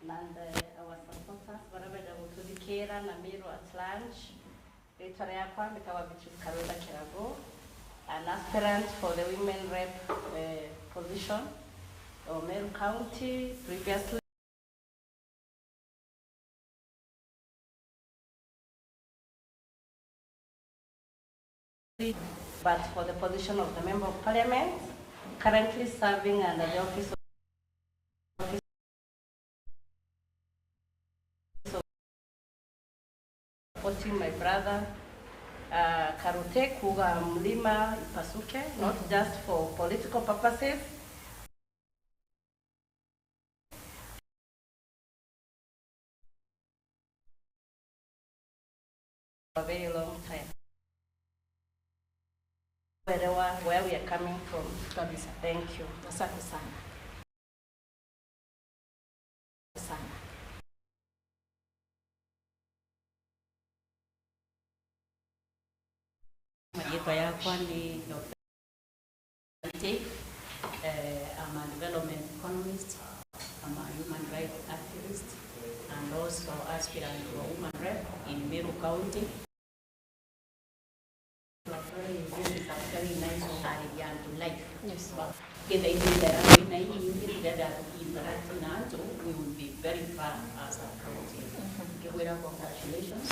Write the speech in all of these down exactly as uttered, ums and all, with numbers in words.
And, uh, our supporters, baria benda gututhikira na Meru at large. Ritwa riakwa mbitagwa Beatrice Karunda Kirago, an aspirant for the women rep, uh, position of Meru County. Previously, but for the position of the Member of Parliament, currently serving under the office of, supporting my brother, uh, Karute, kuuga mlima ipasuke, not just for political purposes, a very long time. Kuelewa where we are coming from. Kabisa. Thank you. Asante sana. Sana. Riitwa yakwa ni Doctor Ite. Eh, I'm a development economist, I'm a human rights activist, and also aspirant for woman rep in Meru County. This is actually nice to carry to life. Yes. But kethira ithuĩ ithera wina inyingi, together interact na antu, we will be very far as a county. Mhm. Ngigwira congratulations,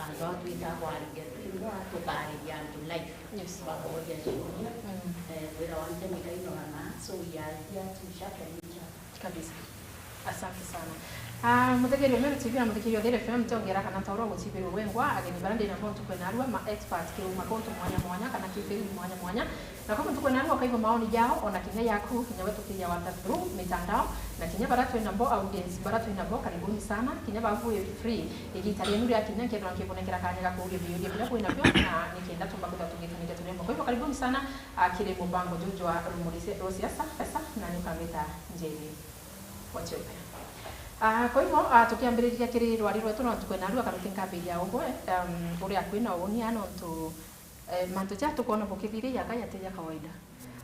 antu aa twita kwariria twithwa tukariria antu life. Yes. Bakoria ciuria, mm, eh, wira wa ntemi kainora na, so we are here to sharpen each other. Kabisa. Asante sana. Ah, muthikiri wa Meru T V na muthikiri wa Thiri F M, ntiongera kana ntaurwa gucibirwa wengwa, ageni baria ndi nabo ntuku ya narua, ma expert kiuma kuntu mwanya mwanya kana ki field mwanya mwanya. Na kwa ntuku ya narua ukaigua maoni jao, ona kinya yaku, kinya we tukiria wata through mitandao, na kinya baria twi nabo audience, baria twi nabo, karibuni sana, kinya babu free, igita rienu ria kinya nkethirwa nkibonekera kanya ga kuuria biuria biria bwi nabio, na nikenda tumba kwithirwa tugitaniria turi amwe. Kwa hivyo karibuni sana, ah, kiri mubango juju jwa Rumuri rwa Siasa, na ni ukambita Njeri. Wachope. Ah, kwa hivyo, ah, tukiambiriria kiri rwari rwetu rwa ntuku ya narua, Karuti, nkambiria ugwe, um, uria kwina uuni ana untu, eh, mantu ja tukwona bukithiri yaka yati ja kawaida.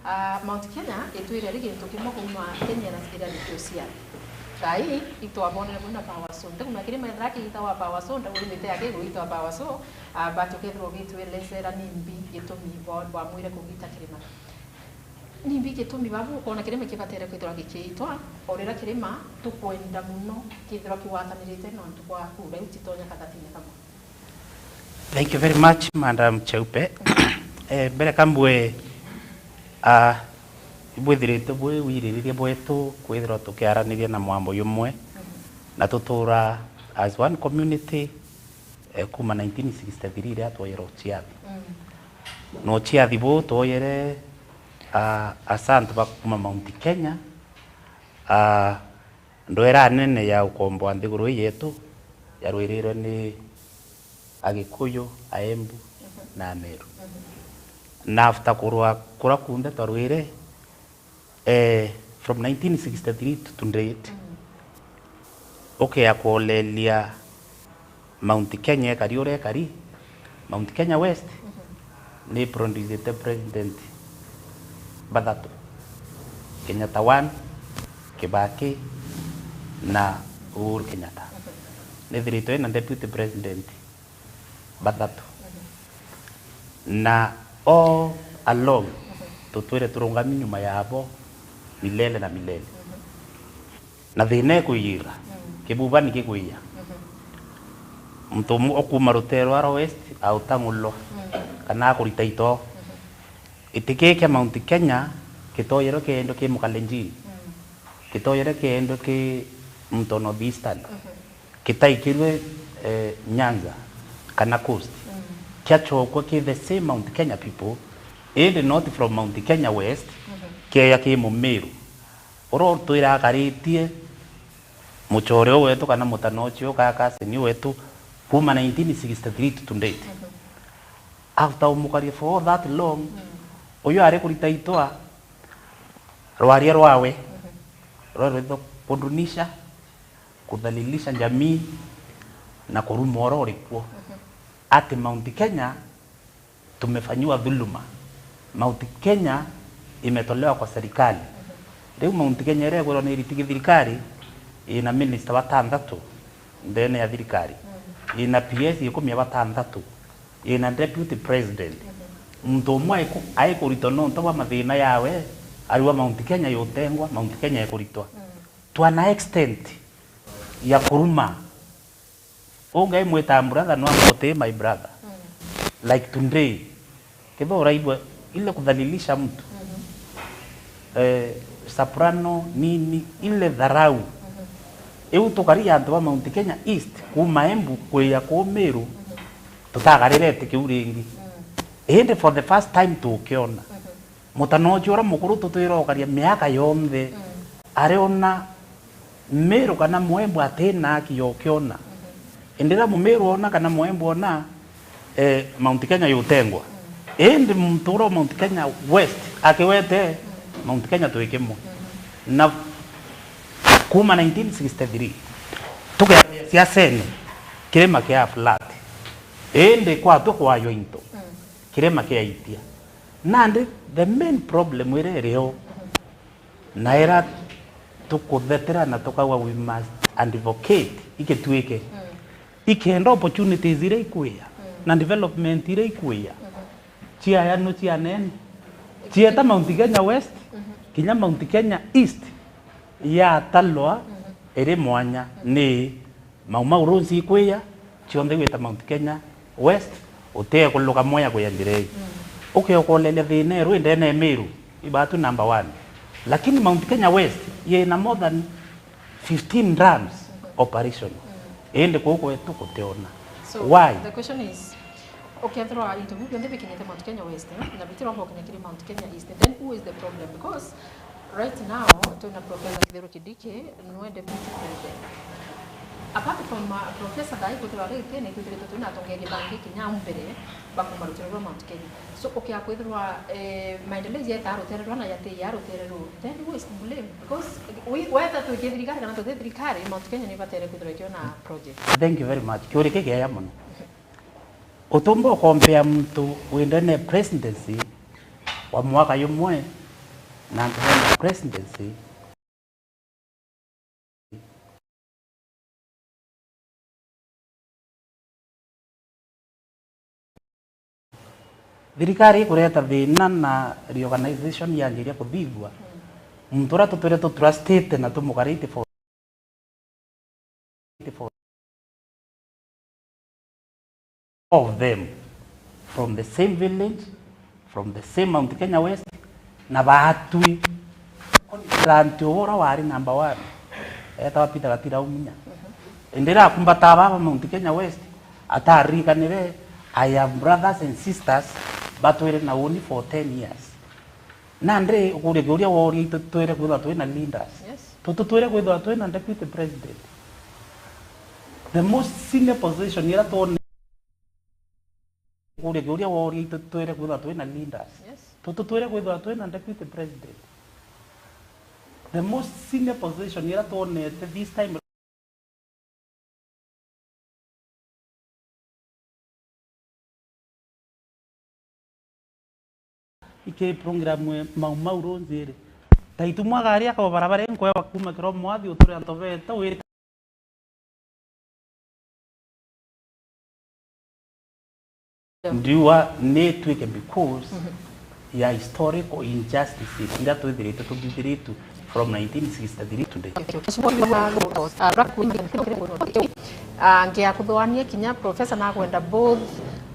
Ah, Mount Kenya itwire ri gintu kimwe kuuma Kenya na ira ithio ciathi. Thaii itwabonere bwina power so. Ntikumenya kirima ethira kiita wa power so, ndagurumite yake iguru itwa power so, ah, but ukethirwa ugitwelezera ni mbi gitumi bwa, bwamwire kugita kirima. Ni mbi gitumi babu ukona kirima kibatere kwithirwa gikiitwa, o riria kirima tukwenda muno kithirwa kigwatanirite nontu bwa kura iu titonya kathatine kamwe. Thank you very much, Madam Cheupe. Eh, mbere ka mbue, ah, ibwithirite bwi wiririria bwetu kwithirwa tukiaraniria na mwambo jumwe, na tutura as one community, eh, kuma nineteen sixty-three riria twoyere uciathi. Mm. Na uciathi buu twoyere, ah, asa antu ba kuma Mount Kenya, ah, ndwera nene ya ukomboa nthiguru ii yetu yarwirirwe ni Agikuyu, Aembu, mhm, na Ameru. Mhm. Na after kurwa kura kunthe twarwire, eh, from nineteen sixty-three to today, mm, ukea kuolelia Mount Kenya ekari uria ekari, Mount Kenya West, mhm, ni producete president bathatu, Kenyatta one, Kibaki na Uhuru Kenyatta. Mhm. Nithiritwe na deputy president bathatu. Mhm. Na all along, mhm, tutwire turungami nyuma yabo milele na milele. Mhm. Na thina ikwiyira, mm, kibubani gikwiya. Mhm. Muntu umu-, ukuma rutere rwa West autang'ulwa, mm, kana akurita ito. Mhm. Giti giki kia Mount Kenya gitoyerwe kiendwe ki Mukalenjin. Mm. Gitoyerwe kiendwe ki muntu o North Eastern. Mhm. Gitaikirwe, eh, Nyanza kana Coast. Mm. Kiachokwa ki the same Mount Kenya people, indi not from Mount Kenya West, mhm, kieya ki Mumiru. Uria utwire akaritie muchore uyu wetu kana mutano ucio ka cousin uyu wetu kuma nineteen sixty-three to today. Mhm. After umukaria for all that long, mm, uyu ari kurita itwa rwaria rwawe, mhm, rwa rwitho kudunisha, kudhalilisha jamii na kuruma oro uri kuo. Mhm. Ati Mount Kenya tumefanyiwa dhuluma. Mount Kenya imetolewa kwa serikali. Riu Mount Kenya iria igwirwa ni iriti githirikari, ina minister batanthatu ndene ya thirikari, ina P S ikumi na batanthatu, ina deputy president. Muntu umwe aiku-, aikuritwa nontu bwa mathina yawe, ariwa Mount Kenya yutengwa, Mount Kenya ikuritwa. To an extent ya kuruma. Ungai mwita brother, no amote my brother. Like today, kethira uraigua ile kudhalilisha mtu, eh, soprano, nini, ile dharau. Iu tukari antu ba Mount Kenya East, kuma Embu, kwija kuu Meru, tutagarirete kiu ringi. Indi for the first time tukiona. Mutana ucio uria mukuru tutwire ukaria miaka yonthe, ariona Meru kana Muembu atina haki ya ukiona. Indi riria Mumeru ona kana Muembu ona, eh, Mount Kenya yutengwa. Indi muntu uria wa Mount Kenya West akiwete, Mount Kenya twi kimwe. Na kuma nineteen sixty-three, tukiambia siasene, kirima kia flat. Indi kwatwe kwajwa into, kirima kiaitia. Nandi the main problem iria irio, na iria tukuthetera na tukauga we must advocate ikitwike, ikenda opportunities iria ikwija na development iria ikwija, ciayanu cianene, cieta Mount Kenya West, kinya Mount Kenya East, yatalwa iri mwanya ni Mau Mau Roads ikwija, cionthe igwita Mount Kenya West, utekuluka Mwea kwija njira ii. Ukiokoleria thina iru indene ya Meru, ibatu number one. Lakini Mount Kenya West yina more than fifteen dams operational. Indi kuu kwetu gutiona. So, why? The question is, ukethirwa into biu bionthe bikinyite Mount Kenya West, eh, na bitiromba gukinya kiri Mount Kenya East, then who is the problem? Because right now, twina Professor Kithure Kindiki, niwe deputy president. Apart from, uh, Professor thaa ii kwithirwa ari gitine, twithiritwe twina atongeria bangi kinya au mbere bakuma rutere rwa Mount Kenya. So, ukia kwithirwa, eh, maendeleo jeta rutere rwa na jati ya rutere ru, then who is to blame? Because we, whether twiki thirikari kana tuti thirikari, Mount Kenya ni batere kwithirwa ikiona project. Thank you very much. Kiuria kigeya mono. Utumba ukompea muntu windene presidency wa mwaka jumwe na antu bena presidency. Thirikari ikureta thina na reorganization yanjiria kuthithua. Muntu uria tutwire tutrustite na tumukarite for of them from the same village, from the same Mount Kenya West, na baatwi. Kwanza antu uria wari number one, etawa Peter Gatira Umunya. Indi riria akumbata baba Mount Kenya West, ataririkanire, I have brothers and sisters batwire na uni for ten years. Nandi ukuria kiuria woria, itu twire kwithirwa twina leaders. Yes. Tu-, tutwire kwithirwa twina deputy president. The most senior position ira twone, ukuria kiuria woria, itu twire kwithirwa twina leaders. Yes. Tu-, tutwire kwithirwa twina deputy president. The most senior position ira twonete this time. Iki program ya Mau Mau Roads iri. Taitu mwagari akaba barabara inkweba kuma kiro mwathi uturi antu beta wiri. Ndiuga ni twike because ya historical injustices iria twithirite tuthithiritwe from nineteen sixty-three today. Ah, ngia kuthuania kinya professor na kwenda both,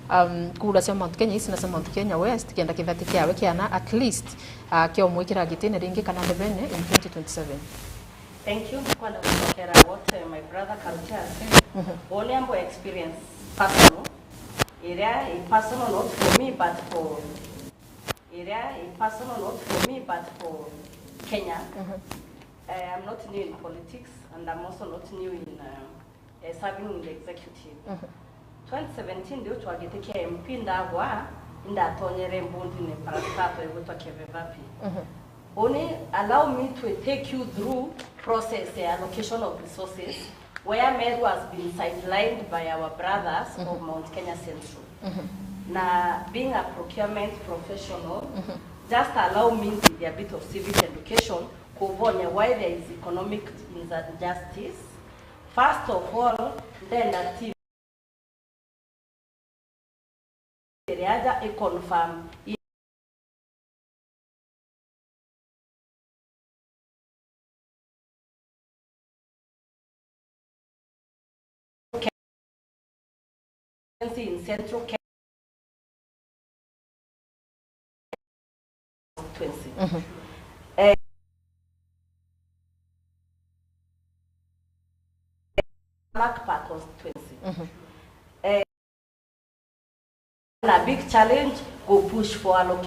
um, kura cia Mount Kenya East na cia Mount Kenya West, kenda kithati kiawe kiana at least, ah, kia umwikira gitine ringi kana ndebene in twenty twenty-seven. Thank you. Ndikwenda kucokera what, eh, my brother Karuti has said. Only ambo experience personal. Iria i personal not for me but for, iria i personal not for me but for Kenya. Eh, I'm not new in politics and I'm also not new in, uh, eh, serving in the executive. Twenty seventeen ndio twagite kia M P ndagwa, indatonyere mbundine parastato igwitwa Kevevapi. Only allow me to take you through process ya allocation of resources where Meru has been sidelined by our brothers of Mount Kenya Central. Na being a procurement professional, just allow me with a bit of civic education Kubonia why there is economic injustice. First of all, ndenda team iri aja i confirm in Central Kenya constituency. Mhm. Eh, Mark per constituency. Mhm. Eh, na big challenge go push for allocation.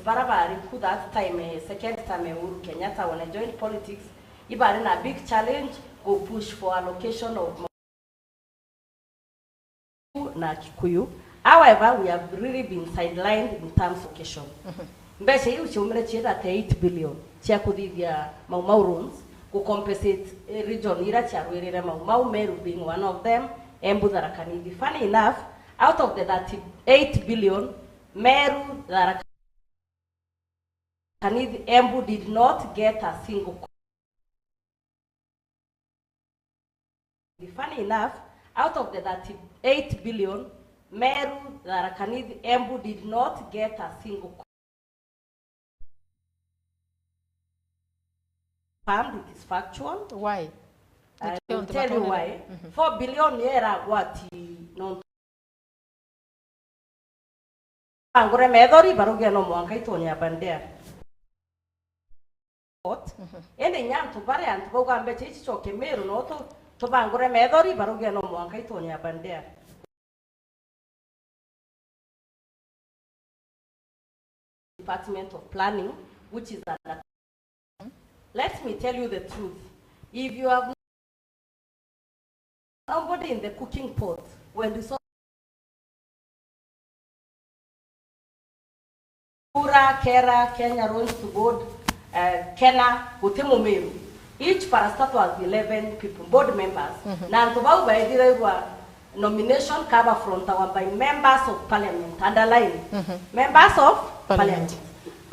Bara bari ku that time, eh, second time, eh, Uhuru Kenyatta, when I joined politics, ibari na big challenge go push for allocation of na Kikuyu. However, we have really been sidelined in terms of education. Mhm. Mbeca iu ciaumire ciita ta eight billion cia kuthithia Mau Mau roads, ku compensate, eh, region ira ciarwirire Mau Mau, Meru being one of them, Embu, Tharaka Nithi. Funny enough, out of the thirty-eight billion, Meru, Tharaka Nithi, Embu did not get a single Funny enough, out of the thirty-eight billion, Meru, Tharaka Nithi, Embu did not get a single confirmed. It is factual. Why? I will tell you why. Mhm. Four billion ni eragwati nontu Tubangure methori, barauge no mwanka itonye ya bandera. Mhm. Indi inya antu baria antu bauga mbeca ici coke Meru, no tu-, tubangure methori, barauge no mwanka itonye ya bandera. Department of Planning, which is under. Let me tell you the truth. If you have nobody in the cooking pot, when resource Kura, Kera, Kenya Roads to Board, eh, Kena, guti Mumiru. Each parastatal has eleven people, board members. Mhm. Na antu bau baithirairwa nomination cover from our by members of parliament. Underline. Mhm. Members of parliament. Parliament.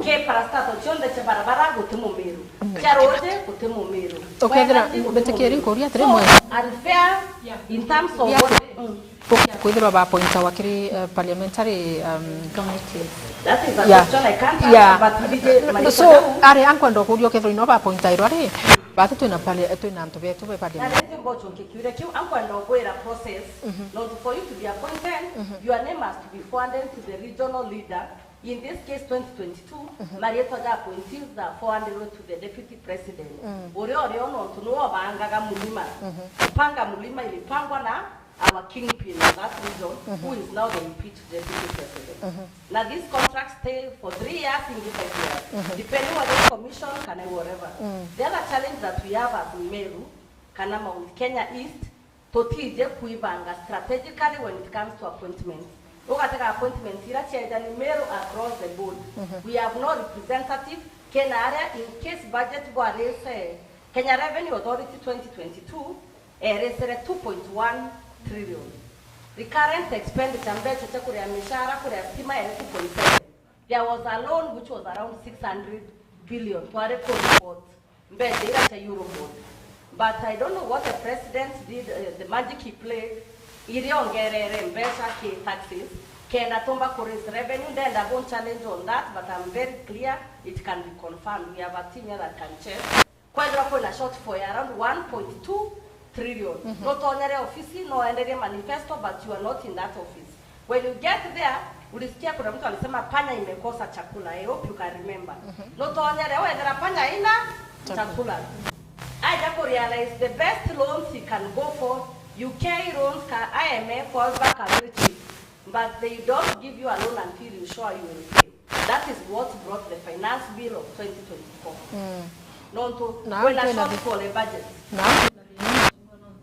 Ki parastatal cionthe cia barabara guti Mumiru. Mm. Cia ruuji guti Mumiru. Ukethira, mbitikieri nkuria atiri, so, mwe unfair in terms of what, mm. Ukia kwithirwa ba appointawa kiri, uh, parliamentary, um, committees. That is a question I can't answer, but we did, so, ari ankwenda kuria ukethirwa ino ba appointairwa ri, batu twina parli-, twina antu betu be parliament. Na rindi mbocho nkikiuria kiu, ankwenda kwira process, mhm, nontu for you to be appointed, mhm, your name has to be forwarded to the regional leader. In this case, twenty twenty-two, mhm, marietwa ja appointees ja forwarded to the deputy president. Mm. Uria urio nontu niwe ubangaga mulima. Mhm. Kupanga mulima ilipangwa na our kingpin in that region, mhm, who is now the impeached deputy president. Mhm. Na these contracts stay for three years, ingi five years, mhm, depending whether it's commission kana whatever. Mm. The other challenge that we have as Meru kana Mount Kenya East, tutiji kuibanga strategically when it comes to appointments. Ugatega appointments ira ciaija ni Meru across the board. Mhm. We have no representative kena aria in case budget bwarese. Kenya Revenue Authority twenty twenty-two eresere two point one trillion. Recurrent expenditure, mbeca cia kuria mishara, kuria stima, ere two point seven. There was a loan which was around six hundred billion, twari ku report mbeca ira cia Eurobond. But I don't know what the president did, uh, the magic he played, iria ongerere mbeca ki taxes, kenda tumba ku raise revenue. Ndenda bo challenge on that, but I'm very clear, it can be confirmed. We have a team here that can check. Kwethirwa kwina shortfall ya around one point two trillion. Mhm. No tonyere ofisi, no enderie manifesto, but you are not in that office. When you get there, ulisikia kuna mtu alisema panya imekosa chakula. I hope you can remember. Mhm. No tonyere, wethera panya ina chakula. Chakula. Aja ku realize the best loans you can go for, U K loans, ka I M F, World Bank, and British. But they don't give you a loan until you show you will pay. That is what brought the finance bill of twenty twenty-four. Mm. Nontu na kwina twina thi-, shortfall in budget. Na twina thina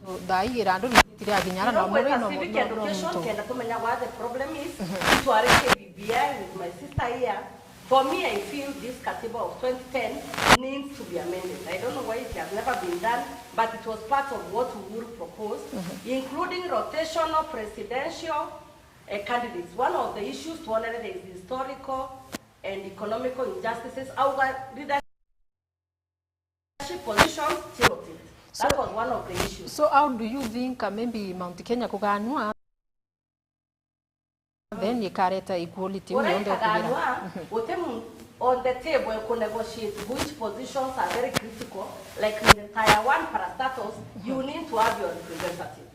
nontu thaa ii irandu ritire akinya ara. You know, no muri kwina no civic education, kenda tumenya what the problem is. Mhm. Itware K B B I with my sister here. For me, I feel this katiba of twenty ten needs to be amended. I don't know why it has never been done, but it was part of what Uhuru proposed, mhm, including rotational presidential eh, candidates. One of the issues tuonere, there is historical, and economical injustices, auga leadership positions change. That was one of the issues. So how do you think, uh, maybe Mount Kenya kuganwa then ikareta equality? Uria yonthe ikaganwa, guti muntu on the table ku negotiate which positions are very critical, like in the tier one parastatals, you need to have your representative.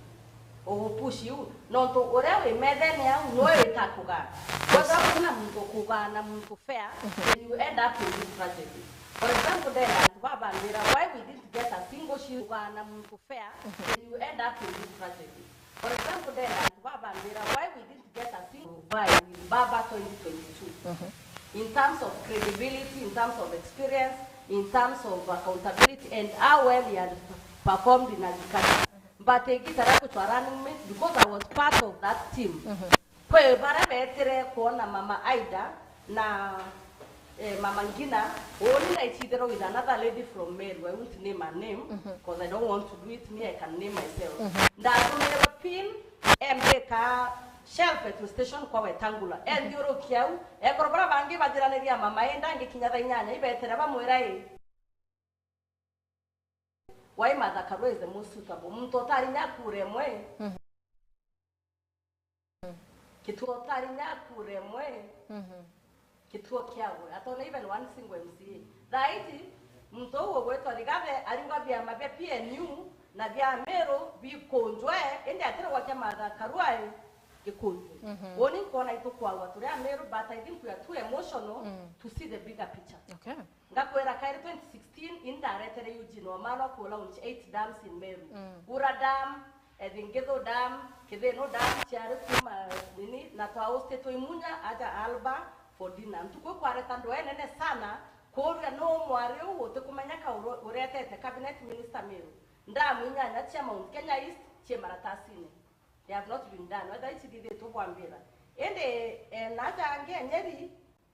Ugupush you, nontu uria wi methene au noe wita kugana. Kwethira gutina muntu kugana muntu fair, then you end up in this tragedy. For example, ndenda antu babambira, why we didn't get a single shilling kugana muntu fair, then you end up in this tragedy. For example, ndenda antu babambira, why we didn't get a single by Baba twenty twenty-two. In terms of credibility, in terms of experience, in terms of accountability, and how well he had performed in agriculture. But igita ria gucwa running mate, because I was part of that team. Kwi baria betire kuona Mama Ida na, eh, Mama Ngina, uni na icithirwa with another lady from Meru. I won't name her name, 'cause I don't want to do it, me, I can name myself. Ndatumirwe pin, embika shelf petrol station kwa Wetangula. Enthiurukia au, ekoro baria bangi bathiraniria Mama Ida, ngikinya thaa inyanya, ibetire bamwira, i, why Martha Karua is the most suitable? Muntu utari nya kura imwe. Kituo utari nya kura imwe. Kituo kiawe. Atona even one single M C A. Thaa iji, muntu uu ugwitwa Rigathi, ariuga biama bia P N U na bia Meru bikunjwe, indi atirigwa kia Martha Karua i, gikunjwe. Uni nkona itukwagwa turi Ameru, but I think we are too emotional to see the bigger picture. Okay. Ngakwira kairi twenty sixteen, ini ndaretere Eugene Wamalwa ku launch eight dams in Meru. Ura Dam, Ethingithu Dam, Kithinu Dam, ciari kuma nini, na twa host twi Munya aja Alba for dinner. Ntuku ikwareta ndwaa inene sana, kuuria nuu mwari uu utikumenya ka uru-, uretete cabinet minister Meru. Dam inyanya cia Mount Kenya East cii maratasini. They have not been done. Whether ici thithitwe bwambira. Indi, eh, naja angi Nyeri,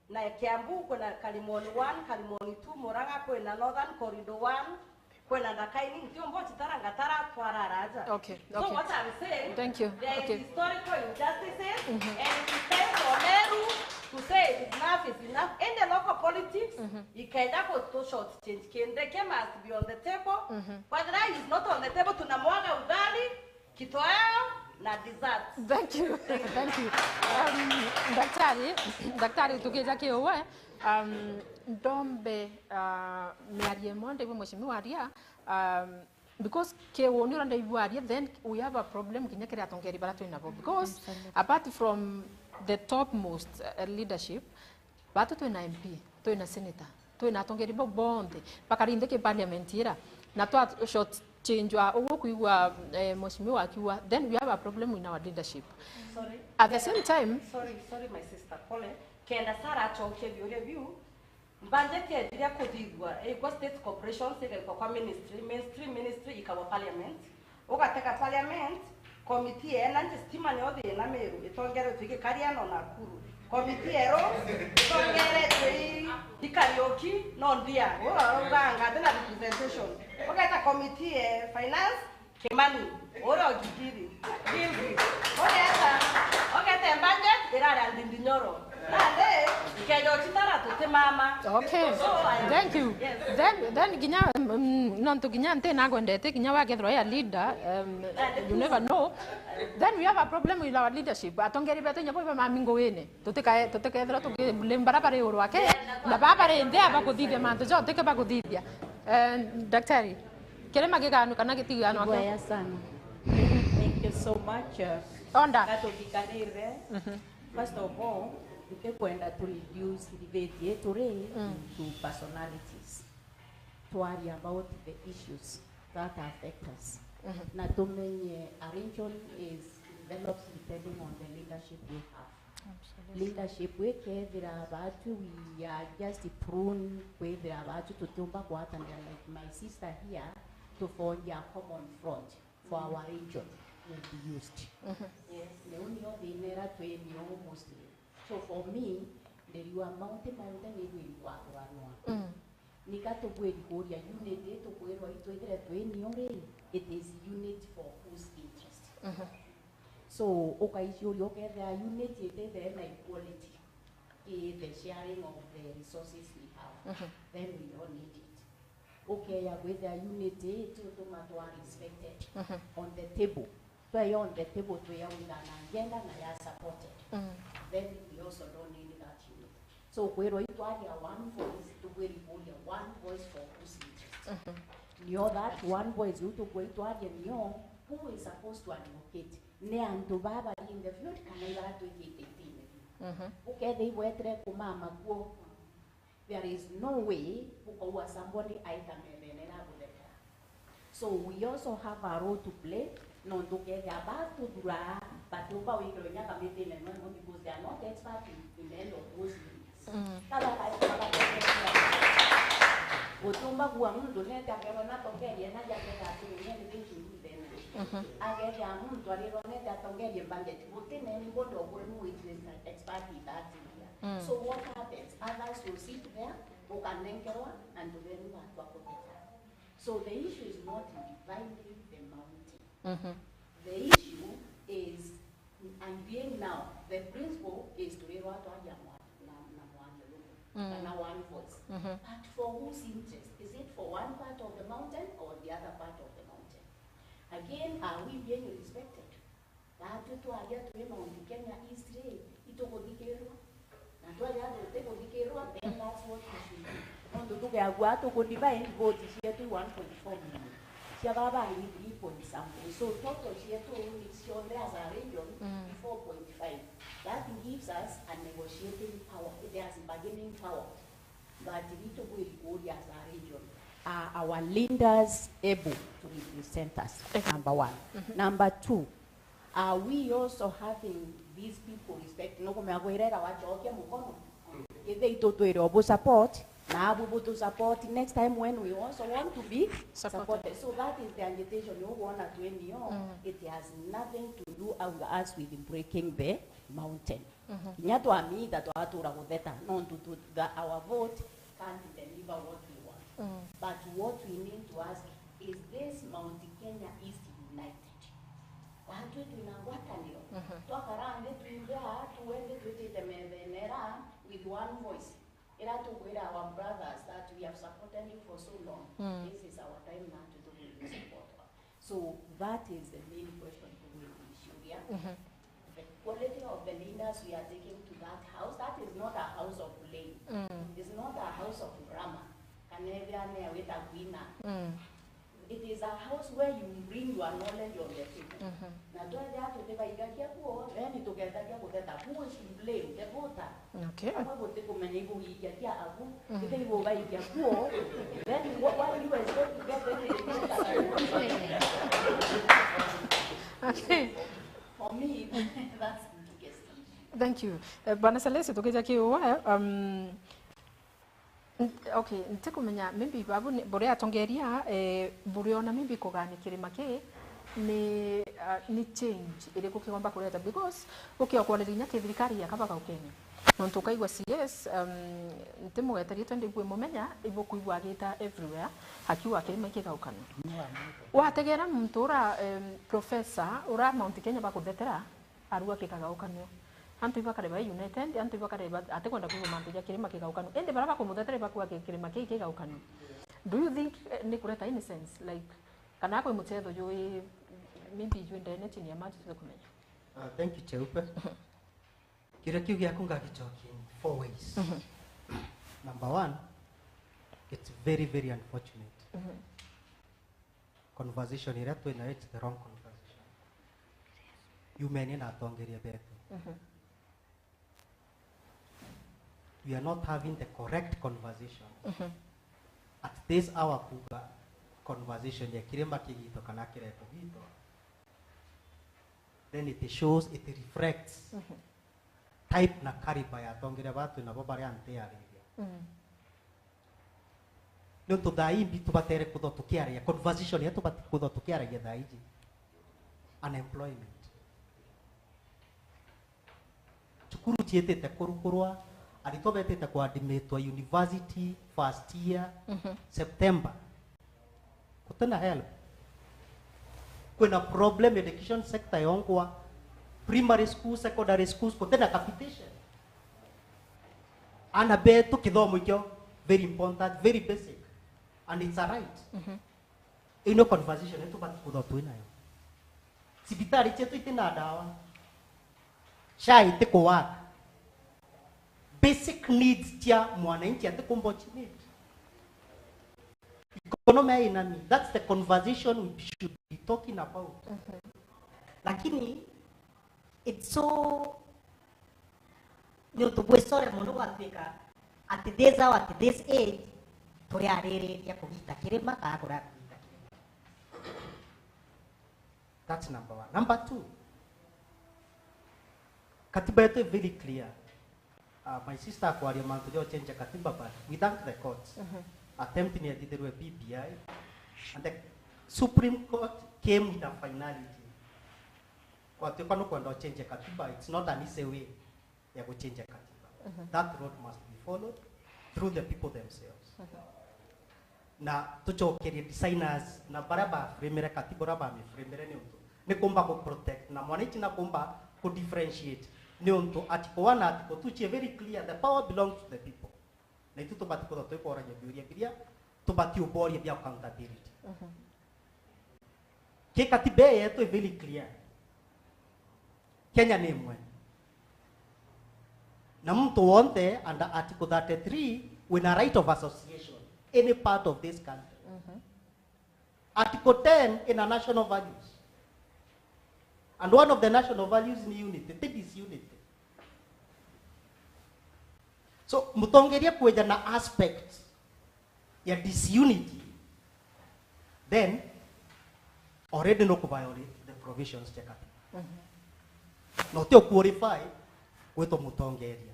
na Kiambu, kwina Karimoni one, Karimoni two, Murang'a, kwina Northern Corridor one, kwina Ndakaini, ntiumba uchitara ngatara twararaja. Okay, so okay. What I'm saying, thank you, there is okay, historical injustices, and it is time for Meru to say enough is enough. In the local politics, ikeja ku to short change. Kindiki must be on the table. Whether he is not on the table, tunamwaga ugali, kitoweo na dessert. Thank you. Thank you. Um, daktari, daktari, tukija kiuwe, um, ndombe, uh, miario imwe ndaigue mheshimiwa aria, um, because kiu ni uria ndaigua aria, then we have a problem kinya kiri atongeri baria twinabo, because apart from the topmost, uh, leadership, batu twina M P, twina senator, twina atongeri bau bonthe, bakari nthi ki parliament ira, na twa short change wa uguo kwigua, eh, mheshimiwa akiuga, then we have a problem in our leadership. Sorry. At the same time, sorry, sorry, my sister, pole. Kenda Sarah acokie biuria biu, budget yethire kuthithua, igwa state corporations, igaikwa kwa ministry, ministry, ministry ikagwa parliament. Ugatega parliament, committee ya energy, stima nio thina Meru, itongeretwe igikaria no Nakuru. Committee ya roads, itongeretwe i, i Kariuki no Ndia. Ura urauga anga atina representation. Ugeta committee ya finance, Kimani, uria ugigiri. Gilgit. Ugeta, ugeta budget, irara ndindinyoro. Nandi, ikeja uchitara tutimama. Okay. So, I, thank you. Yes. Then, then ginya, mm, nontu ginya nti nagwendete, ginya wagethirwa ya leader, um, you never know. Then we have a problem with our leadership. Atongeri betu inya bo bamami nguine. Tutikae, tutikethirwa tukiblame bara bari iguru wake, na baba bari nthi abakuthithia mantu jo tike bakuthithia. Eh, daktari, kirima giganu kana gitigiganwa? Ibwega sana. Thank you so much. Uh, Onda. Gatuthikanire. First of all, ntikwenda tu reduce debate yetu ri into personalities. Twaria about the issues that affect us. Na tumenye a region is developed depending on the leadership we have. Absolutely. Leadership ikethira batu we are just prone kwithira batu tutiumba gwatanira, like my sister here, to forge a common front for our region will be used. Yes. Niu nio thina ira twinio mostly. So for me, ndiriua maunti monthe ni gwiri kwathuranwa. Nika tubwiri kuria unity, tukwirwa itwithire twinio ri, it is unity for whose interest? So, ukaiciuria ukethira unity itithire na equality. i the sharing of the resources we have, then we don't need it. Ukeya kwithia unity itutuma twa respected on the table. Twaya on the table, twaya withana agenda na ya supported. Then we also don't need that unity. So kwirwa itwaria one voice, tubwiri kuria one voice for whose interest. Nio that one voice iu tukwa itwaria nio who is supposed to advocate. Ni antu baba bari in the field kana ibara twikite itine biu. Ukethia ibwetire kumama kuo, there is no way ukauga somebody aita methene na guthekera. So we also have a role to play, nontu kethia batuthura batiumba wikirwe inya kamitine imwe imwe because they are not expert in, in any of those areas. Kaba kaitwa batetheria. Utiumba kuga muntu nete akerwa na tongerie na jaketa ati mwenye ni thinking then. Akethia muntu arirwa nete atongerie budget. Gutina anybody of whom is expert in that area. So what happens? Others will sit there, ukanenkerwa, antu benu batwa kutheka. So the issue is not in dividing the mountain. The issue is, and being now, the principle is to rirwa twaria mwa-, na, na mwario rumwe, kana one voice. But for whose interest? Is it for one part of the mountain or the other part of the mountain? Again, are we being respected? Baatwi twaria twi Mount Kenya East ri, itukuthikirwa? Na twaria twi tikuthikirwa, then that's what we should do. Nontu tukeagua tukudivide vote cietu one point four million. Cia baba ni three point something. So total cietu ni cionthe as a region ni four point five. That gives us a negotiating power. It has bargaining power. But ni tubwiri kuuria as a region, are our leaders able to represent us? Number one. Number two, are we also having these people respect? No kumea kwirera wachokia mukono. Ithe itu twire obu support, na abu butu support next time when we also want to be supported. So that is the agitation you want to end. It has nothing to do with us with breaking the mountain. Kinya twamitha twatura gutheta, nontu tu-, the, our vote can't deliver what we want. But what we need to ask, is this Mount Kenya East united? Baatwi twina ngwataniro? Twakara nthi twinthe aa, tuwe nthi twitite methene ira with one voice, ira tukwira our brothers that we have supported you for so long. This is our time now to do we support. So that is the main question tugwiticuria. The quality of the leaders we are taking to that house, that is not a house of blame. It's not a house of drama. Kana ethira ne awita kwina. It is a house where you bring your knowledge on the table. Na twethira tutibaigakia kuo, then tukethagia kutheta, who is to blame? The voter. Okay. Amwe gutikumenya ibugiikia kia abu, ithe ibugaikia kuo, then what, what do you expect to get any results? Okay. For me, that's the biggest issue. Thank you. Eh, Bwana Salesi, tukija kiuwe, um, n-, okay, ntikumenya, maybe babu ni, buria atongeria, eh, buriona maybe kugania kirima ki, ni, ah, ni change iriku kigomba kureta? Because ukiokwaria inya ki thirikari ya kabagau Kenya. Nontu ukaigua C S, um, ntimugeterie twende igwe mumenya, ibukwigua agita everywhere, akiuga kirima kigaukana. Wategera muntu ura, um, professor, ura Mount Kenya bakuthetera, arua kikagaukanio. Antu ibakare ba united, antu ibakare ba-, atikwenda kwigua mantu ja kirima kigaukanio. Indi baria bakumuthethera ibakuga ki-, kirima kii kigaukanio. Do you think, eh, ni kureta any sense? Like, kana kwi muchetho jui, maybe jui ndene chini ya maji tutikumenya? Uh, thank you, Cheupe. Kiria kiu giaku ngagicokia in four ways. Number one, it's very, very unfortunate. Conversation iria twinayo, it's the wrong conversation. Yumenie na atongeria betu. We are not having the correct conversation. At this hour kuga conversation ya kirima kigito kana kireko gito, then it shows, it reflects type na caliber ya atongeria batu nabo baria ntiariria. Niuntu thaa ii mbi tubatere kuthwa tukiaria, conversation yetu bati kuthwa tukiaragia thaa iji. Unemployment. Cukuru ciitite kurukurwa, aritwa betite kuadimitwa university first year, September. Gutina help. Kwina problem education sector yongwa, primary school, secondary schools, gutina capitation. Ana betu kithomo ikio very important, very basic, and it's a right. Mhm. Ino conversation yetu bati kutho twinayo. Cibitari cietu itina ndawa. SHA iti kuwaka. Basic needs cia mwananchi ati kumbochi need. Economy ya inami. That's the conversation we should be talking about. Mhm. Lakini it's so, ni untu gwicoria mono gwatuika at this hour, at this age, turiaririria kugita kirima kana kuria kugita kirima. That's number one. Number two, katiba yetu is very clear. Uh, my sister akwaria mantu ja change katiba, but we thank the courts. Mhm. Attempt ni ethithirwe B B I, and the Supreme Court came with a finality. Kwatuika nukwenda uchange katiba, it's not an easy way ya guchange katiba. Mhm. That road must be followed through the people themselves. Mhm. Na tucokerie designers na baria baframire katiba uria bamiframire, ni untu ni kumba ku protect na mwananchi na kumba ku differentiate, ni untu article one na article two cie very clear, the power belongs to the people. Na itu tubati kwithirwa twikoragia biuria biria tubati uboria bia accountability. Mhm. Ki katiba yetu i very clear. Kenya ni imwe. Na muntu wonthe under article thirty-three wina right of association any part of this country. Mhm. Article ten ina national values. And one of the national values ni unity, ti disunity. So, mutongeria kweja na aspect ya disunity, then already no ku violate the provisions cia katiba. Mhm. Na uti uqualify gwitwa mutongeria.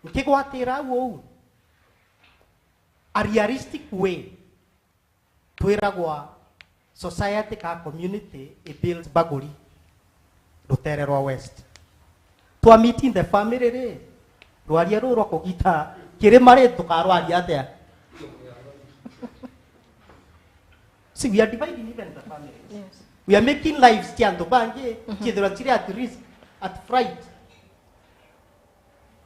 Nkigwatira au uu, a realistic way, twiragwa society ka community i build baguri rutere rwa West. Twa meet in the family ri, rwaria ruu rwa kugita kirima ri, tukarwaria atia? See, we are dividing even the families. Yes. We are making lives cia antu bangi, mhm, ciithirwa ciri at risk, at fright.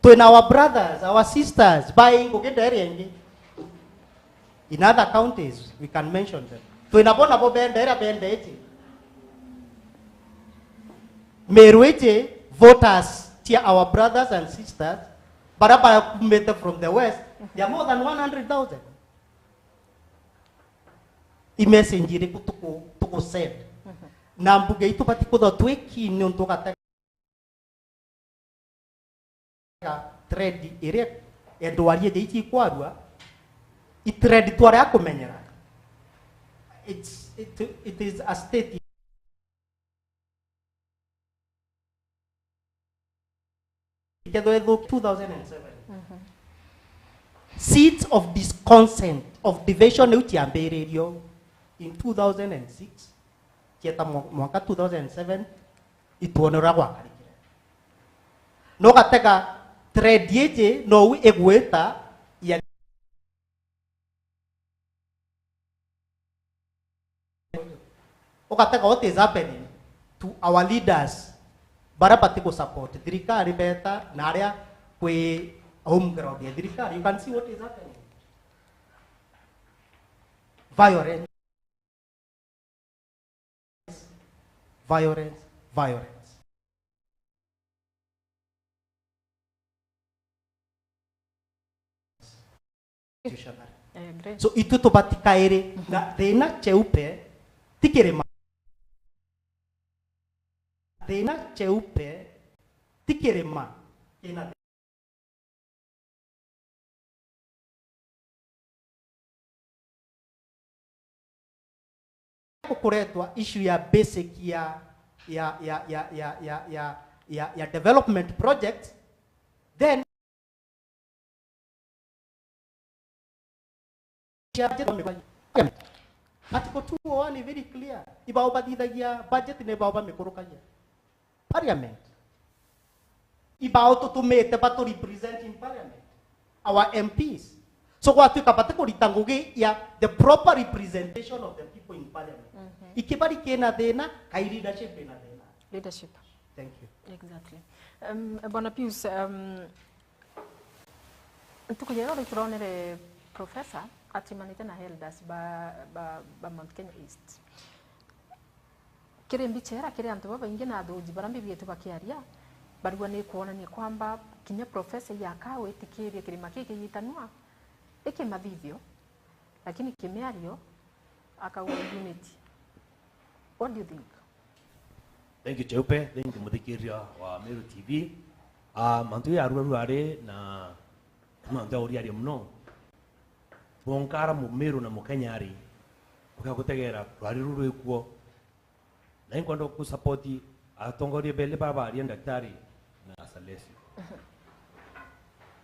Twina our brothers, our sisters, bai ngugi ndere ingi. In other counties, we can mention them. Twina bo nabo bendera bendete. Meru iji voters cia our brothers and sisters, baria bakumite from the west, they are more than one hundred thousand. I message iriku tuku, tuku send? Mhm. Na mbuge itu bati kwithirwa twi keen niuntu ugatega thread iria ya ndwaria ja ici ikwarua, i thread twaria kumenyera. It's, it, it is a state. Ikethwa ithuki two thousand and seven. Mhm. Seeds of disconsent, of division iu ciambiririo in two thousand and six, cieta mwa-, mwanka two thousand and seven, itwone uria gwakarikire. No gatega thread iji nou igwita ya Ugatega what is happening to our leaders baria bati gu support thirikari beta na aria kwi home ground ya thirikari. You can see what is happening. Violence. Violence, violence. Dictionary. I agree. So, itu tubati kairi na thina cheupe ti kirima. Thina cheupe ti kirima. Kina kukuretwa issue ya basic ya, ya, ya development project, then Article two oh one ni very clear. Ibao bathithagia budget na ibao bamikurukagia. Parliament. Ibao tutumite batu represent in parliament. Our M Ps. So gwatuika bati kurita ngugi ya the proper representation of the people in parliament. Mhm. Ikibari kina thina, kai leadership ina thina. Leadership. Thank you. Exactly. Um, Bwana Pius, um, Ntuku ya iro turonere professor atimanite na elders ba, ba, ba Mount Kenya East. Kiri mbichera, kiri antu babaingi na athuji baria mbibiete bakiaria, barigwa ni kwonania kwamba kinya professor iaka gwitikiria kirima kii kigitanwa iki mathithio, lakini kimiario akauga unity. What do you think? Thank you, Cheupe. Thank you, muthikiria wa Meru T V. Ah, mantu ya rua rua ari na mantu ya uriaria muno. Bonkara Mumiru na Mukenya ari, ukia gutegera rwari ruru rwikuo. Na inkwenda ku support atongoria beli baba aria Daktari na Salesio.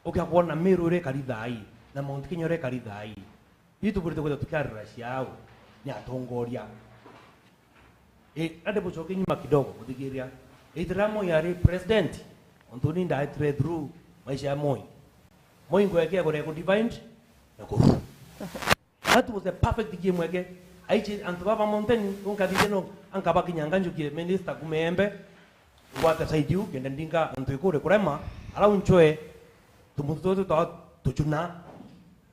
Ukia kuona Meru uri kari thai, na Mount Kenya uri kari thai. Itubwirite kwithirwa tukiarira ciao ni atongoria. E, ande bucoke nyuma kidogo, muthikiria. Itira Moi ari president, ontu ni ndaetire through maisha ya Moi. Moi ngweke kure ku divide na kuru. That was the perfect game weke. Aiche antu baba mountain, unkathite no, ankabakinya nganjukie minister kumeembe. Ngwate side yu, kenda ndinga antu ikure kurema, ala unchoe, tumuntu tutu twa tuchuna.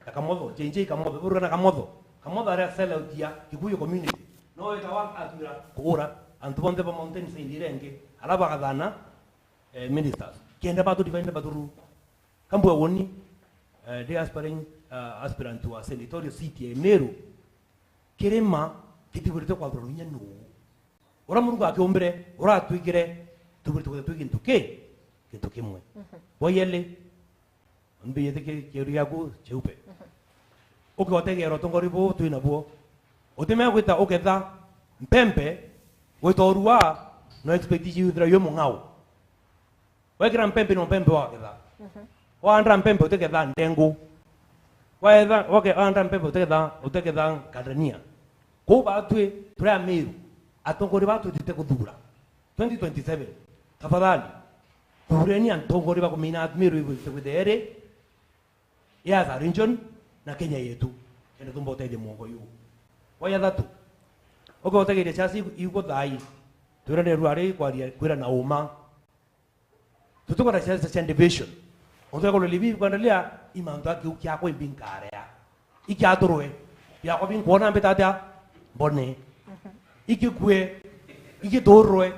Na Kamotho, J J Kamotho, buru na Kamotho. Kamotho aria sell out ya Kikuyu community. No weka wa atura kuura antu bonthe ba mountain side iria ingi, ala bagathana, eh, ministers. Kenda batu define bathuru. Kambua woni, eh, the aspiring, uh, aspirant wa senatorial seat ya Meru, kirima kitibwirite kwathurwa inya nuu. Ura Murungu akiumbire, uratwikire, tubwirite kwithirwa twi gintu ki, gintu kimwe. Mhm. Bwa yeli, Mbiyite ki-, kiuria giaku Cheupe. Uke utegera utongori buu twi nabuo. Utimenya gwita uketha mpempe, gwita urua, no expect yithira yo mung'ao. Wekira mpempe no mpempe waketha. Waandira mpempe uteketha ndengu. Waetha, wake-, waandira mpempe uteketha, uteketha kadania. Kou batwi, turi Amiru, atongori batwitite kuthura. Twenty twenty-seven, tafadhali, thureni antongoria ba kumina Meru ibwite kwithia iri, ya as a region na Kenya yetu, kenda tumba utethia mwongo yu. Wa ya thatu, uke utegeria ciaca iu, iu kuthai, twirane rwari kwaria, kwira na uma. Tutikona ciaca cia division. Untu ya kuloli bi kwendelea, imantu akiu kiakwa imbi nkarea. Ikiaturwe, biakwa binkwona mbita atia? Mbone. Ikikue, igiturwe.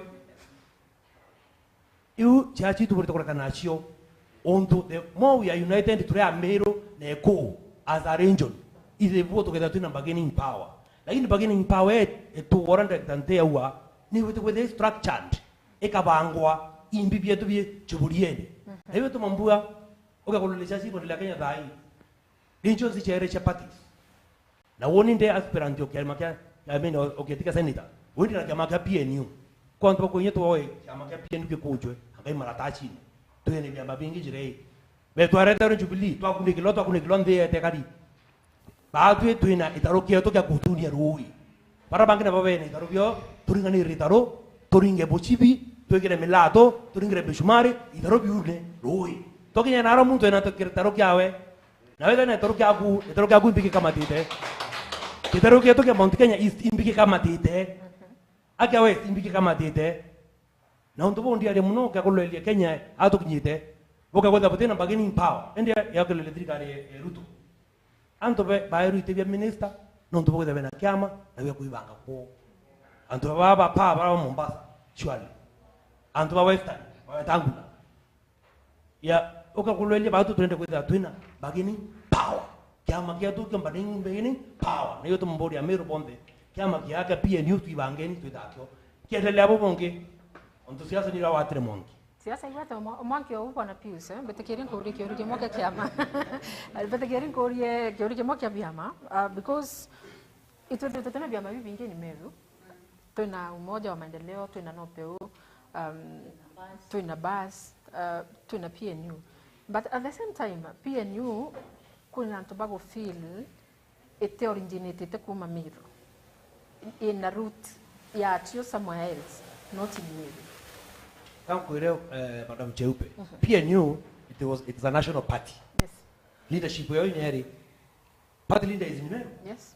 Iu ciacio itubwirite kurekana nacio. Untu the more we are united, turi Amiru na Ekuu as a region, ithe buo tukethira twina bargaining power. Lakini bargaining power yetu, ora Director Nte aua, ni wite kwithira structured, ikabangwa, imbi bietu bi chuburiene. Na iwe tumambua, ugakulule ciacio ibondela Kenya thai. Regions iciere cia parties. Na woni ndi aspirant o kiama kia, I mean, o, o kiti kia senator. Windi na kiama kia P N U. Kwa antu bakwinya twoe kiama kia P N U gikujwe, angai maratachini. Twine biama bingi njira ii. Betwarete uri Jubilee, twakunikilwa, twakunikilwa nthi yete kari. Batwi twina itaru kietu kia kutunia rui. Bara bangi nabo bena itaru bio, turinganire itaru, turinge bucibi, twikire milato, turingire micumari, itaru biune rui. Twakinya naro muntu ena gitaru kiawe, Na wethira na gitaru kiaku, gitaru kiaku imbi gikamatite. Gitaru gietu kia Mount Kenya East imbi gikamatite. Akia West imbi gikamatite. Na untu buu ndiaria muno kia kuloeria Kenya atukinyite. Buka kwithira butina bargaining power. Indi ya kuloeria thirikari ya, ya Ruto. Antu be, baeru iti bia minister, nontu bwa kwithira bena kiama, na bia kwibanga kwoo. Antu baba ba power bara Mombasa, surely. Antu ba Western, ba Wetangula. Ya, ukakulweria batu turende kwithira twina bargaining power. Kiama kietu kia bargaining, bargaining power. Na iyo tumburia Amiru bonthe. Kiama kia kia P N U twibangeni twithakio. Kiendelea bo bongi. Ontu siasa ni rawatire mwanki. Siasa igwete mwa-, mwanki o bwana Pius, eh? Mbitikirie nkurie kiuria kimwe kia kiama. Mbitikirie nkurie kiuria kimwe kia biama, uh, because itwe twitete na biama bibingi ni Meru. Twina Umoja wa Maendeleo, twina Nopeu, um, twina bas, uh, twina P N U. But at the same time, P N U kwina antu bagu feel iti originatite kuma Meru. Ina root yatio somewhere else, not in Meru. Kankwire, eh, Madam Cheupe, P N U, it was, it is a national party. Yes. Leadership yayo ineri, party leader is in Meru. Yes.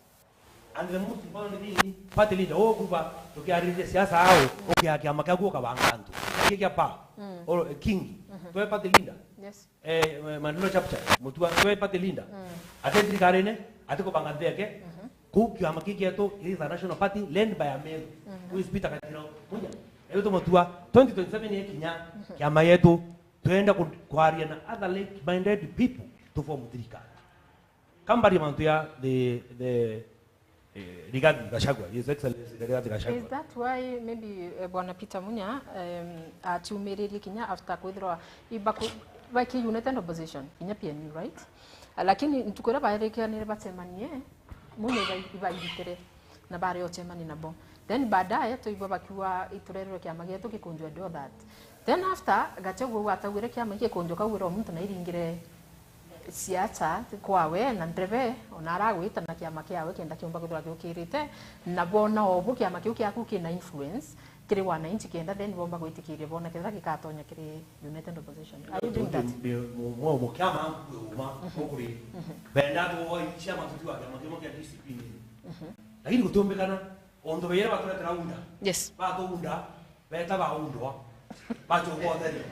And the most important thing, party leader, oh, kuba, tukiaririria siasa au, ukia kiama kiaku ukabanga antu. kia pa, mm, or, eh, Kingi. Mhm. Twe party leader. Yes. Eh, eh, Mandela Chapchap, Mutua, twe party leader. Mm. Ate thirikarine, ati kubanga nthi yake. Mhm. Kuu kiama kii kietu, it is a national party led by a Meru, mhm, who is Peter Katino Munya. Ewe tumutua, twenty twenty-seven yekinya, mhm, kiama yetu, twenda ku-, kwaria na other like-minded people to form thirikari. Kambari mantu ya the, the, eh, Rigathi Gachagua, His Excellency Rigathi Gachagua. Is that why maybe, eh, Bwana Peter Munya, em, atiumiririe kinya after kwithirwa ibaku-, baki united opposition, kinya P N U, right? Ah, lakini ntuku iria bairikianire bacemanie, Munya iba-, ibairutire na bari ocemani nabo. Then baadaye twaigua bakiuga iturererwe kiama gietu gikunjwe and all that. Then after, Gachagua uu atauire kiama gikunjwa kau ira o muntu nairingire siasa kwawe na ndebe, ona aragwita na kiama kiawe kenda kiumba kwithirwa giukirite, na bona obu kiama kiu kiaku kina influence kiri wananchi kenda then bomba gwitikiria bona kethira gikatonya kiri united opposition. Are you doing that? Mwa mukiama uma, mhm, ukuri. Mhm. Benda tu oi ciama tuti wa kiama kimwe kia D C P ni. Mhm. Lakini gutumbikana, ontu beire baturetera unda. Yes. Batuunda, beta baundwa, bachoka utheri.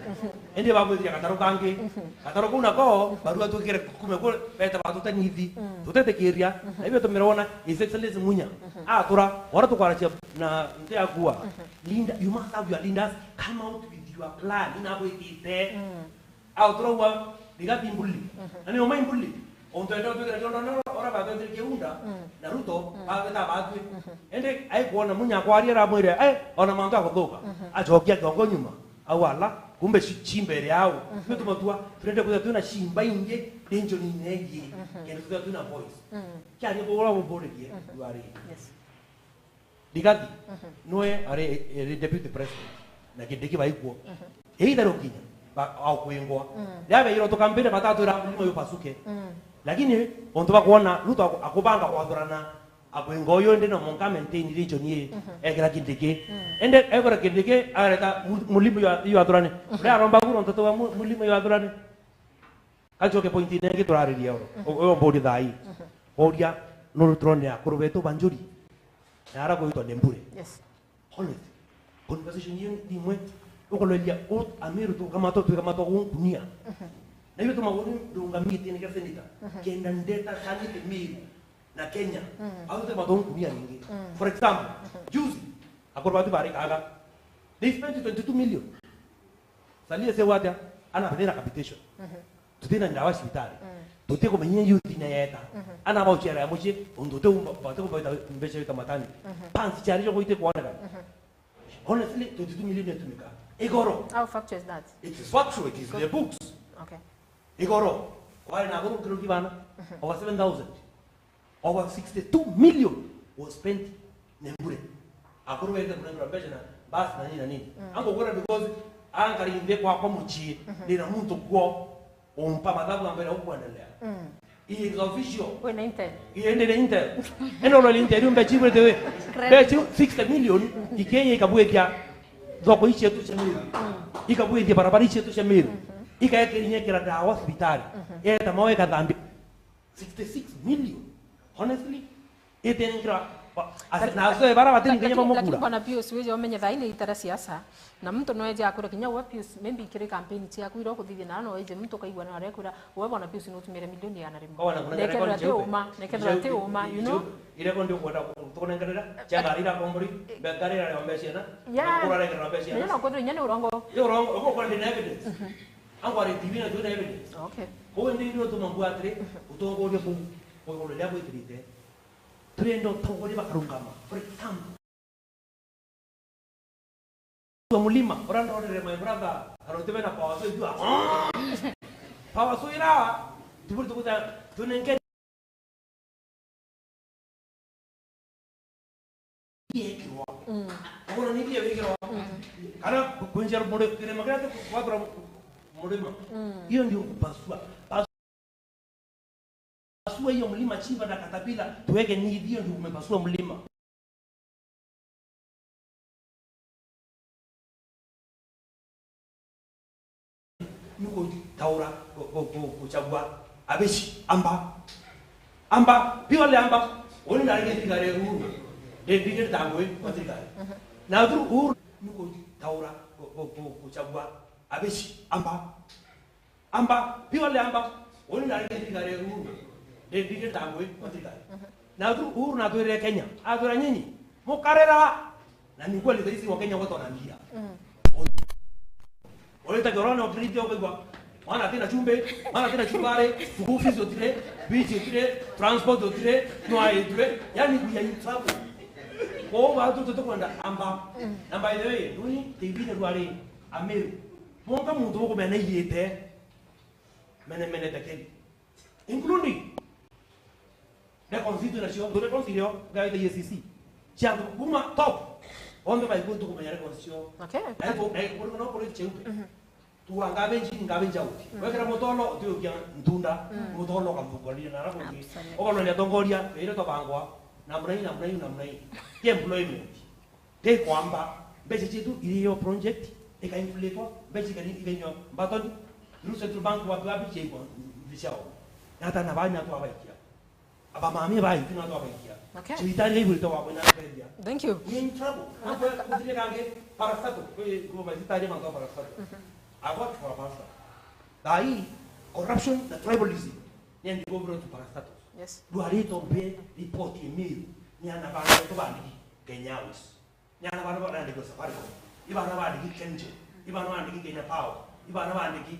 Indi bagwithia gataro kangi. Gataro kau nako, barua twikire kume kuri, beta batutanithi. Mm. Tutetikiria, na ibio tumirona, His Excellency Munya. Atura, ora tukwaracia na nte akua. Leader, you must have your leaders come out with your plan, ina bwikite. Mm. Au turaua, Rigathi mbuli. Mhm. Na ni umai mbuli. Ontu enda twikira kiondo na ora batwetire kiunda, mm, na Ruto, mm, bagwita batwi. Mhm. Ende ai kuona Munya kwaria aramwire, "Eh, ona mantu akuthuka." Mhm. Achokia kiongo nyuma. Au ala, kumbe ci-, cimbere yao. Mhm. Twe tumatua, turende kwithira twina cimba ingi, region ingi, mhm, kenda twithira twina voice. Mm. Kiaria bora buburirie, mhm, you are in. Yes. Rigathi, mhm, nwe ari, ari deputy president, na Kindiki baigwo. Mhm. Either ukinya, ba-, au kwingwa. Mm. Riria beirwo tukambire batatwira mulima uyu pasuke. Mm. Lakini, ontu bakwona, Ruto aku-, akubanga kwathurana, akwingwa uyu indi no monka maintain region ii, mhm, ekira Kindiki. Mm. Indi ekora Kindiki, areta mu-, mulima uyu a-, uyu athurane. Mhm. Uria aromba kura ontu tuga mu-, mulima uyu athurane. Kachoke point ine ingi turaririe oro. Mhm. O-, o mburi thai. Mhm. Oria, nuru turone akuru betu banjuri. Na ara gwitwa ni mbure. Yes. Honest. Conversation iyo ni imwe. Ukoleria o Amiru tu kama tu kama tu kunkunia. Mhm. Na iyo tumagoni ndungamite ni senator. Mhm. Kenda ndeta sanite Miru na Kenya. Mhm. Au te matonkunia ningi. Mhm. For example, mhm, juzi, akuru batu bari kaga. They spent twenty-two million. Salia seu atia? Ana bathina capitation. Mhm. Tutina ndawa cibitari. Mm. Tutikumenya youth ina yeta. Mhm. Ana bauchiara ya mucii, untu tuti umba, batikumba ita, mbeca ita matani. Mhm. Pants chiari choko iti kuonekana. Mhm. Honestly, twenty-two million itumika. Igoro. How factual is that? It is factual, it is the books. Okay. Igoro. Kwari na aguru nkiruki bana. Mhm. Over seven thousand. Over sixty-two million was spent ni mbure. Akuru bende kunengera mbeca na basi na nini na nini. Mm. Ango kura because ankari nthi kwakwa mucii, mhm, ndina muntu kwo umpa mathabu ambere ukwendelea. Mm. It is official. Wina intel. Ii ndina intel. Eno ro intel mbeca ibwite we. Credit. Mbeca sixty million ikeye ikabwitia thoko ici yetu cia Meru. Mm. Ikabwitia barabara ici yetu cia Meru. Mhm. Ikaekerinyekera ndawa cibitari. Mhm. Eta mawe ikathambia. Sixty-six million. Honestly, itengira ba-, ase-, na asoe bara batiringagia. Lakini, lakini bamukura. Bwana Pius, wije umenye thaa ii ni itara siasa, na muntu no eje akure kinya we Pius, maybe kiri campaign ciaku ira ukuthithia na no eje muntu ukaigua na arekura, we Bwana Pius no utumire milioni igana rimwe. Kwa wana kuna record. Nekethira ti nyeupe. Uma, nekethira ti uma, you know? Nyeupe. Ire kondi ukwenda tukunengerera, chama rira kombori, eh, bekarira ya mbeca na, yeah, na kura rekera mbeca na. No kwethira inya ni urongo. Ni urongo, uko kwa ndina evidence. Mhm. Angwari T V na twina evidence. Okay. Koguo ndi ndio tuma mbua atiri, utongoria buu, kwa iguru riria bwikirite. Turenda utongoria bakarungama. For example, wa mulima, ura ndorere my brother, arotebe na power so jua. Power so ira, tuburi tukuta, tunenge biekirwa. Mm. Ona ni bia biekirwa. Mm. Kana kwenja mure-, kirima kiria kwatura murima. Mm. Hiyo ndio kupasua. Pasua hiyo mlima, chimba na katapila, tuweke ni hiyo ndio umepasua mlima. Ni kutaura, ku-, ku-, ku-, kuchagua abici, amba. Amba, purely amba, uni na rege thigare Uhuru. Ndio thigare tangu kwa thigare. Mhm. Na through Uhuru, ni kutaura, ku-, ku-, ku-, kuchagua abici, amba. Amba, purely amba. Uni nari thirikari ya Uhuru. Ndi, ndi, ndi ndagwi kwa thirikari. Na Uhuru, Uhuru natwirire Kenya. Atwira, "Nyinyi, mukarera." Na ni kweli, thaisi wa Kenya gwe tona mbia. Urita kirone ukirithia ukaigua, mwana atina chumbi, mwana atina chumbari, school fees utire, beach utire, transport utire, no aitwe. Yani, we are in trouble. Kwa hiyo watu tutukwenda amba. Na by the way, nduni T V ni rwari Ameru. Mwonka muntu ukumena iyite, mene, mene tekeli. Including the constituency cio, ndure constituency cio, ngaita E A C C. Cia antu kuma top, onthe baigua tukumenya records cio. Okay. Na iko, na iko, no kuri cheupe. Tuwa ngabenji, ngabenji out. Wekera mutolo, utiukia ntunda, mutolo ukambukuria na rakundi. Absolutely. Okono ni atongoria, beire tobangwa, namna hii, namna hii, namna hii. Ki employment. Ti kwamba mbeca cietu iri yo project ikainflatwa, mbeca ikari-, ikainywa mbatoni, riu Central Bank wapi wapi ciaigwa nthi ciao. Nata na banya twabaikia. Aba mami baiti na twabaikia. Okay. Cibitari igurite wa kwina kwendia. Thank you. Ni in trouble. Hapo kutire kange parastatal, kwa kwa bazitari mantu parastatal. I work for a pastor. Thai corruption na tribalism. Ni ndi go bro to parastatal. Yes. Dwarito be report email. Ni ana bana to bandi Kenya House. Ni ana bana bana ndi Safaricom. Ibana bandi Kengen. Ibana bandi Kenya Power. Ibana bandi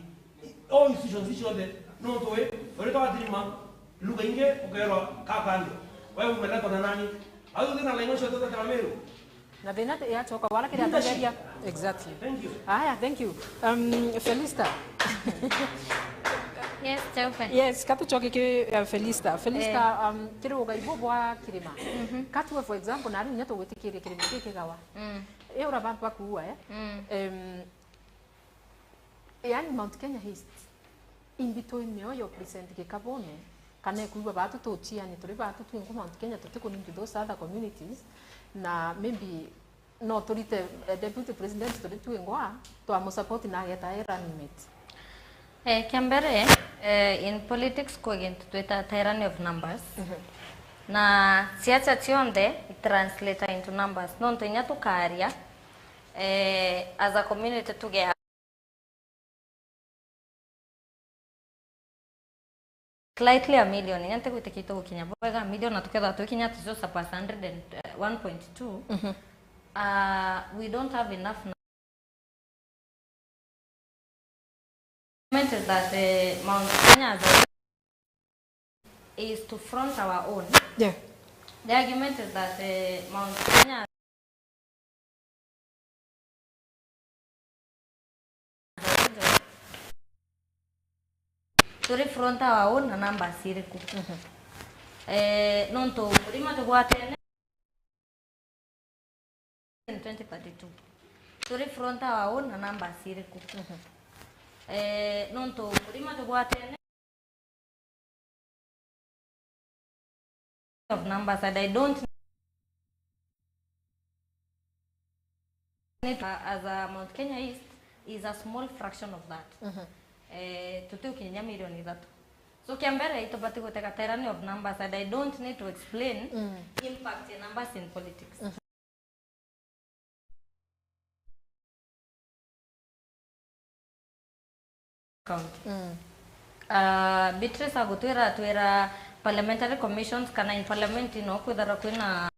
all institutions icio the no to we. Ore to atirima. Lugha inge ukerwa kakando. Wewe umeletwa na nani? Au thina la ingosho tota Meru. Na thina te-, yachoka wala kiri Leadership. Atongeria. Exactly. Thank you. Aya, thank you. Um, Felista. Yes, Chaupe. Yes, katuchoke ki, uh, Felista. Felista, eh, um, kiri ugai bwo bwa kirima. Katue, for example, na riu nya tugwitikiria kirima ki kigawa. Mm. E ura bantu bakuua, eh? Mm. Um, Yani Mount Kenya East, imbi twi mioyo present gikabone, kana ikwigua batu tuchiani turi batu twingu Mount Kenya, tuti ku need those other communities, na maybe no turite, eh, deputy president turi twingwa, twamusupport na ageta e running mate. Eh, kia mbere, eh, in politics kwi gintu twita tyranny of numbers. Mhm. Na siasa cionthe i translate into numbers. Nontu inya tukaria, eh, as a community tuge slightly a million, inya ntigwitikia itugukinya bwega a million, na tukethirwa twikinya tucio surpass hundred and, uh, one point two. Mhm. Uh, we don't have enough nu-, argument is that, uh, Mount Kenya as a is to front our own. Yeah. The argument is that, uh, Mount Kenya turi front our own na numbers iriku? Mhm. Eh, nontu kurima tugwatene in twenty thirty-two. Turi front our own na numbers iriku? Mhm. Eh, nontu kurima tugwatene of numbers, and I don't need, uh, as a Mount Kenya East is a small fraction of that. Mhm. Eh, tutiukinya milioni ithatu. So, kia mbere, itubati gutega tyranny of numbers, and I don't need to explain, mm, impact ya numbers in politics. Mhm. County. Mm. Ah, Beatrice agutwira, atwira parliamentary commissions kana in parliament no kwithirwa kwina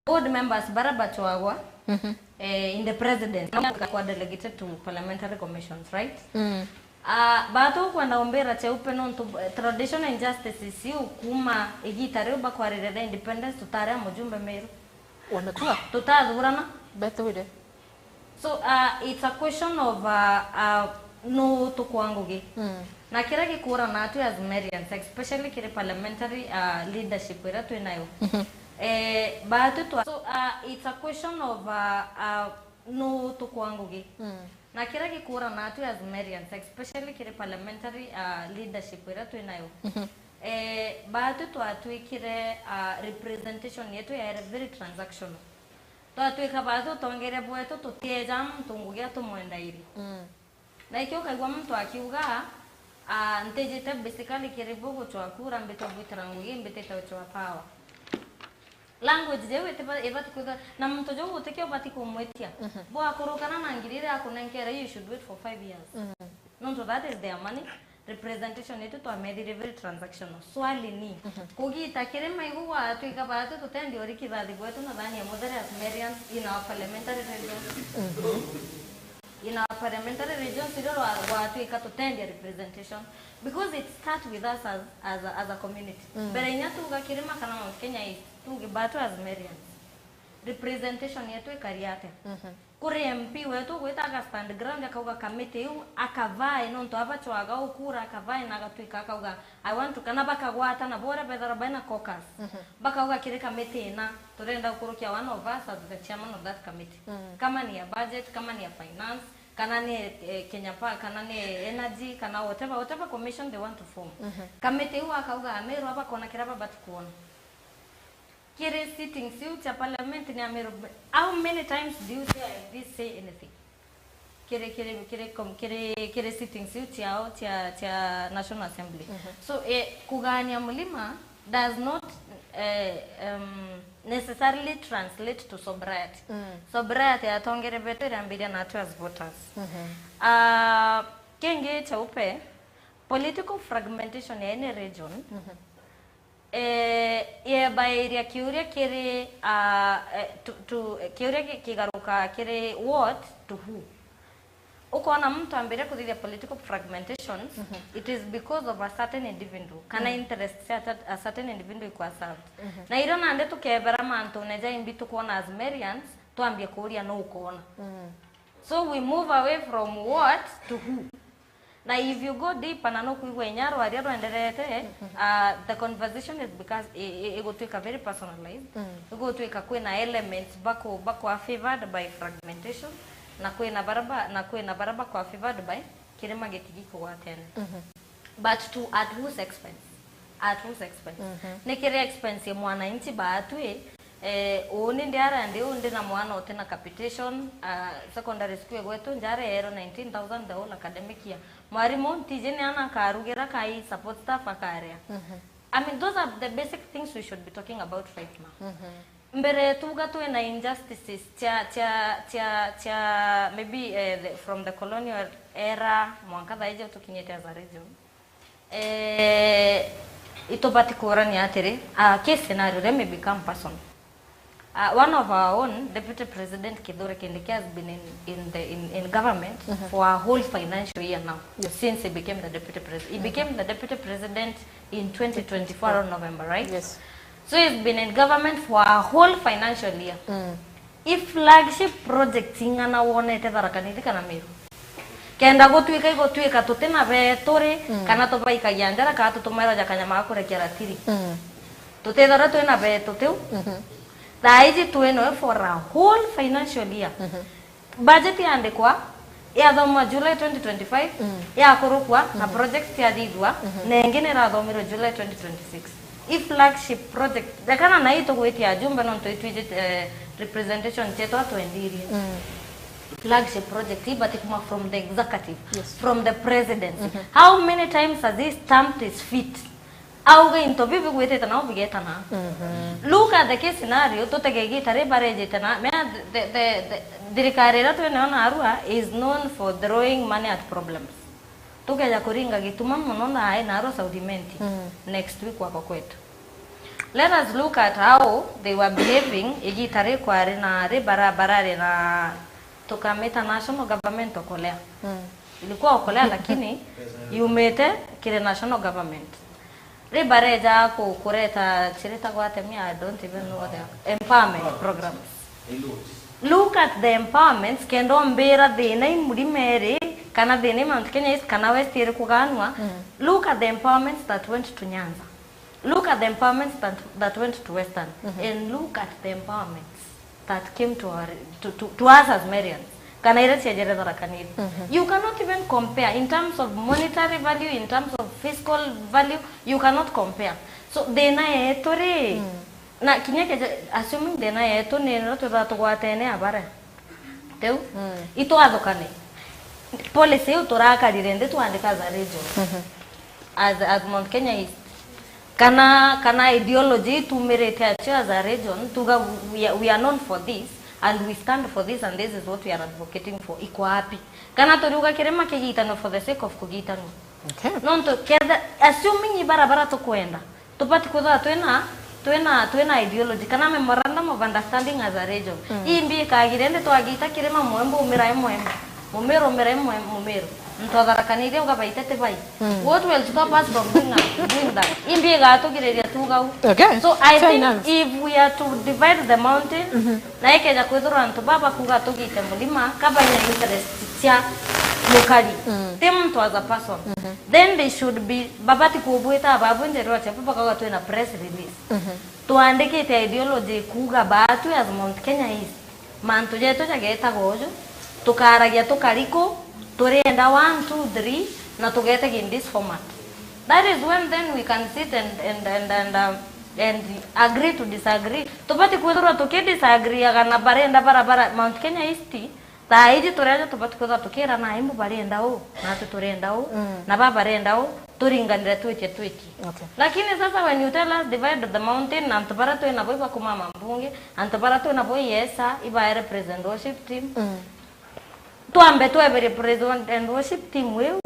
board members bara bachwagwa, mhm, eh, in the president, kwa delegated to parliamentary commissions, right? Mm. Ah, batu kwenda umbira Cheupe nontu, eh, traditional injustices iu kuma igita riu bakwarire the independence tutari a mujumbe Meru. Wamekuwa? Tutathurana. Betwire. So, uh, it's a question of, uh, uh, nu tukwa ngugi. Mm. Na kiria gikura natu as Merians, especially kiri parliamentary, uh, leadership iria twi nayo. Mhm. Eh, batu twa-, so, uh, it's a question of, uh, uh, nu tukwa ngugi. Mm. Na kiria gikura natu as Merians, especially kiri parliamentary, uh, leadership iria twi nayo. Mhm. Eh, batu twatwikire, uh, representation yetu yaere very transactional. Twatwika batu utongeria bwetu tutieja muntu ngugi atumwendairi. Mm. Na ikio ukaigua muntu akiuga, ah, ntijite basically kiri bu guchwa kura, mbite gwitira ngugi, mbitite guchwa power. Language jeu itiba-, ibati kwithirwa na muntu juu utikio ubati kumwitia. Mhm. Bwakurukana na ngiri iria akunenkere, you should wait for five years. Mhm. Nontu that is their money. Representation yetu twamethire very transactional. Swali ni, mhm, kugita kirima igu gwatuika baatu tutendi uri kithathi bwetu na thani ya muthere as Merians in our parliamentary regions? Mhm. In our parliamentary regions irio rwa-, gwatuika tutendi representation. Because it start with us as, as a, as a community. Mm. Mbere inya tuga kirima kana Mount Kenya East, tuge baatu as Merians. Representation yetu ikari atia? Mhm. Kuri M P wetu ugwita aga stand ground akauga kamiti iu akavae nontu abachwaga ukura akavae na agatwika akauga, "I want to," kana bakagwatana boria bethirwa baina caucus. Mhm. Bakauga kiri kamiti ina, "Turenda gukurukia one of us as the chairman of that committee." Mm. Kama ni ya budget, kama ni ya finance, kana ni, eh, Kenya Power, kana ni energy, kana whatever, whatever commission they want to form. Mhm. Kamiti iu akauga amirwa bakona kiria babati kuona. Kiri sittings iu cia parliament ni amiro, how many times do you see M Ps say anything? Kiri, kiri, kiri, com-, kiri, kiri sittings iu ciao cia, cia National Assembly. Mhm. So, eh, kugania mulima does not, eh, um, necessarily translate to sobriety. Mm. Sobriety ya atongere betu irambiria natu as voters. Mhm. Ah, kingi cha upe, political fragmentation ya any region, mhm, eh, yebairia kiuria kiri, ah, eh, to, to, kiuria ki-, kigaruka kiri what to who. Ukona muntu ambiria kuthithia political fragmentations, mhm, it is because of a certain individual, kana, mm, interest cia a, a certain individual ikwa served. Mhm. Na irio nandi tukebera mantune ja imbi tukwona as Merians, twambie kuuria nu ukona. Mm. So we move away from what to who. Na if you go deeper, na nukwigua inya rwaria rwenderete, mhm, uh, the conversation is because i-, i-, igutwika very personalized. Mm. Igutwika kwina elements baku-, bakwa favored by fragmentation, na kwina bara ba-, na kwina bara bakwa favored by kirima gitigi kugwatene. Mhm. But to at whose expense? At whose expense? Mhm. Ni kiri expense ya mwananchi baatwi, eh, uu ni ndiara ndi uu ndi na mwana uti na capitation, ah, secondary school gwetu njara yeerwa nineteen thousand the whole academic year. Mwarimu ntiji ni ana akarugira kai support staff akaria. Mhm. I mean, those are the basic things we should be talking about right now. Mhm. Mbere tuga twina injustices cia, cia, cia, cia maybe, eh, the, from the colonial era mwanka thaiji tukinyite as a region. Eh, itubati kurania atiri, ah, case scenario, let me become personal. Ah, one of our own, Deputy President Kithure Kindiki, has been in, in the, in, in government, mhm, for a whole financial year now, yes, since he became the Deputy President. He, mhm, became the Deputy President in twenty twenty-four around November, right? Yes. So he's been in government for a whole financial year. Mm. I flagship project ing'ana wonete Tharaka Nithi kana Meru? Kenda gutwika igutwika tutina betu ri, mm, kana tubaikagia njara, kana tutumaira ja kanyama ga kurekia ratiri. Mm. Tutithirwa twina betu tiu. Mhm. Thaa iji twinoe for a whole financial year. Mhm. Budget yandikwa, yathomwa July twenty twenty-five, mm, yakurukwa, na, mhm, project yathithua, mhm, na ingi nirathomirwe July twenty twenty-six. I flagship project, rekana na ii tugwitia ajumbe nontu itwiji, eh, representation cietu atwendirie. Mm. Flagship project ibati kuma from the executive, yes, from the president. Mhm. How many times has he stamped his feet? Auga into biu bigwitite nao bigetana. Mhm. Look at the case scenario, tutege igita ri barejite na, mea the, the, the, thirikari iria twinayo narua is known for throwing money at problems. Tukeja kuringa gituma mono na ai narua South Imenti, mm, next week wako kwetu. Let us look at how they were behaving igita ri kwari na ri bara-, barari na tukamita national government okolea. Mm. Ilikuwa okolea lakini yumite kiri national government. Ri bareja ku-, kureta chiritagwa atia, I don't even know what they are. Empowerment programs. Look at the empowerments, kenda umbira thina i Mlima iri, kana thina i Mount Kenya East, kana West iri kuganwa. Mm. Look at the empowerments that went to Nyanza. Look at the empowerments that, that went to Western, mhm, and look at the empowerments that came to our, to, to, to us as Merians. Kana iria ciejere Tharaka Nithi. Mhm. You cannot even compare in terms of monetary value, in terms of fiscal value, you cannot compare. So, thina yetu ri, mm, na kinya keja, assuming thina yetu ni ino twithirwa tugwatene abara. Tiu? Mm. Itwathukane. Policy iu turakarire nthi twandika as a region. Mhm. As, as Mount Kenya East. Kana, kana ideology itumirite acio as a region, tuga we are, we are known for this and we stand for this and this is what we are advocating for. Iko wapi? Kana turiuga kirima kigitanwe for the sake of kugitanwa? Okay. Nontu ketha, assuming ibarabara tukwenda, tubati kwithirwa twina, twina, twina ideology kana memorandum of understanding as a region. Mm. Imbi ikagire ndi twagita kirima mwembu umira imwembu. Mumiru umira imwe mumiru. Ntwatharakanirie ugabaite ti bai. Mm. What will stop us from doing, a- doing that? Imbi igatugiriria tuga u. Okay. So I Fair think enough. If we are to divide the mountain, mm-hmm, na ikeja kwithirwa antu baba kuga tugite mulima, kabanya interest cia mukari. Mm. Ti muntu as a person. Mm-hmm. Then they should be, babati kubwita ababu njerwa cia baba kaga twina press release. Mm-hmm. Twandikite ideology kuga baatu as Mount Kenya East. Mantu jetu jagetaga uju, tukaragia tukari ku, turienda one, two, three, na tugetagia in this format. That is when then we can sit and, and, and, and, um, and agree to disagree. Tubati kwithirwa tukidisagreeaga na barenda bara, bara Mount Kenya East, thaa iji turi aja tubati kwithirwa tukirana, imbu barenda uu, natwi turenda uu, mm, na ba barenda uu, turinganire twitie twitie. Okay. Lakini sasa when you tell us divide the mountain, na antu bara twina bo ibakumama mbunge, antu bara twina bo iyesa, ibaere praise and worship team. Mm. Twambe tweberie praise and worship team iu,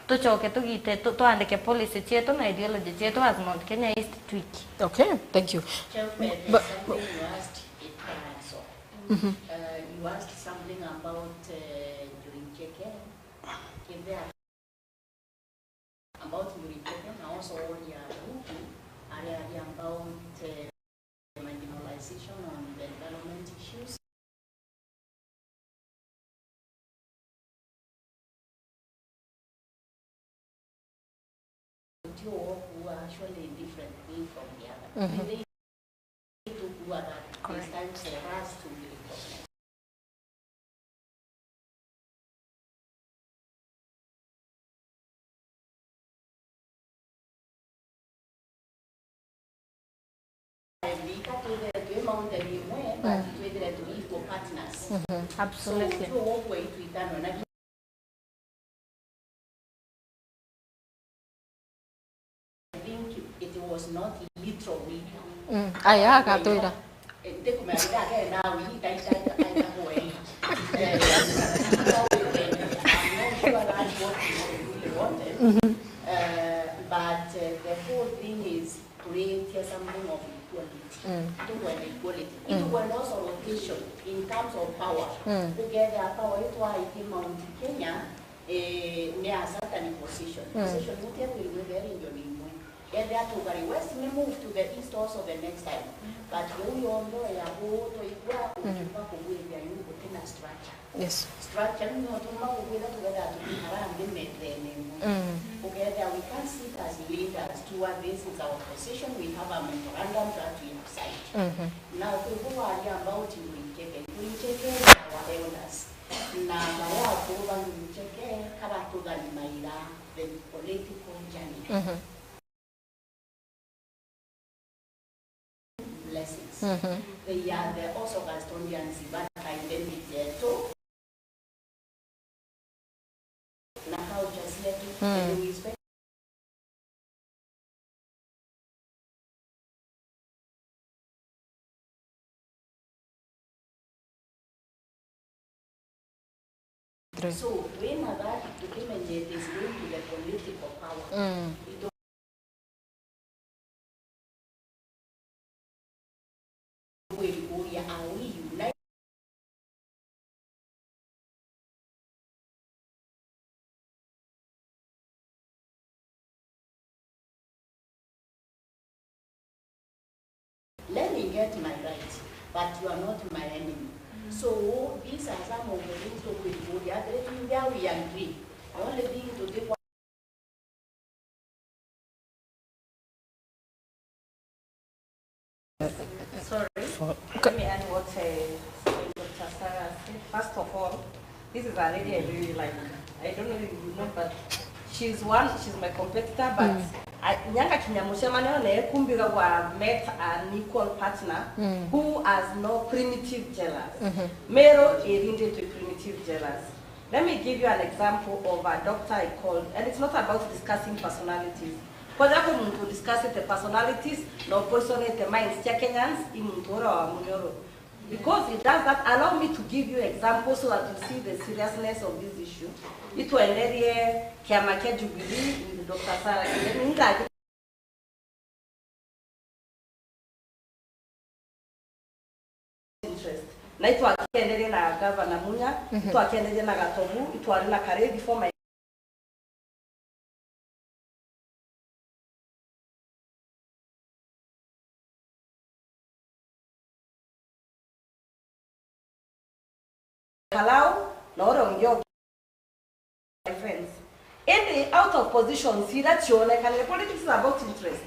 tucoke tugite, tu-, twandike policy cietu na ideology cietu as Mount Kenya East twiki. Okay, thank you. Chairman, there's But, something you asked, it can answer. Mm-hmm. Uh, you asked something about, uh, Njuri Ncheke. Kethira about Njuri Ncheke, na also Woria Ruku, aria aria about, uh, marginalization on the development issues. Utio wokuwa actually different thing from the other. Mm-hmm. They do kuwa that it's Correct. Time for us to be recognized. Mbika twithire twi mountain imwe, but twithire twi equal partners. Mhm. So, absolutely. Utio wokuwa itwitanwe na I think it was not literally. Mm. Aya, agatwira. Eh, ndikumenya ndagenda nawe, ita, ita, ita, ita kuwe. Eh, I'm not sure that's what we really wanted. Mm-hmm. Uh, but, uh, the whole thing is creating something of equality. Mm. Itukwenda equality. Mm. Itukwenda also rotation in terms of power. Mm. Ukethira power itwaitie Mount Kenya, eh, ni a certain position. Mm. Position mutia kwirwe very ndio ni imwe. Ethia tugari west, ni move to the east also the next time. But riu yonthe ya gutwigua, mm, ukiuga kugwithia yu gutina structure. Yes. Structure ni no tuma kugwira tugetha tukikara nthi methene imwe. Mm. Ukethia we can't sit as leaders to what this is our position, we have a memorandum that we have signed. Mm-hmm. Now, kwi bu waria about Njuri Ncheke. Njuri Ncheke na our elders. Na baria akuru ba Njuri Ncheke, kabatuthani maira the political journey. Mm-hmm. Blessings. Mm-hmm. They are the also custodians ba identity yetu. Na culture cietu. Mm. And we respect True. So, wina that, ukimenye it is going to the political power. Mm. Kwikuria, are we united? Let me get my right, but you are not my enemy. So these are some of the things to be good. Everything there we agree. The only thing to take Sorry. Let me add what, uh, Doctor Sarah said. First of all, this is a lady I really like. I don't know if you know, but she's one, she's my competitor, but I, nyanga kinya mucemanio na ye kumbiga wa met an equal partner who has no primitive jealous. Mero irinditwe primitive jealous. Let me give you an example of a doctor I called, and it's not about discussing personalities. Kwanja kwi muntu discussite personalities na poisonite minds cia Kenyans, i muntu ura wa Munyoro. Because he does that, allow me to give you examples so that you see the seriousness of this issue. Itwenderie kiama kia Jubilee with Doctor Sarah Kĩremi. Ingaji interest. Na itwakienderie na Gavana Munya, mhm, itwakienderie na Gatobu, itwari na Karithi former Kalau, na uria ungi o-, my friends. Indi out of positions iria cionekanire, politics is about interest.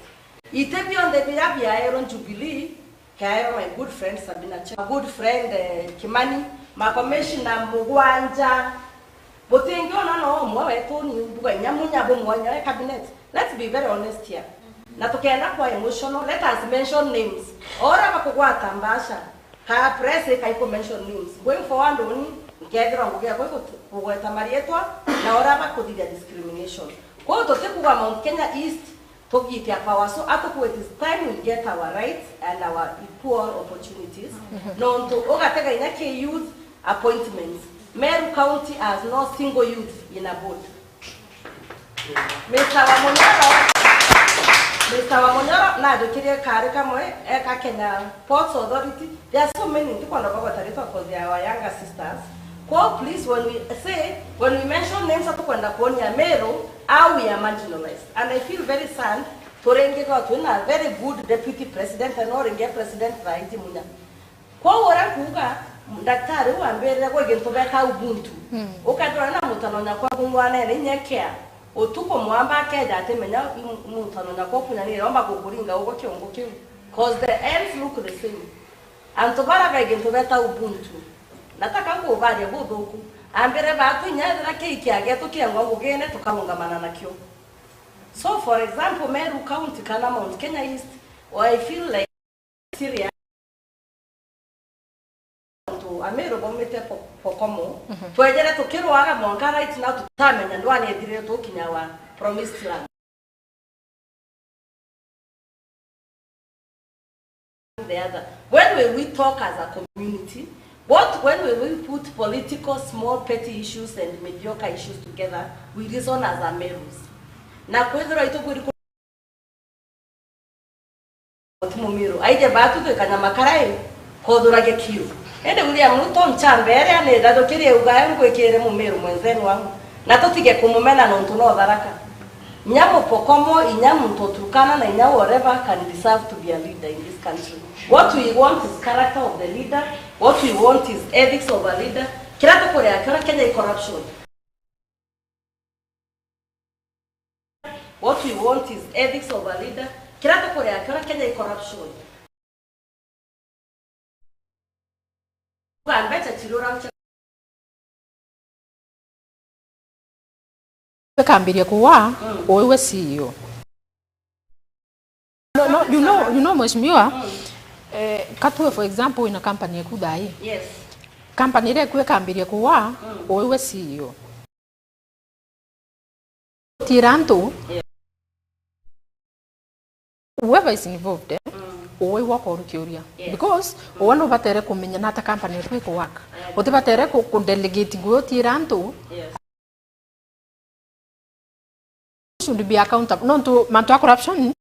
Iti bionthe biria biaerwo Jubilee, kiaerwo my good friend Sabina Chege, my good friend, eh, Kimani, makomishina mugwanja. Butingiona no umwe wetu ni mbuga inya Munya bumwe inya e cabinet. Let's be very honest here. Na tukenda kwa emotional, let us mention names. Ora bakugwata mbasha. Ka press ikai ku mention names. Going forward, uni nkethirwa ngugi yakwa igu-, kugweta marietwa na ora bakuthithia discrimination. Kwou tutikuga Mount Kenya East tugitia power, so atuku it is time we get our rights and our equal opportunities. Mhm. Nontu ugatega inya ki youth appointments. Meru County has no single youth in a board. Mister Wamunyoro, Mister Wamunyoro, najukirie kari kamwe, eka Kenya Ports Authority. There are so many, ndikwenda kugweta ritwa 'cause they are our younger sisters. Kwou, please, when we say, when we mention names, atukwenda kuonia Meru how we are marginalized. And I feel very sad, turingirwa twina very good deputy president, and no ringi president thaa iji Munya. Kwou uria nkuuga, ndaktari uu ambirire gwi gintu betaa Ubuntu. Mm. Ukethirwa na mutano nyakwa ngungwanene inyekea, utuku mwamba akeja atimenya i-, mutano nyakwa ukunyanire, omba gukuringa ugo kiongo kiu. 'Cause the ends look the same. Antu bara be gintu betaa Ubuntu. Na taka ngubaria buthuku. Ambire batu inya ethira kii kiagetu kiengwa ngugine tukarungamana nakio. So for example, Meru County kana Mount Kenya East, I feel like serious. Antu Ameru baumite Po-, Pokomo, mhm, twejere tukirwaga mwanka right now tutamenya ndwani ethirire tukinya wa promised land. The other. When will we talk as a community? What, when will we put political small petty issues and mediocre issues together, we reason as Amerus? Na kwithirwa itubwiri Mumiru aije batu twikanyama karai kothuragia kiu. Indi William Ruto nchambe iria ni ndathukirie ugae ngwikire Mumiru mwenzenu wangu. Na tutige kumumena nontu no Tharaka. Inya Mupokomo, inya muntu Turkana na inya whatever can deserve to be a leader in this country. What we want is character of the leader. What we want is ethics of a leader. Kiria tukuria kiria Kenya i corruption. What we want is ethics of a leader. Kiria tukuria kiria Kenya i corruption. Kuga mbeca chirura ucha. Kambiria kuwa, mm, uwe C E O. No, no, you know, you know, mheshimiwa, mm, eh, katue for example ina company yaku thai. Yes. Company iria iku ikambiria kuwa, mm, uwe C E O. Tira antu, yeah, whoever is involved, eh, mm, uwe iwe ukoru kiuria. Yes. Because, mm, uwe nubatere kumenya nata company iku iku work. Yeah. Utibatere ku, ku delegate ngugi utira antu. Yes. Should be accountable. Nontu mantu a corruption,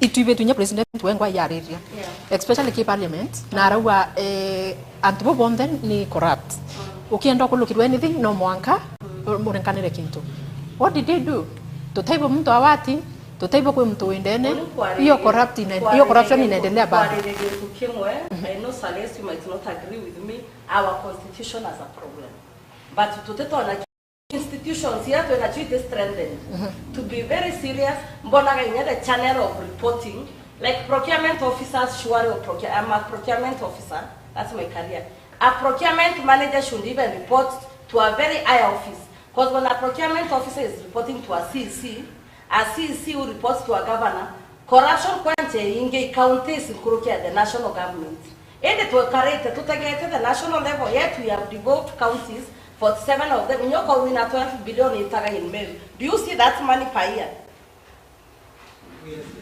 itwibitwe inya president wengwa yariria. Yeah. Especially ki parliament, na arauga, eh, antu bo bonthe ni corrupt. Mm. Ukienda kulukirwa anything, no mwanka, mm, urenkanire kintu. What did they do? Tutaibo muntu awati, tutaibo kwi muntu windene. Uni kwari-, iyo corrupt ina-, iyo corruption inaendelea bado. Kwarire gintu kimwe, mhm, I know Sales, you might not agree with me, our constitution has a problem. But tutitona institutions iria twina cio iti strengthened. Mhm. To be very serious, mbonaga inya the channel of reporting, like procurement officers, surely, or procu-, I'm a procurement officer, that's my career. A procurement manager should even report to a very high office, 'cause when a procurement officer is reporting to a C E C, a C E C who reports to a governor, corruption kwa nchi ingi counties nkuruki ya the national government. Indi twekarite tutegete the national level, yet we have devolved counties, forty-seven of them, inya ukawina twelve billion itaga in Meru. Do you see that money per year?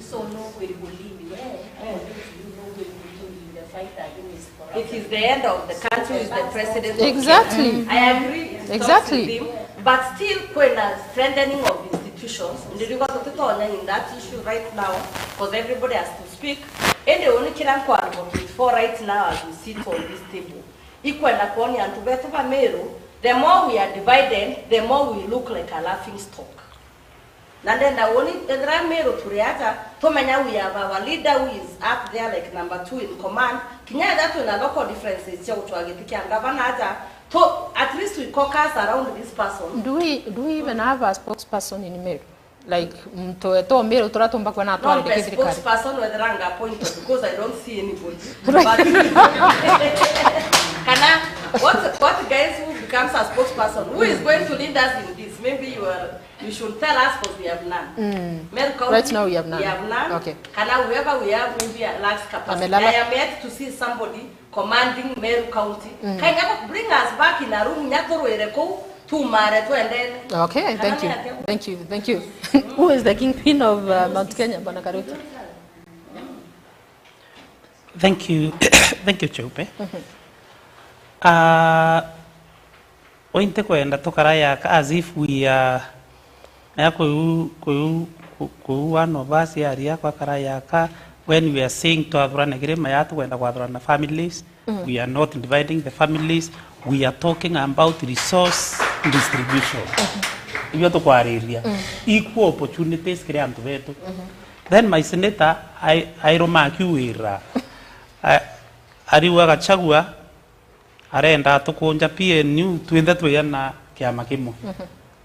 So no will bullying, yeah. I want you to know will bullying in the fight against corruption. It is the end of the country, is the president. Exactly. I agree. It stops Exactly. with him. But still, kwina strengthening of institutions. Ndirigwa tutitonya in that issue right now, because everybody has to speak. Ende uni kira nkwa advocate for right now as we sit on this table. Ikwenda kuonia antu betu ba Meru, the more we are divided, the more we look like a laughing stock. Na ndenda woni ethira Meru turi aja, tumenya we have our leader who is up there like number two in command. Kinya ethira twina local differences cia gucwa giti kia ngavana aja, tu, at least we caucus around this person. Do we do we even have a spokesperson in Meru? Like mtu wetu Meru tura tumba kwena No, atware the kithirikari. Spokesperson whether anga appointed because I don't see anybody. But kana what what guys who becomes a spokesperson who is going to lead us in this? Maybe you are you should tell us because we have none. Meru County, Right now we have none. We have none. Okay. Kana whoever we have maybe lacks capacity. Amelala. I am yet to see somebody commanding Meru County. Kainga bring us back in a room nya turwire kuu tumare twendene. Okay, thank you. Kana ni atia? Thank you. Thank you. Who is the kingpin of uh, Mount Kenya, Bwana Karuti? Thank you. Thank you, Cheupe. Uh, ointe kwenda tukarayaka as if we are na kuu kuu kuu one of us aria kwa karayaka when we are saying twathurana kirima ya tukwenda kwathurana families. We are not dividing the families. We are talking about resource distribution. Ibyo tukwariria. Equal opportunities kiri antu betu. Then my senator, I, I remark you wira. I, ariuga Gachagua arenda tukunja P N U twinthe twiana kiama kimwe.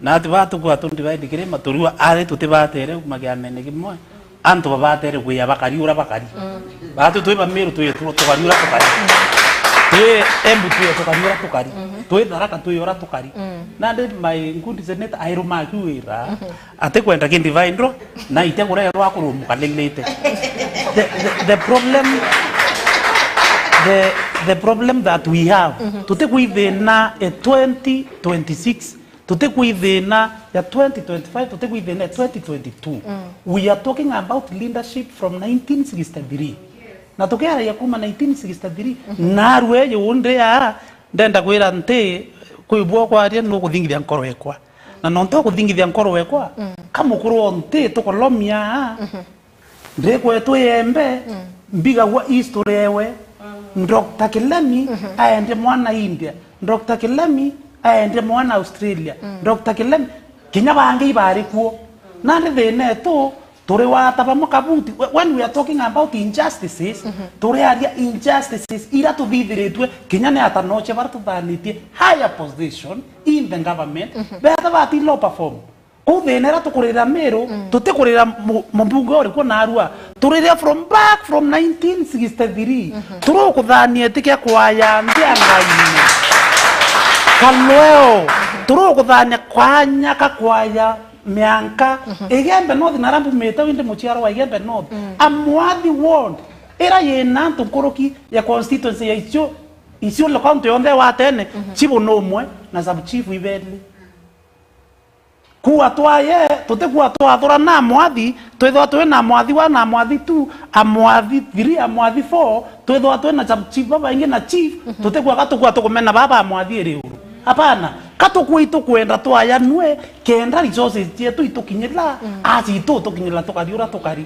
Na ati ba tukwa tu divide kirima turua ari tutibatere kuma kiamene kimwe. Antu babatere kuya bakari ura bakari. Batu twi Bamiru twi tu tukari ura tukari. Twi Embu twi tukari ura tukari. Twi Tharaka twi ura tukari. Nandi my good senator airuma akiwira ati kwenda ki divide ro na ite kurerwa kurumuka lilite. The, the, the problem the, the problem that we have tutikwithina e twenty twenty-six. Tutikwithina ya twenty twenty-five, tutikwithina ya twenty twenty-two. We are talking about leadership from nineteen sixty-three. Na tukiaragia kuma nineteen sixty-three, narua eji undi ya ndenda kwira nti kwibua kwaria nukuthingithia nkoro ekwa. Na nontu ukuthingithia nkoro ekwa, ka mukuru o nti tukolomia Ndikwetwa iembe, mbigagua history ewe. Doctor Kilemi aendie mwana India. Doctor Kilemi aendie mwana Australia. Doctor Kilemi, kinya bangi ibari kuo. Nandi thina etu, turi wata bamwe kabuti. Whe-, when we are talking about injustices, turi aria injustices ira tuthithiritue, kinya ni atanoche bara tuthanitie higher position in the government, betha bati low perform. Kuu thina ira tukurira Miru, tutikurira mu-, mubunge uriku narua. Turire from back from nineteen sixty-three. Turukuthania itikia kwaya nthi ya Ngai-ini. Kalweo. Turukuthania kwanya ka kwaya mianka. Igembe North na Rambu mita windi muciaro wa Igembe North. A Mwathi ward. Ira yina antu nkuruki ya constituency ya Isiolo, Isiolo county yonthe wa tene, chibu numwe na sub chief ibeli. Kuwa twaye, tutikua twathurana a Mwathi, twithwa twi na Mwathi one na Mwathi two, a Mwathi three, a Mwathi four, twithwa twi na sub chief babaingi na chief, tutikua ka tukua tukumena baba a Mwathi iri uru. Hapana, ka tukui tukwenda twayanue, kenda resources cietu itukinyira, acitu tukinyira tukari ura tukari.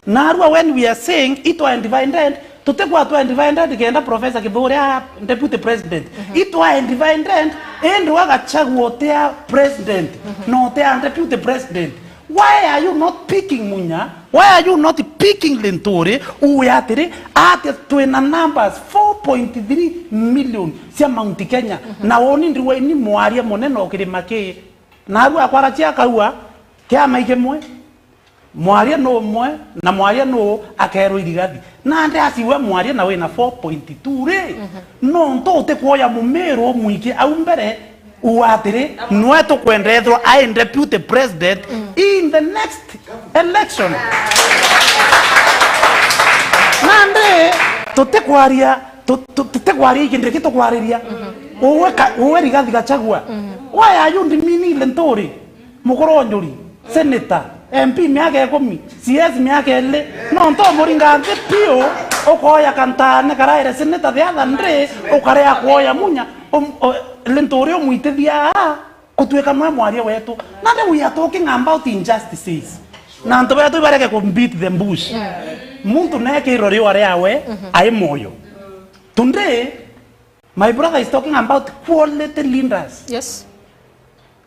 Narua when we are saying itwa independent, tutikwa twa independent kenda Professor Kithure a deputy president. Itwa independent, indi wa Gachagua utia president, no utia deputy president. Why are you not picking Munya? Why are you not picking Linturi? Uwe atiri, ati twina numbers four point three million cia Mount Kenya. Na woni ndiwa ini mwaria munene o kirima ki. Narua akwara cia kaua, kiama ikimwe. Mwaria no umwe, na mwaria no akerwo irigathi. Nandi asiwe mwaria na wina four point two ri, nontu utikwoya mumiru umwike au mbere, uga atiri, nwe tukwenda ethirwa ai deputy president in the next election. Nandi tutikwaria, tu-, tu-, tutikwaria ikindu ki tukwariria. Uwe ka-, uwe Rigathi Gachagua. Why are you demeaning Linturi? Mukuru wa Njuri, senator. M P miaka ikumi, C S miaka ili. Nontu umuringa nthi piu, ukoya kantane karaire senator the other day, ukarea kuoya munya, um, o, lintu uria umwitithia aa, kutuika nwe mwaria wetu. Nandi we are talking about injustices. Na antu betu ibareke ku beat the bush. Muntu nekirwe riua riawe, ai moyo. Today, my brother is talking about quality leaders. Yes.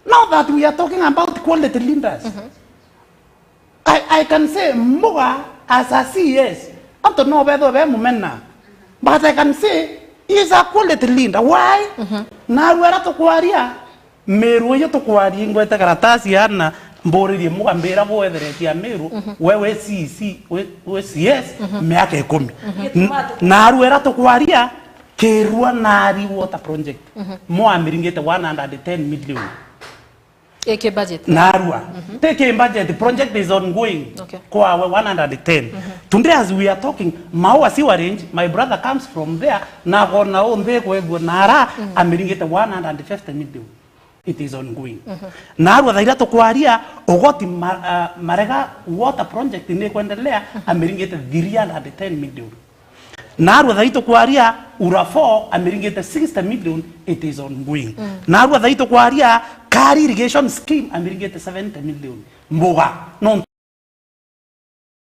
Now that we are talking about quality leaders, I, I can say Muga as a C S, antu no bethwe be mumena. But I can say he is a quality leader. Why? Narua era tukwaria, Meru iyo tukwaria, ingwete karatasi ana, mburirie Muga mbira bwetheretie a Meru, we wi C C, wi, wi C S, miaka ikumi. N-, narua era tukwaria, Kirua Nari Water Project, mwamiringite one hundred and ten million. Iki budget. Narua. Ti ki budget, project is ongoing. Okay. Kwawe one hundred and ten. Today as we are talking, Maua sewerage, my brother comes from there, na akona u nthi kwethua nara, amiringite one hundred and fifty million. It is ongoing. Narua thaira tukwaria, Ugoti ma-, ah, Marega water project ni kwendelea, amiringite three hundred and ten million. Narua thaai tukwaria, Ura four amiringite sixty million, it is ongoing. Narua thaai tukwaria, Kari irrigation scheme amiringite seventy million. Mbuga, no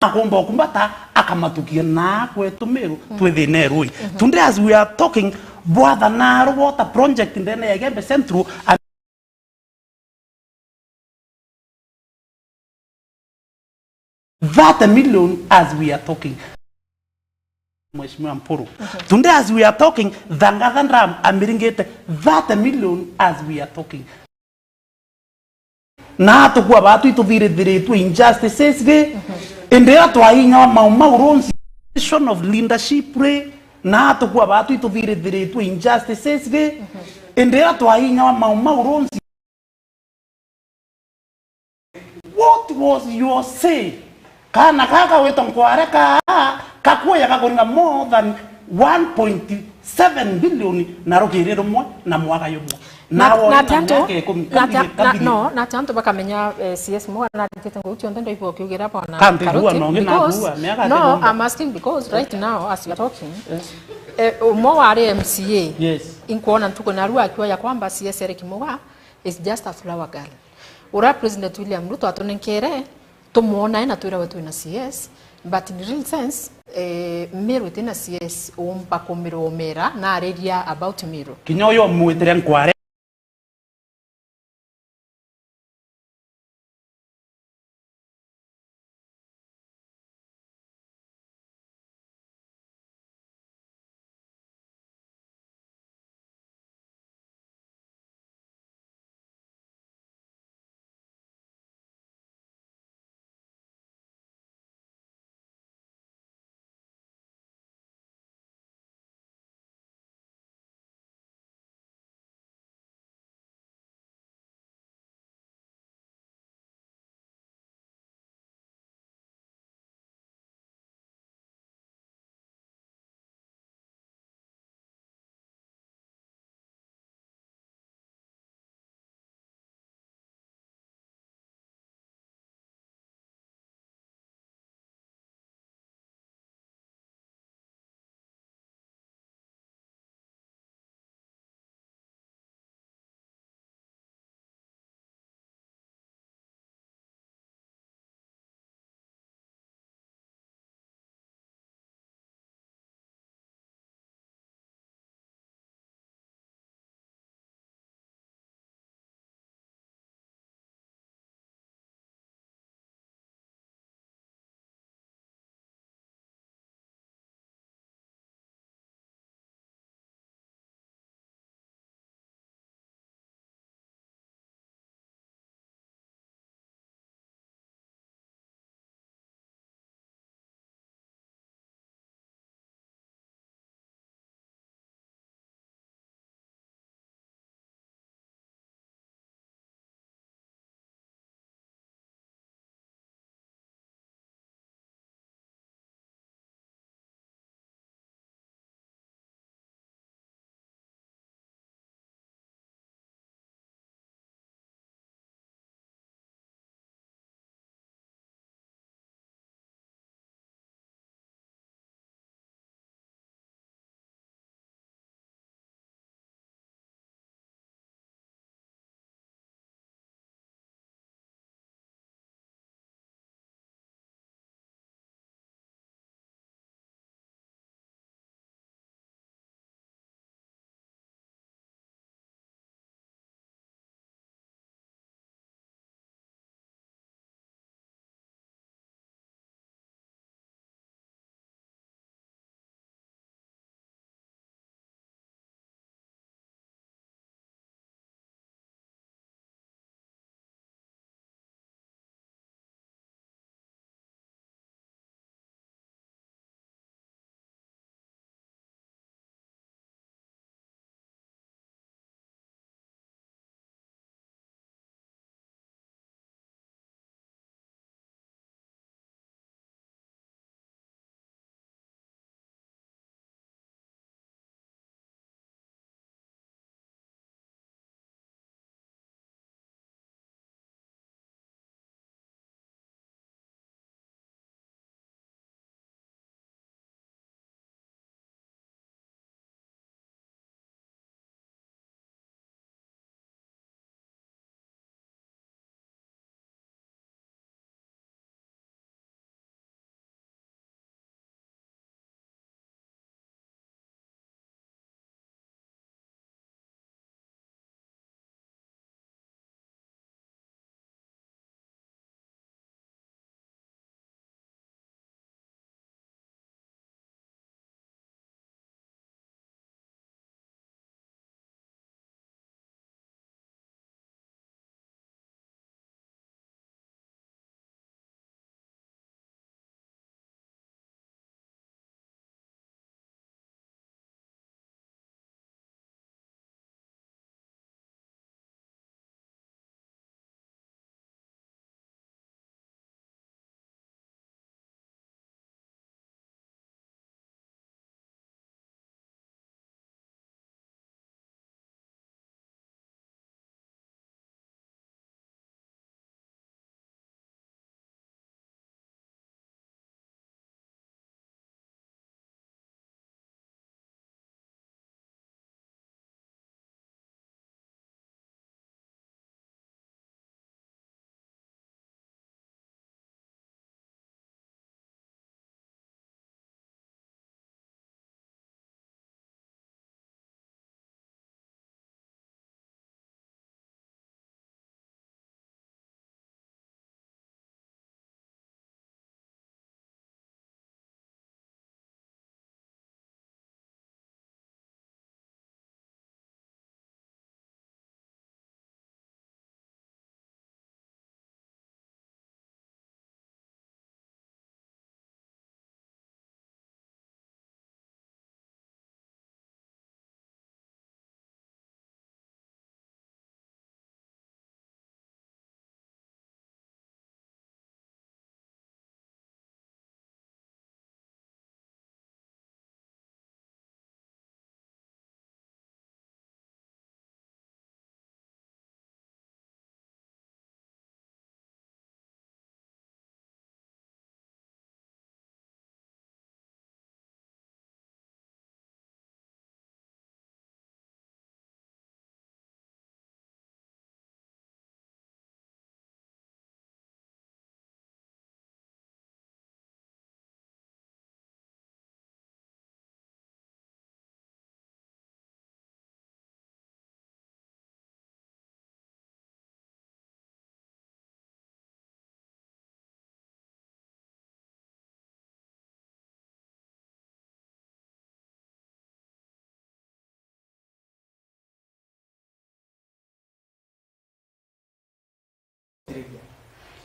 akumba ukumbata, akamatukia na kwetu Meru, twi thina e rui. Today as we are talking, bwatha Naru water project ndene ya Igembe Central, thirty million as we are talking. Mheshimiwa Mpuru. Today as we are talking, Thangatha Dam amiringite thirty million as we are talking. Na tukua batu ituthirithiritwe injustices gi. Indi ira twainya wa mau mau ronsi, position of leadership ri, na tukua batu ituthirithiritwe injustices gi. Indi ira twainya wa mau mau ronsi, what was your say? Kana kaka witwa nkware kaa, kakuya kakuringa more than one point seven billion na rukiri rumwe na mwaka yumwe. Na, na wona na ati antu, miaka ikumi, na ati a-, kabiri, na, kabiri. No, na ati antu bakamenya, eh, C S Muga narikite ngugi cionthe ndaigua ukiugira bwana Karuti, no, because, no, I'm asking because right now as we are talking, eh, umwe wari M C A, yes, inkwona ntuku narua akioya kwamba C S Eric Muga is just a flower girl. Uria President William Ruto atunenkere, tumwonae na twirawe twina C S, but in real sense, eh, Meru itina C S umba kumiromera na ariria about Meru. Kinya uyu umwitire nkware.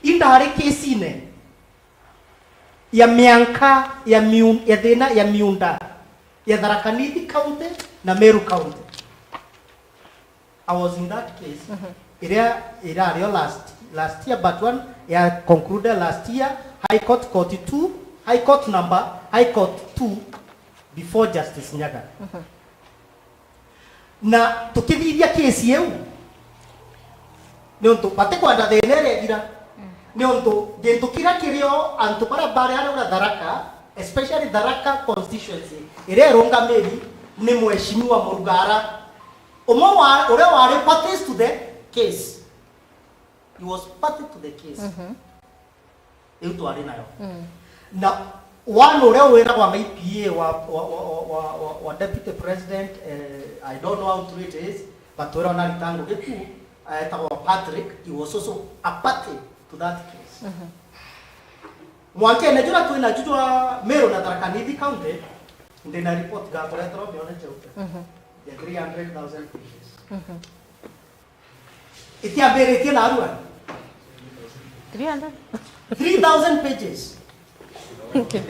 Indaari case-ine ya mianka ya miun-, ya thina ya miunda ya Tharaka Nithi County na Meru County. I was in that case. Mhm. Iria irario last, last year, but one ya concluded last year, High Court, Court two, High Court number, High Court two, before Justice Nyaga. Mhm. Na tukithithia case iu, niuntu batikwenda thina iria ithira. Mm. Niuntu gintu kiria kirio antu baria bari aria ura Tharaka, especially Tharaka constituency, iria irungamiri ni Mheshimiwa Murugara. Umwe wa, uria wari parties to the case. He was party to the case. Mhm. Iu twari nayo. Mm. Na one uria wiragwa my P A wa, wa, wa, wa, wa, wa, wa deputy president, eh, I don't know how true it is, but uria unarita ngugi ku, etagwa Patrick, he was also a party to that case. Mhm. Mwankene juria twina ju jwa Meru na Tharaka Nithi County, ndina report ngakuretera umione cheuke. Mhm. Ya three hundred thousand pages. Mhm. Itiambiritie narua. Three hundred? Three thousand pages. Okay.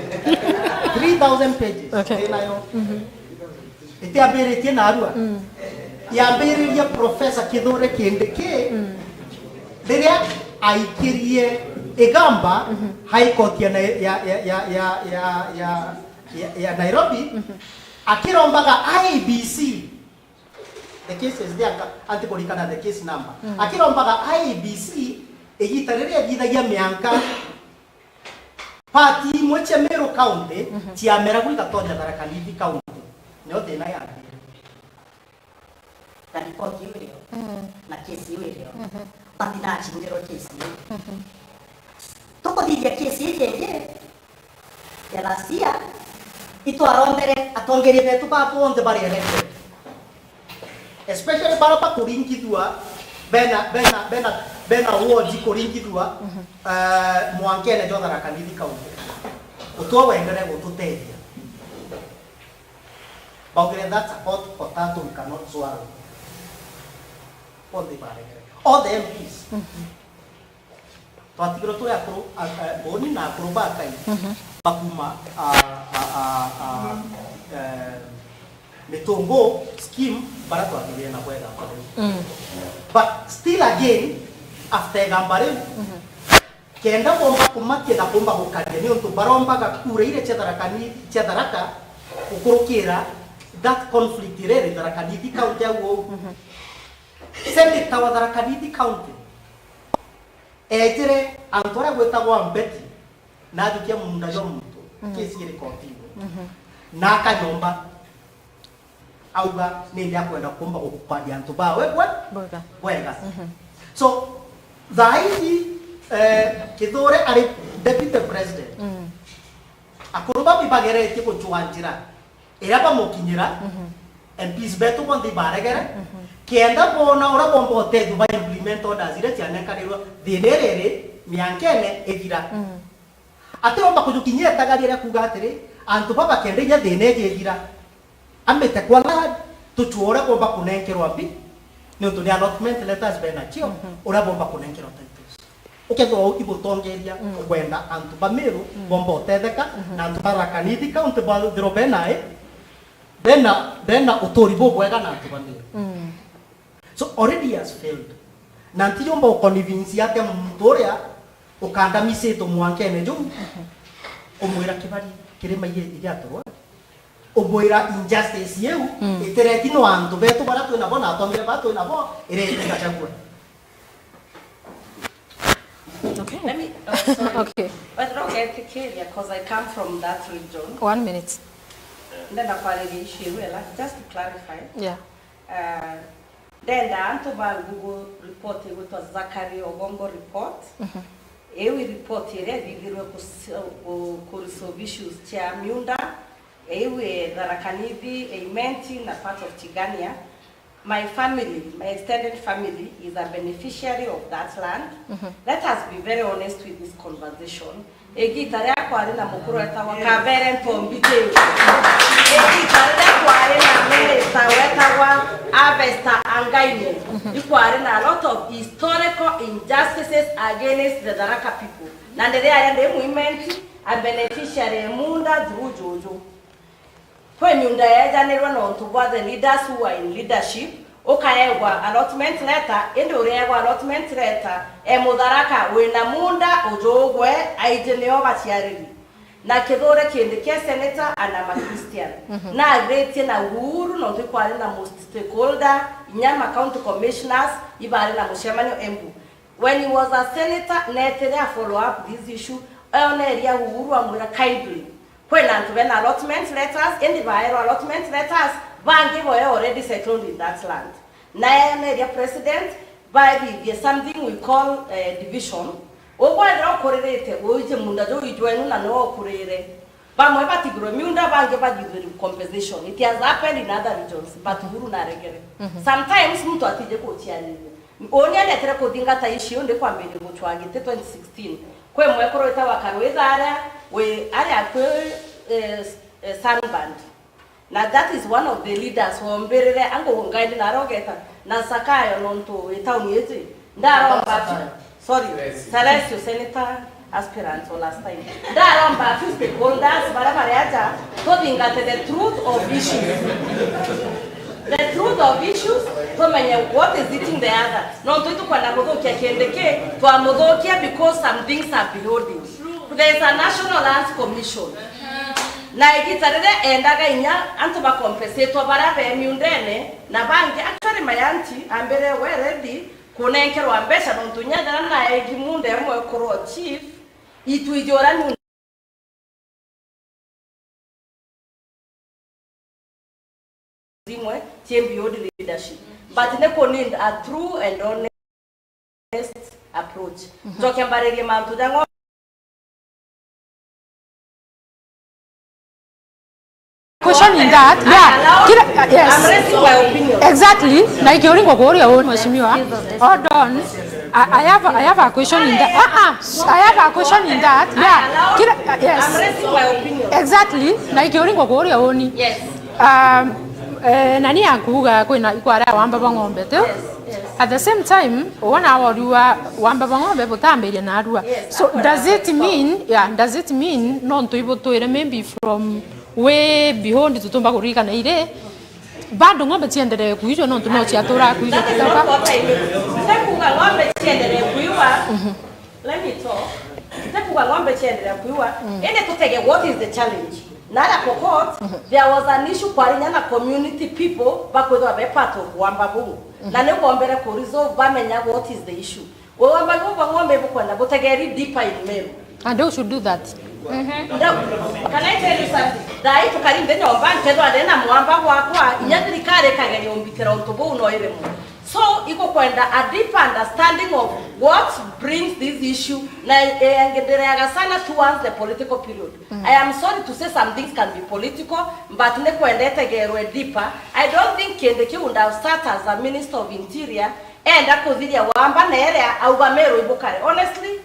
Three thousand pages. Okay. Ndinayo. Mhm. Itiambiritie narua. Mm. Yambiriria Professor Kithure Kindiki, mm, riria aikirie igamba, mhm, High Court ya Nai-, ya, ya, ya Nairobi, mhm, akirombaga I E B C. The case is there, anti kurikana the case number. Mm. Akirombaga I E B C, igita riria ithithagia mianka, part imwe cia Meru County, mhm, ciameragwa igatonya Tharaka Nithi County. Nio thina yambire. Na report iu irio, mm, na case iu irio. Mhm. But ndacindiro case iu. Mhm. Tukuthithia case iji ingi ya last year, itwarombere atongeria betu ba bonthe bari elected, especially bara bakuringithua bena, bena, bena, bena ward ikuringithua, mhm, eh, mwankene jwa Tharaka Nithi County. Utwe wendere gututethia. Baugire, "That's a pot potato we cannot swallow." Bonthe baregere. All the M Ps. Mhm. Twatigirwe turi akuru, a, a, Mboni na akuru ba Kai, mhm, bakuma, a, a, a, a, eh, Mitungu scheme, bara twathithire na bwega kuri. Mm. But still again, after igamba riu, mhm, kenda bomba kumatia na bomba gukaria, niuntu barombaga kura iria cia Tharaka Nithi, cia Tharaka, gukurukira that conflict iria iri Tharaka Nithi County au uu. Mhm. Senator wa Tharaka Nithi County eetire antu aria gwitagwa Mbeti, na athukia munda jwa muntu, mm, kesi iri kotini, mhm, na akanyomba, auga, "Nindi akwenda kumba gukukaria antu bawe bwe-, bwega, bwega." Mhm. So, thaa iji, eh, Kithure ari deputy president. Mm. Akuru babi bageretie gucwa njira iria bamukinyira, mhm, M Ps betu bonthe ibaregere, mhm, kenda boona uria bomba utethio ba implement orders iria cianenkanirwe thina iria iri miankene ithira. Mm. Atiromba kujukinyia itagaria ria kuuga atiri, antu baba kenda inya thina iji ithira, amite kwa land, tucue uria bomba kunenkerwa mbi, niuntu ni allotment letters bena cio, mhm, uria bomba kunenkerwa titles. Ukethirwa u ibutongeria, mm, ukwenda antu ba Meru, mm, bomba utetheka, mhm, na antu ba Tharaka Nithi County bathirwa bena i, bena, bena uturi bubwega na antu ba Meru. Mm. So already he has failed. Na ntijomba uconvince atia muntu uria ukandamisitwe mwankene juu, umwira kibari kirima iria turwa, umwira injustice iu, mm, itireti no antu betu baria twinabo na atongeria baria twinabo, ireti Gachagua. Okay. Let me, oh, sorry. Okay. But okay, Kikeria, 'cause I come from that region. One minute. Ndenda kwariria issue iu ela, just to clarify. Yeah. Uh, ndenda antu ba Google report igwitwa Zachary Ogongo report. Mhm. Iu i report iria ithithirwe kus-, ku, ku resolve issues cia miunda. Iu i Tharaka Nithi, Imenti na part of Tigania. My family, my extended family is a beneficiary of that land. Mhm. Let us be very honest with this conversation. Igita ria kwari na mukuru wetagwa Kabere Ntombi Ntiru. Igita riria kwari na minister wetagwa Avesta Angaine. Mhm. Ikwari na a lot of historical in-, injustices against the Tharaka people. Na ndiri aria ndi mwimenti, a beneficiary e munda through Juju. Kwi miunda yeejanirwe nontu bwa the leaders who were in leadership, ukaegwa allotment letter, indi ureegwa allotment letter e Mutharaka wina munda ujugwe aiji nio baciariri. Na Kithure Kindiki e senator and I'm a Christian. Mhm. Na agreetie na Uhuru nontu ikwari na most stakeholder, inya ma county commissioners, ibari na mucemanio Embu. When he was a senator, neetire a follow up this issue, eoneria Uhuru amwira kindly, kwina antu bena allotment letters, indi baerwa allotment letters, bangi boe already settled in that land. Na eoneria president, bathithie something we call, eh, division. Ugwethira ukuririte, uiji munda juu ijwenu na no ukurire. Bamwe batigirwe miunda, bangi bathithirwe compensation. It has happened in other regions, but Uhuru naregere. Mhm. Sometimes muntu atije kuciariria. Uni endetire kuthingata issue ndi kwambiria gucwa giti twenty sixteen. Kwi mwekuru witagwa Karwitha aria wi aria kwi, eh, eh, Sunbird. Na that is one of the leaders wombirire angu ngaindi narogeta na Zakayo nontu wi tauni iji. Ndaromba, sorry, Celestio, senator aspirant o last time. Ndaromba a few stakeholders baria bari aja tuthingate the truth of issues. The truth of issues, tumenye what is eating the other. Nontu itukwenda kuthukia Kindiki, twamuthukia because some things are beholding. There is a National Lands Commission. Na igita riria endaga inya antu bakompensatwa baria be miundene, na bangi, actually my auntie ambire we ready kunenkerwa mbeca nontu inya riria naegi munda imwe kurwa chief, itwiji uria miunda imwe cie beyond leadership. But ni ku need a true and honest approach. Mhm. Njoke mbaririe mantu ja ng'o- Question in that, yeah. Kila, uh, yes. I'm raising my opinion. Exactly. Na ikio ringo kuria uni, mheshimiwa. Hold on. I, I have, I have a question in that. Ah, ah. I have a question in that. Yeah. Kila, uh, yes. I'm raising my opinion. Exactly. Na ikio ringo kuria uni. Yes. Um, eh, nani akuga kwina ikwara ya wamba ba ng'ombe tu? Yes, yes. At the same time, wona woriwa wamba ba ng'ombe butambiria narua. Yes, so does it mean, yeah, does it mean no ntu ibutwire maybe from way beyond tutumba kuririkana iri? Bado ng'ombe ciendelee kuijwa no ntu no ciatura kuijwa. That is not what I mean. Sikuga ng'ombe ciendelee kuiwa. Mhm. Let me talk. Nte kuga ng'ombe cienderea kuiwa, mm, indi tutege what is the challenge. Na aria Pokot, mhm, there was an issue kwari inya na community people bakwithwa be part of wamba buu. Mhm. Na ni bombere ku resolve bamenya what is the issue. We wamba buu bwa ng'ombe bukwenda butegeri deeper in Meru. And who should do that? Mhm. Can I tell you something? Thai tukari nthi nyomba, nkethwa ndina mwamba gwakwa, inya thirikari ikageria umbitira untu buu no iremwe. So, igukwenda a deep understanding of what brings this issue, na, eh, ndireaga sana towards the political period. Mm. I am sorry to say some things can be political, but ni kwenda itegerwe deeper. I don't think Kindiki would have sat as a minister of interior, enda kuthiria wamba na eria auga Meru ibukare. Honestly,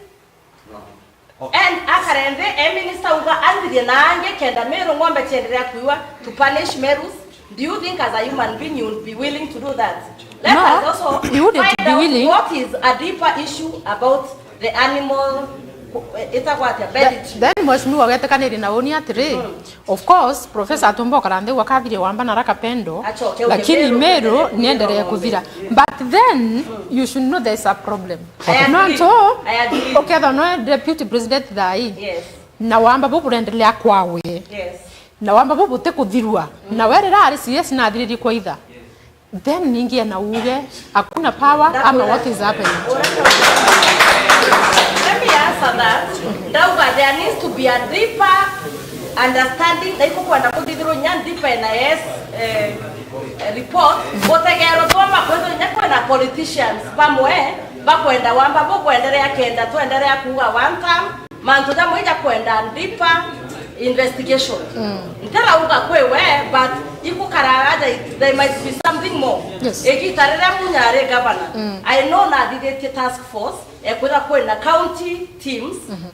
and akare nthi, e minister uga anthirie na angi kenda Meru ng'ombe cienderea kuiwa to punish Merus. Do you think as a human being you would be willing to do that? Let us also find out what is a deeper issue about the animal, itagwa atia, banditry. Then, mheshimiwa, ugetikaniria na uni atiri, mm, of course, Professor atumba ukara nthi gwakathirie wamba na raka pendo, lakini Meru niendelee kuthira. But then, mm, you should know there is a problem. I agree. Nontu, I agree, ukethwa noe deputy president thai, yes, na wamba bu burendelea kwawe. Yes. Na wamba bu butikuthirua. Mm. Na we rira ari C S nathiririe kwa itha. Yes. Then ningi ena uge, hakuna power ama what is happening? Let me answer that. Ndauga there needs to be a deeper understanding, na ikukwenda kuthithirwa inya deeper N I S, eh, eh, report, gutegerwa twamba kwithirwa inya kwina politicians bamwe bakwenda wamba bukwenderea kenda twenderea kuuga one term, mantu jamwe jakwenda deeper investigation. Mm. Ntirauga kwi we, but ikukaraga aja, there might be something more. Yes. Igita riria Munya ari governor, mm, I know nathithitie task force, ekwira kwina county teams, mhm,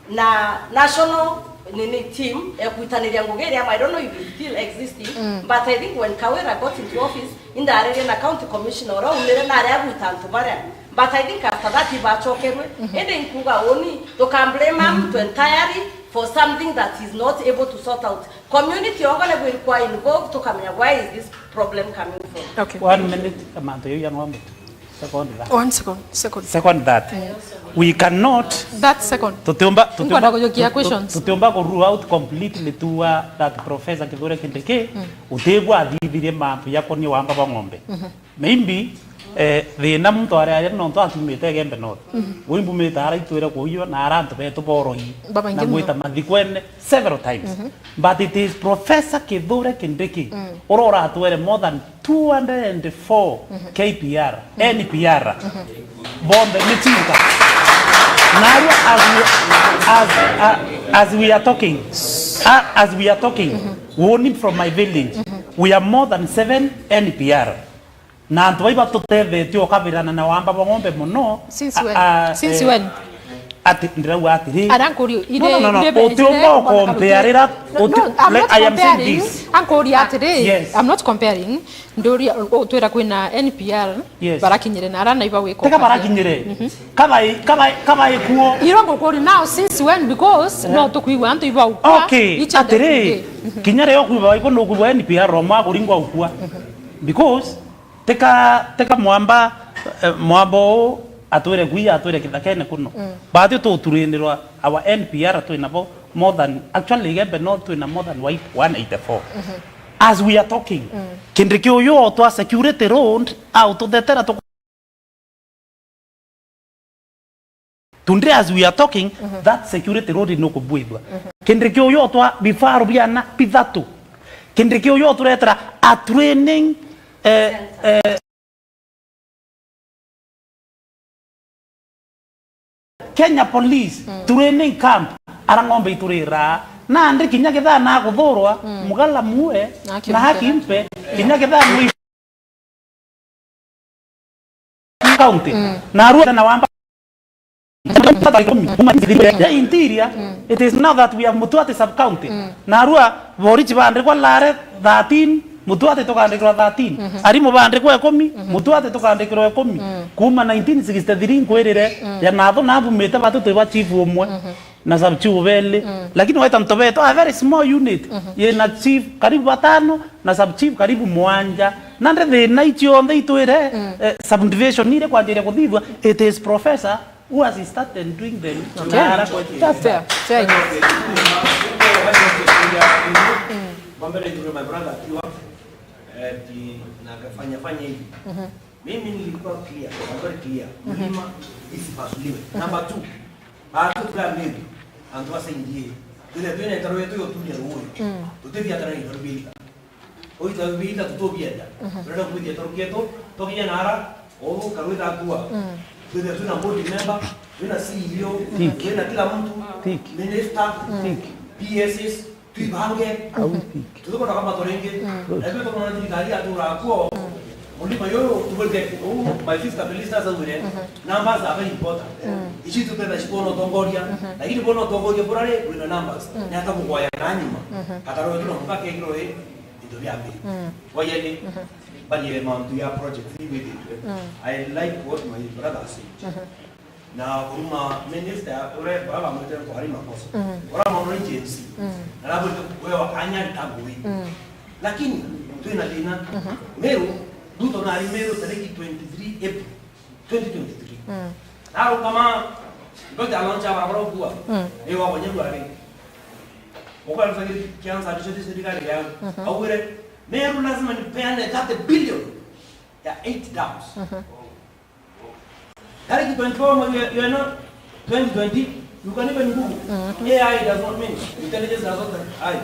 na national nini team ya kwitaniria ngugi iria, I don't know if it's still existing, mm, but I think when Kawira got into office, indaririe na county commissioner uria umire na aria agwita antu baria But I think after that ibachokerwe. Indi nkuga uni, tukamblame mtu entirely for something that he's not able to sort out. Community yongo niguo ilikuwa involved, tukamenya where is this problem coming from. Okay. One minute, Kamantha, you young woman. Second that. One second, second. Second that. We cannot. That second. Tutiumba, tutiumba, Nkwenda kujukia tu-, tu-, questions. Tutiumba ku rule out completely tu wa that Professor Kithure Kindiki, utigwa athithirie mambo ya konia wamba bwa ng'ombe. Maybe, eh, thina muntu aria aria nontu atumite Igembe North. Ui mbumite ara itwire kuuyo na ara antu betu boroi. Babaingi na muno. Gwita mathikwene several times. But it is Professor Kithure Kindiki uria uratwere more than two hundred and four K P R, N P R. Bombe mitinga. Narua as we, as, uh, as we are talking, uh, as we are talking, warning from my village, we are more than seven N P R. Na antu baiba tutethetie ukabirana na wamba bwa ng'ombe mono. Since when? Since when? Ati, ndirauga atiri. Ara nkuria, no, no, no, no. Utiumba ukompea rira, no, uti-, no, I'm not comparing. I am saying this. Ankuria atiri, yes. I'm not comparing. Nduria, utwira kwina N P R, yes, barakinyire na ara naiba wiko. Teka barakinyire. Kabai, kabai, kabai kuo. Iro ngukuri now since when? Because no tukwigua antu iba ukua. Okay, atiri. Kinya rio kwiba ibo no kwigua N P R ro mwa kuringwa ukua. Because Tika, tika mwamba, eh, mwamba uu atwire kuiya, atwire kithakene kuno. Bathi tuturinirwa our N P R twinabo more than, actually, Igembe North twina more than one eighty-four. As we are talking, Kindiki uyu otwa security road, au tuthetera tu- Today as we are talking, that security road nukubwithwa. Kindiki uyu otwa bifaru biana bithatu. Kindiki uyu oturetera a training, eh, eh, Kenya Police training camp, ara ng'ombe iturira. Nandi kinya kithaa nakuthurwa, Mugala muue, na haki mpe, kinya kithaa mwi- county. Narua na wamba. Ya interior, it is now that we have Mutuati sub county. Narua borichi bandikwa Lare thirteen, Mutuati tukandikirwa thirteen. Arimu bandikwa ikumi, Mutuati tukandikirwa ikumi. Kuma nineteen sixty-three nkwirire, ya natho nabumite batu twi ba chief umwe. Na sub chief beli. Lakini waita ntobeto, a very small unit. Yina chief karibu batano na sub chief karibu mwanja. Na nde thina icio nthe itwire, eh, subdivision ire kwanjiria kuthithua, it is professor who has started doing them. Okay. Na ara kwetu. That's fair. Fair enough. Mambo ile my brother akiwa, eh, ti-, na akafanya, fanya hivi. Mimi nilikuwa clear, I'm very clear. Mlima isipasuliwe. Number two, baatutwamiri antu basaindie. Twithe twina itaru yetu yoturia ruuyu. Tutithiatana na itaru bia ita. O itaru bia ita tutubienda. Turenda kwithia itaru kietu, tukinya nara, o karwita akua. Twithe twina board member, twina C E O, twina kila mtu, minister, P S S, twibange. Au tiki. Tuthukura kama turingi. Na itwe tukwona thirikari yatura kuo. Mulima yuyu tubwite uu, my sister Felista augire, numbers are very important. Ici tutenda cikwona utongoria, lakini bona utongoria burari wina numbers. Ni ata bugoya na nyuma. Atarwe tuna mpaka ikiro i into bia mbere. Wayeni, bali mauntu ya project ni wititwe. I like what my brother said. Na kuma minister uria baba mwite kwa ari makosa. Ora maono ni Gen Z. Na rabu wewe anyari tabu wi. Lakini twina thina. Meru, Ruto na ari Meru tariki twenty-three April twenty twenty-three. Naro kama ndote aloncha barabara ukua. Ewa kwenye kwa ari. Ukwa nzagiri kianza ndicho tisi ndikari ya. Augire, Meru lazima nipeane thirty billion ya eight dams. Tariki twenty-four mwezi wa, you know, twenty twenty, you can even Google. A I does not mean, intelligence does not lie.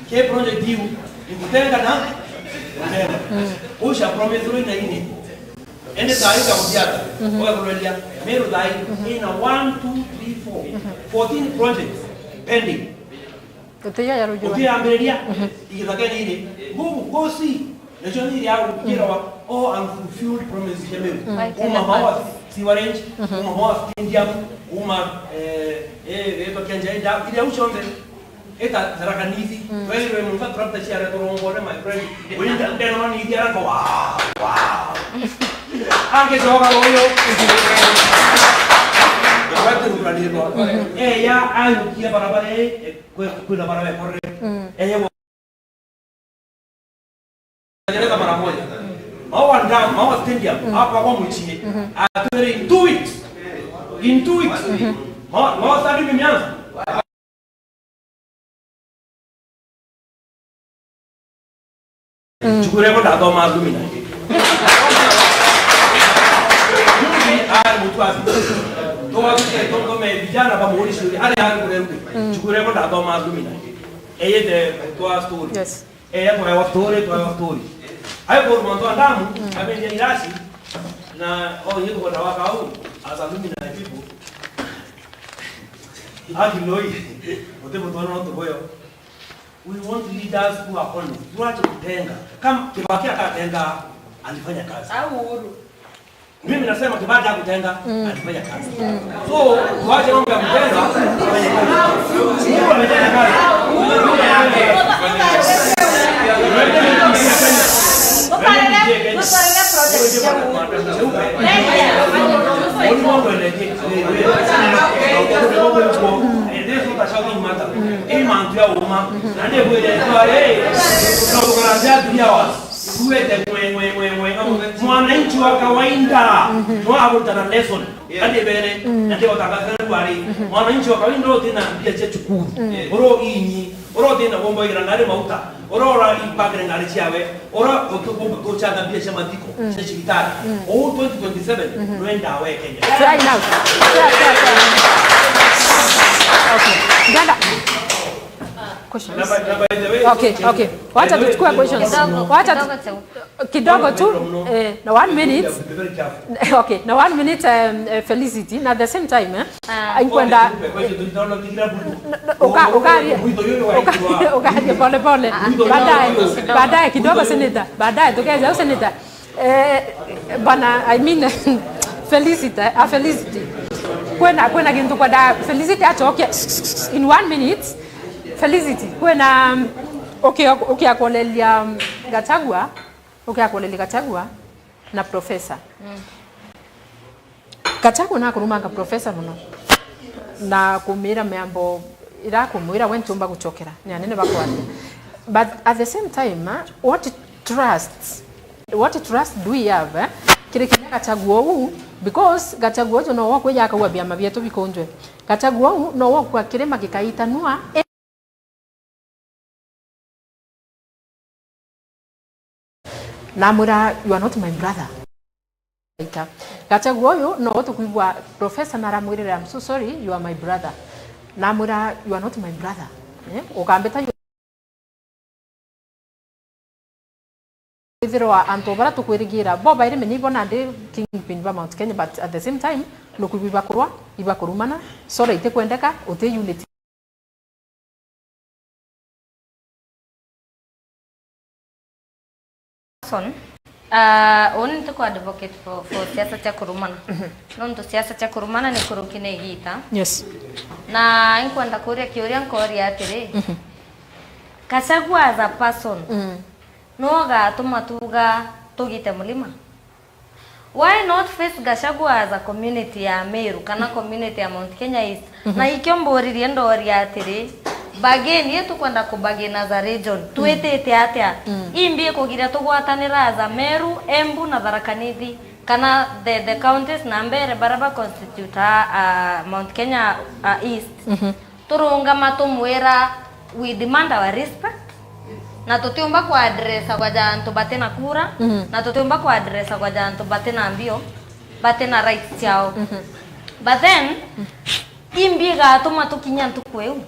Ke project hiyo, ni kutenga na kutenga. Usha promise roi na ini. Ende taarifa kusiata, kwa kulelia, Meru thai, ina one, two, three, four, fourteen projects pending. Gutiyo ya rujua. Ukiambiriria igithakene iri, Google, go see. Nacio ni iria ugirawa all unfulfilled promises cia Meru. Kuma Maua sewerage, kuma Maua stadium, kuma, eh, eh, eh, Kianjai dam, iria u cionthe. Ita Tharaka Nithi, twirwe munga tractor cia ria turongone, my friend. Urinda ndeno ni iria rako, wow, wow. Angicoka uyu. Abatiruguraniirwa. Eya anyukia barabara ii, kwi-, kwina barabara ikorere. Eya Majeneza mara moja. Maua Dam, Maua Stadium, hapa kwa Mwichie. Atwere in two weeks. In two weeks. Ma-, Maua Stadium imeanza. Cukuru imo ndathoma alumni. Juzi ari mtu asi. Toa tuke tongome vijana ba muri shule. Ari ari kule. Cukuru imo ndathoma alumni. Eye the mtu wa story. Yes. Eh, twaewa story, twaewa story. Ai, kwa mwanzo wa Damu, amendia irasi, na, oh, yeye kwa dawa kau, as alumni people. Aki noi, utebo twana watu boyo. We want leaders who are honest. Tuache kutenga. Kama Kibaki akatenga, alifanya kazi. Au Uhuru. Mimi nasema Kibaki hakutenga, alifanya kazi. So, tuache mambo ya kutenga, afanye kazi. Uhuru amefanya kazi. Hii mantu ya uma. Na ndio kweli, eh, tunakukaribia three hours. Tuwete ngwe, ngwe, ngwe, ngwe. Mwananchi wa kawaida no agutana lesson. Kati bere, na ndio watangaza kwari. Mwananchi wa kawaida utina mbia cia cukuru. Uro inyi, uro utina bomba igira ngari mauta. Uro ura ipakire ngari ciawe. Uro utukumba kuchanga mbia cia mathiko, cia cibitari. Ou twenty twenty-seven, nwenda we Kenya. Try now. Try, try, try. Okay. Ndenda. Questions? Na by, na by the way, okay, okay. Wacha tuchukue questions. Kidogo, wacha tu-, kidogo tu. Kidogo tu. Eh, na one minute. Be very careful. Okay, na one minute, um, eh, Felicity, na at the same time, eh? Ah. Inkwenda, n-, n-, uka-, ukaria, uka-, ukaria pole pole. Baadaye, baadaye kidogo, senator. Baadaye, tukaja au senator. Eh, bana, I mean, Felicity, ah, Felicity. Kwena, kwena kintu kwenda Felicity acoke in one minute. Felicity, kwena, um, okay, okay, akolelia, um, Gachagua, okay, akolelia Gachagua na professor. Mm. Gachagua nakurumanga professor muno na kumira miambo ira akumwira we ntiumba gucokera ni anene bakwaria. But at the same time, ah, what trust, what trust do we have, eh? Kiri kinya Gachagua uu, because Gachagua uju no wokwija akaua biama bietu bikunjwe. Gachagua uu no wokua kirima gikaitanua, eh, namwira, "You are not my brother." Gachagua uyu no tukwigua professor naramwirira, "I'm so sorry, you are my brother." Namwira, "You are not my brother." Eh? Ukambita Kwithirwa antu bara tukwirigira bo bairi menya ibo nandi kingpin ba Mount Kenya, but at the same time nukwigua ibakurwa, ibakurumana, so itikwendeka, uti unity. Son, ah, uni ntiku advocate for, for siasa cia kurumana. Mhm. Nontu siasa cia kurumana ni kuruki ni igita. Yes. Na inkwenda kuria kiuria nkoria atiri, mhm, Gachagua as a person, mm, no gatuma tuga tugite mulima? Why not face Gachagua as a community ya Meru kana community ya Mount Kenya East? Mhm. Na ikio mburirie ndoria atiri, bargain ii tukwenda ku bargain as a region, mm, twitite atia? Mm. Imbi ikugiria tugwatanira as a Meru, Embu na Tharaka Nithi, kana the, the counties na mbere bara ba constitute a, a Mount Kenya, a East? Mhm. Turungama tumwira, we demand our respect, na tutiumba kuadressagwa ja antu batina kura, mhm, na tutiumba kuadressagwa ja antu batina mbio, batina rights ciao. Mhm. But then, imbi igatuma tukinya ntuku iu?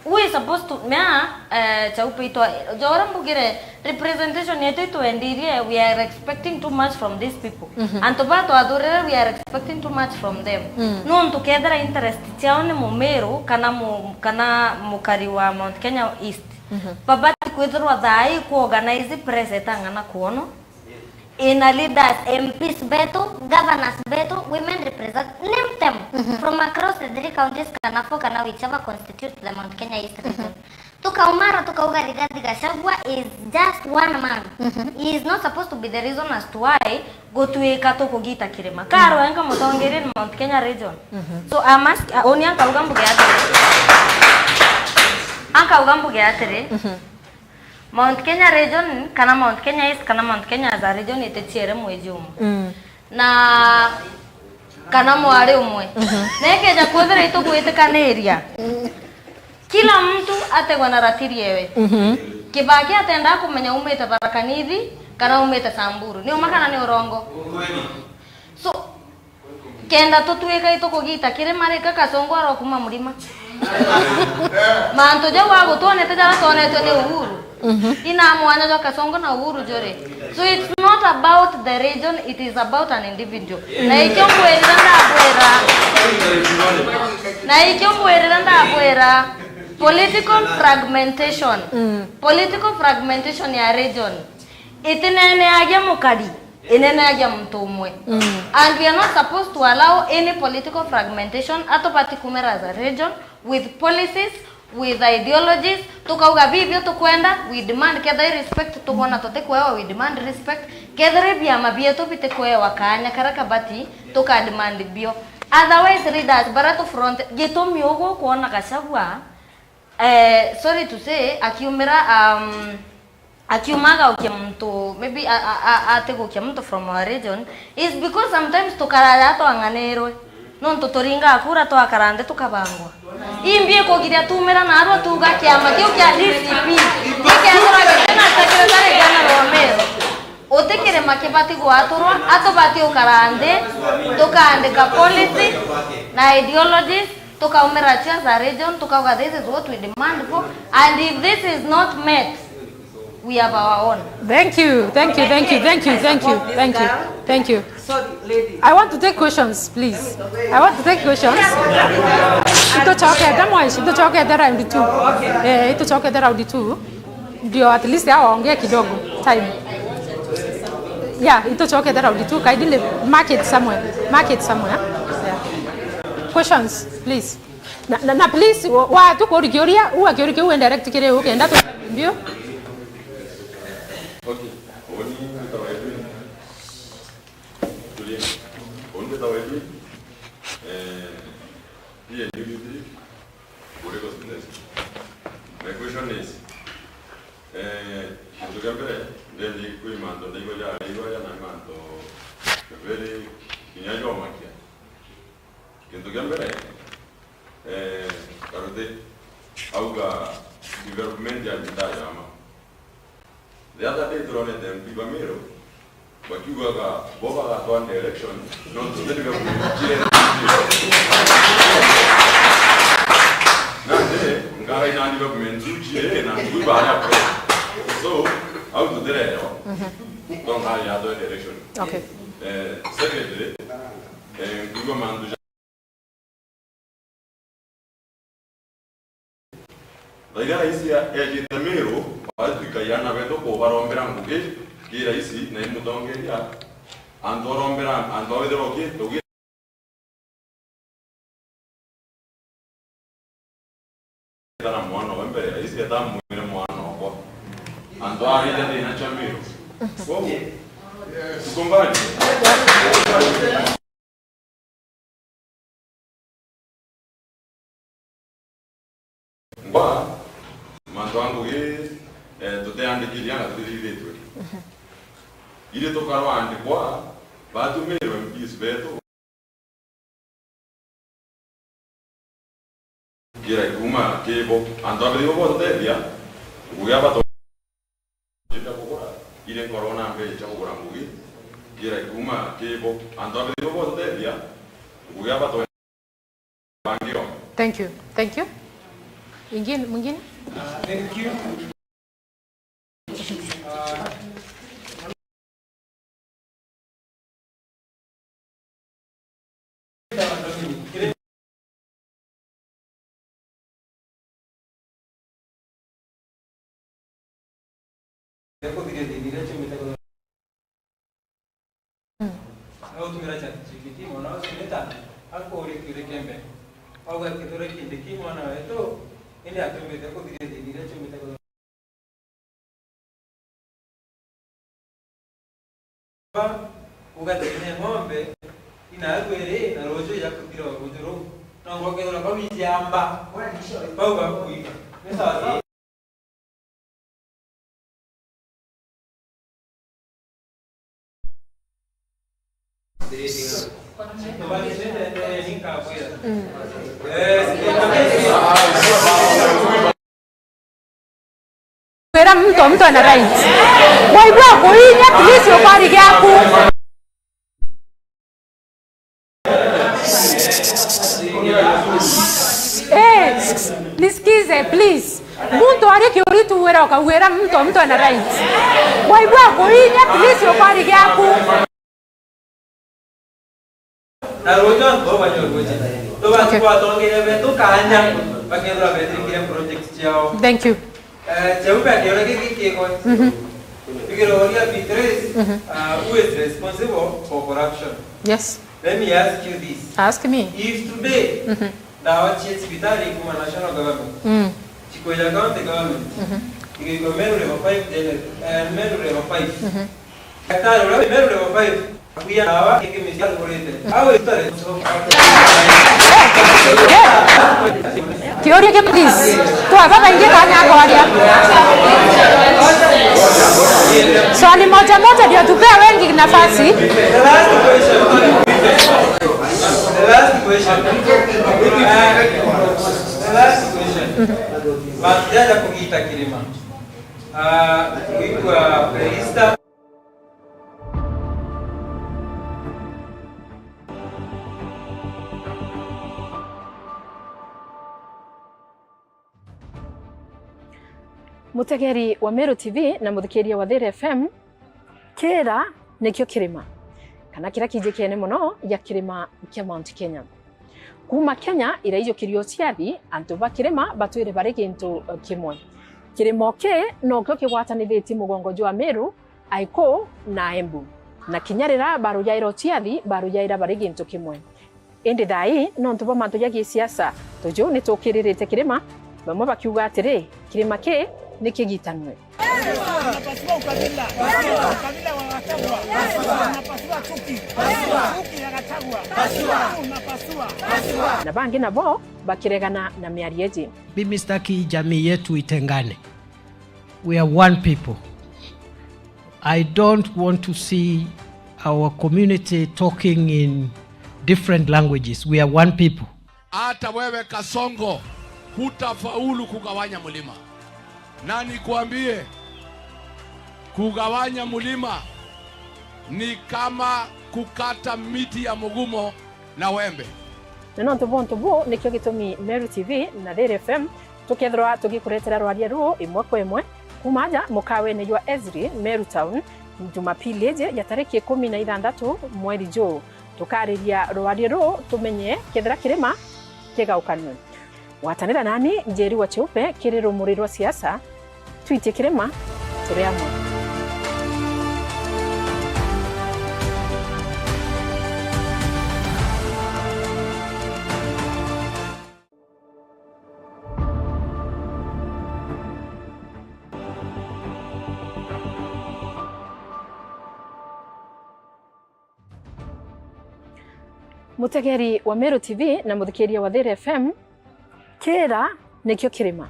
Who is supposed to, mea, eh, Chaupe itwa, ja uria mbugire, representation yetu itwendirie, we are expecting too much from these people. Mhm. Antu ba twathurire, we are expecting too much from them. Mm. Nontu kethira interest ciao ni Mumiru kana mu-, kana mukari wa Mount Kenya East, mhm, babati kwithirwa thaa ii ku organize press itang'ana kwonwa. Ina leaders, M Ps betu, governors betu, women represent, name them, mhm, from across the three counties, kana four, kana whichever constitutes the Mount Kenya East region. Mhm. Tukaumara, tukauga Rigathi Gachagua is just one man. Mhm. He is not supposed to be the reason as to why gutwika tukugita kirima. Karo enka mutongeria ni Mount Kenya region. So I must, uh, uni ankauga mbuge atiri. Ankauga mbuge atiri. Mount Kenya region, kana Mount Kenya East, kana Mount Kenya as a region, iticiere mwiji umwe. Na kana mwari umwe. Na ikeja kwithira itugwitikaniria, kila mtu ategwa na ratiri ewe. Kibaki atenda kumenya umite Tharaka Nithi kana umite Samburu. Ni uma kana ni urongo? So, kenda tutwika itukugita kirima rika Kasongo arokuma murima. Mantu jau agutwonete jara twonetwe ni Uhuru. Ina mwanya jwa Kasongo na Uhuru juri. So it's not about the region, it is about an individual. Na ikio ngwirira ndabwira. Na ikio ngwirira ndabwira. Political fragmentation. Political fragmentation ya region itineneagia mukari, ineneagia muntu umwe. And we are not supposed to allow any political fragmentation. Atubati kumera as a region with policies, with ideologies, tukauga bibio tukwenda, we demand. Kethira i respect tukwona tutikwewa, we demand respect. Kethira i biama bietu bitikwewa kaanya karia kabati, tuka demand bio. Otherwise, leaders bara tu front, gitumi ugu ukwona Gachagua, eh, sorry to say, akiumira, um, akiuma agaukia muntu, maybe a, a, a, atigukia muntu from our region, is because sometimes tukaraja twang'anirwe. Nontu turingaa kura twakara nthi tukabangwa. Imbi ikugiria tumira narua tuuga kiama kiu kia D C P gikethirwa giti na secretary general wa Meru. Uti kirima kibati gwaturwa, atubati ukara nthi, tukaandika policy na ideologies, tukaumira cio as a region, tukauga, "This is what we demand for, and if this is not met, we have our own." Thank you, thank you, thank you, thank you, thank you, thank you, thank you. Sorry, lady. I want to take questions, please. I want to take questions. Itucokete mweshi, itucokete round two. Eh, itucokete round two. Ndio at least hao waongee kidogo. Time. Yeah, itucokete round two. Kindly mark it somewhere. Mark it somewhere. Yeah. Questions, please. Na, na, na please, wa, wa tu kuri kiuria, uga kiuria kiu direct kiri u kenda tu mbio. Okay. Uni nitawaidi. Tulia. Uni nitawaidi. Eh, P N U Jubilee. Political business. My question is, eh, kintu kia mbere, ndendi kwi mantu ndaigua jariirwa ja na mantu very kinya jomakia. Kintu kia mbere, eh, Karuti auga development ya njita ya ma. The other day turonete M P ba Meru bakiugaga bo bagatwara direction, nontu ni government cia N D C. Nandi ngara ina development cia na ngui baria pre. So, au tutirewa. Tonga ya direction. Okay. Eh, secondly, eh, ngui mantu Raiga raisi ejite Meru, batwika iana betu kubarombera ngugi ki raisi na i mutongeria. Antu arombera, antu abethirwa ki tugi tana mwana we mbere, raisi etamwire mwana wakwa. Antu arite thina cia Meru. Koguo, tuko mbali. Ngwa, mantu a ngugi, eh, tuteandikiria na tutithithitwe. Iri tukarwa andikwa, batumirwe M Ps betu. Kira ikuma kibo, antu abiri bo bontethia, ngugi aba to-, cia kugura, iri nkoro na mbei cia kugura ngugi, kira ikuma kibo, antu abiri bo bontethia, ngugi aba to-, bangio. Thank you. Thank you. Ingine, mwingine? Ah, thank you. Ah, Aguthiria thina iria ciumite kutho-, mm, agutũmira ChatGPT, mwana wa seneta akuuria kiuria kia mbere. Auga, "Kithure Kindiki, mwana wetu, indi atumbite kuthiria thina iria ciumite kutho-, ba, Ugathithia ng'ombe, inaagwiri na ruuju ya kuthira ruuju ruu. No ngokethira bau ijamba, bau bakuiga. Ni sawa sawa. Wira muntu o muntu ena right. Waigua kuinya, please, ukari giaku. Eh, nisikize, please. Muntu ari kiuritu wira ukauga wira muntu o muntu ena right. Waigua kuinya, please, ukari giaku. Na ruuju antu bau banyua ruuji. Tubantu twatongeria betu kaanya, bakethirwa betirikire project ciao. Thank you. Eh, Cheupe akiona giki kigwe. Mhm. Bigiro uria Beatrice, mhm, uh, who is responsible for corruption? Yes. Let me ask you this. Ask me. If today, mhm, ndawa cia cibitari kuma national government, mm, cikwija county government, mhm, igigwa Meru level five, then, eh, Meru level five. Mhm. Daktari uria wi Meru level five, akuia ndawa, ikimisia agurite. Au itare. Kiuria ki please. Twaba baingi kanya kwaria. Swali moja moja ndio tupea wengi nafasi. The last question. The last question. The last question. Bantu jaja kugita kirima. Ah, kuigua Easter. Mutegeri wa Meru T V na muthikiria wa Thiri F M, kiira nikio kirima, kana kiria kijikene mono gia kirima kia Mount Kenya. Kuuma Kenya iraiyukirio ciathi, antu ba kirima batwire bari gintu kimwe. Kirimo ki nokio kigwatanithitie mugongo jwa Meru, Aiku na Embu. Na kinya riria barujaira uciathi, barujaira bari gintu kimwe. Indi thaa ii, nontu bwa mantu ja gisiasa, tuju ni tukiririte kirima, bamwe bakiuga atiri, kirima ki ni kigitanue. Unapasua ukabila. Ukabila wa Gachagua. Unapasua chuki. Chuki ya Gachagua. Unapasua. Na bangi nabo bakiregana na miario iji. Mimi sitaki jamii yetu itengane. We are one people. I don't want to see our community talking in different languages. We are one people. Hata wewe Kasongo, hutafaulu kugawanya mlima. Na nikwambie, kugawanya mlima ni kama kukata miti ya mugumo na wembe. Na nontu bwa untu buu, nikio gitumi Meru T V na Thiri F M tukethirwa tugikuretera rwaria ruu imwe kwa imwe kuuma aja mukawene jwa Ezri, Meru Town, Jumapili iji ya tariki ikumi na ithanthatu mweri juu. Tukariria rwaria ruu tumenye kethira kirima kigaukanue. Gwatanira nani, Njeri wa Cheupe, kiri rumuri rwa siasa, twitie kirima, turi amwe. Mutegeri wa Meru T V na muthikiria wa Thiri F M, kiira nikio kirima,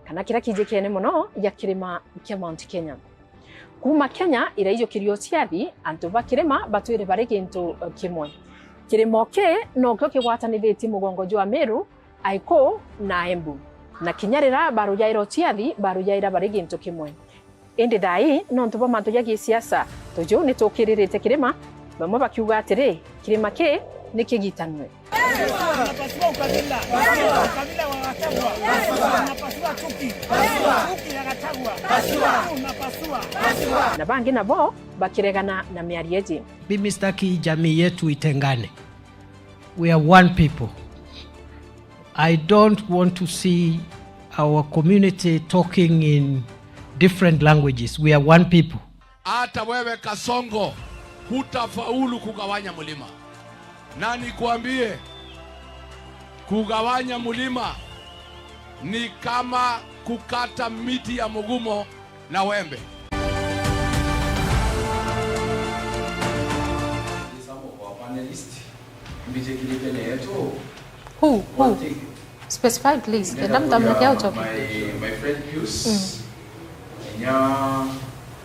kana kiria kijikene mono gia kirima kia Mount Kenya. Kuuma Kenya iraiyukirio ciathi, antu ba kirima batwire bari gintu kimwe. Kirimo ki nokio kigwatanithitie mugongo jwa Meru, Aiku na Embu. Na kinya riria barujaira uciathi, barujaira bari gintu kimwe. Indi thaa ii, nontu bwa mantu ja gisiasa, tuju ni tukiririte kirima, bamwe bakiuga atiri, kirima ki ni kigitanue. Unapasua ukabila. Ukabila wa Gachagua. Unapasua chuki. Chuki ya Gachagua. Unapasua. Na bangi nabo bakiregana na miario iji. Mimi sitaki jamii yetu itengane. We are one people. I don't want to see our community talking in different languages. We are one people. Hata wewe Kasongo, hutafaulu kugawanya mlima. Na nikwambie, kugawanya mlima ni kama kukata miti ya mugumo na wembe. Who? Who? Specify, please. Kenda mtamlekea uchoke. My, my friend Pius, mm, nya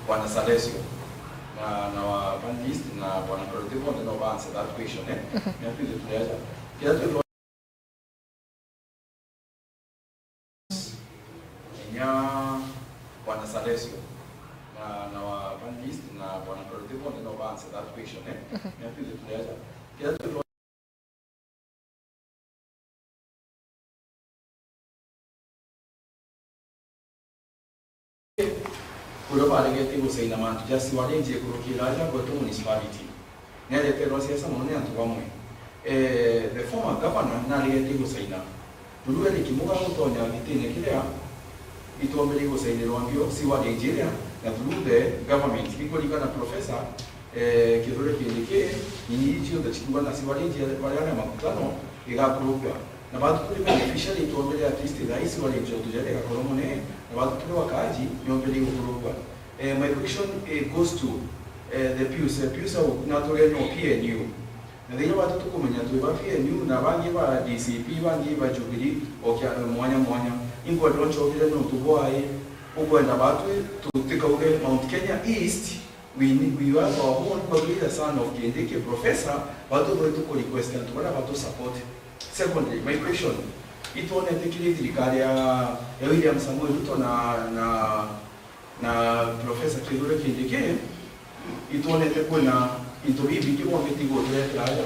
Bwana Salesio, na, na wa panelist, na Bwana Dorothy bonthe no ba answer that question, eh? Mhm. Nya twithe turiaja. Kila twithe nya Bwana Salesio, na, na wa panelist, na Bwana Dorothy bonthe no ba answer that question, eh? Mhm. Nya twithe turiaja. Kila twithe Kuria baregete gusaina mantu ja sewerage nkuruki ira aja gwetu municipality. Nereterwa siasa mono ni antu bamwe. Eh, the former governor naregete gusaina. Through Eric Muga gutonya gitine kiria itwombere gusainirwa mbio sewerage iria, na through the government, nikuringana na Professor, eh, Kithure Kindiki, nyinyi iji cionthe cikiuga na sewerage baria na makutano igakurukua. Na batu turi beneficiary, itwombere at least thaa ii sewerage cionthe jaria igakorwo mone, na batu turi wakaaji, niombere igukurukua. Eh, my question, eh, goes to, eh, the Pius, eh, Pius au, na turi no P N U. Na thiini batu tukumenya twi ba P N U, na bangi ba D C P, bangi ba Jubilee, o kiama mwanya mwanya. Inkwenda uncokire nontu bwai ukwenda batu tutikauge Mount Kenya East, we, we have our own, kwa the son of Kindiki, professor, batu bwetu ku request antu baria batu support. Secondly, my question, itwonete kiri thirikari ya, ya William Samoei Ruto na, na na Professor Kithure Kindiki, itwonete kwina into bibingi bombite iguturetera aja.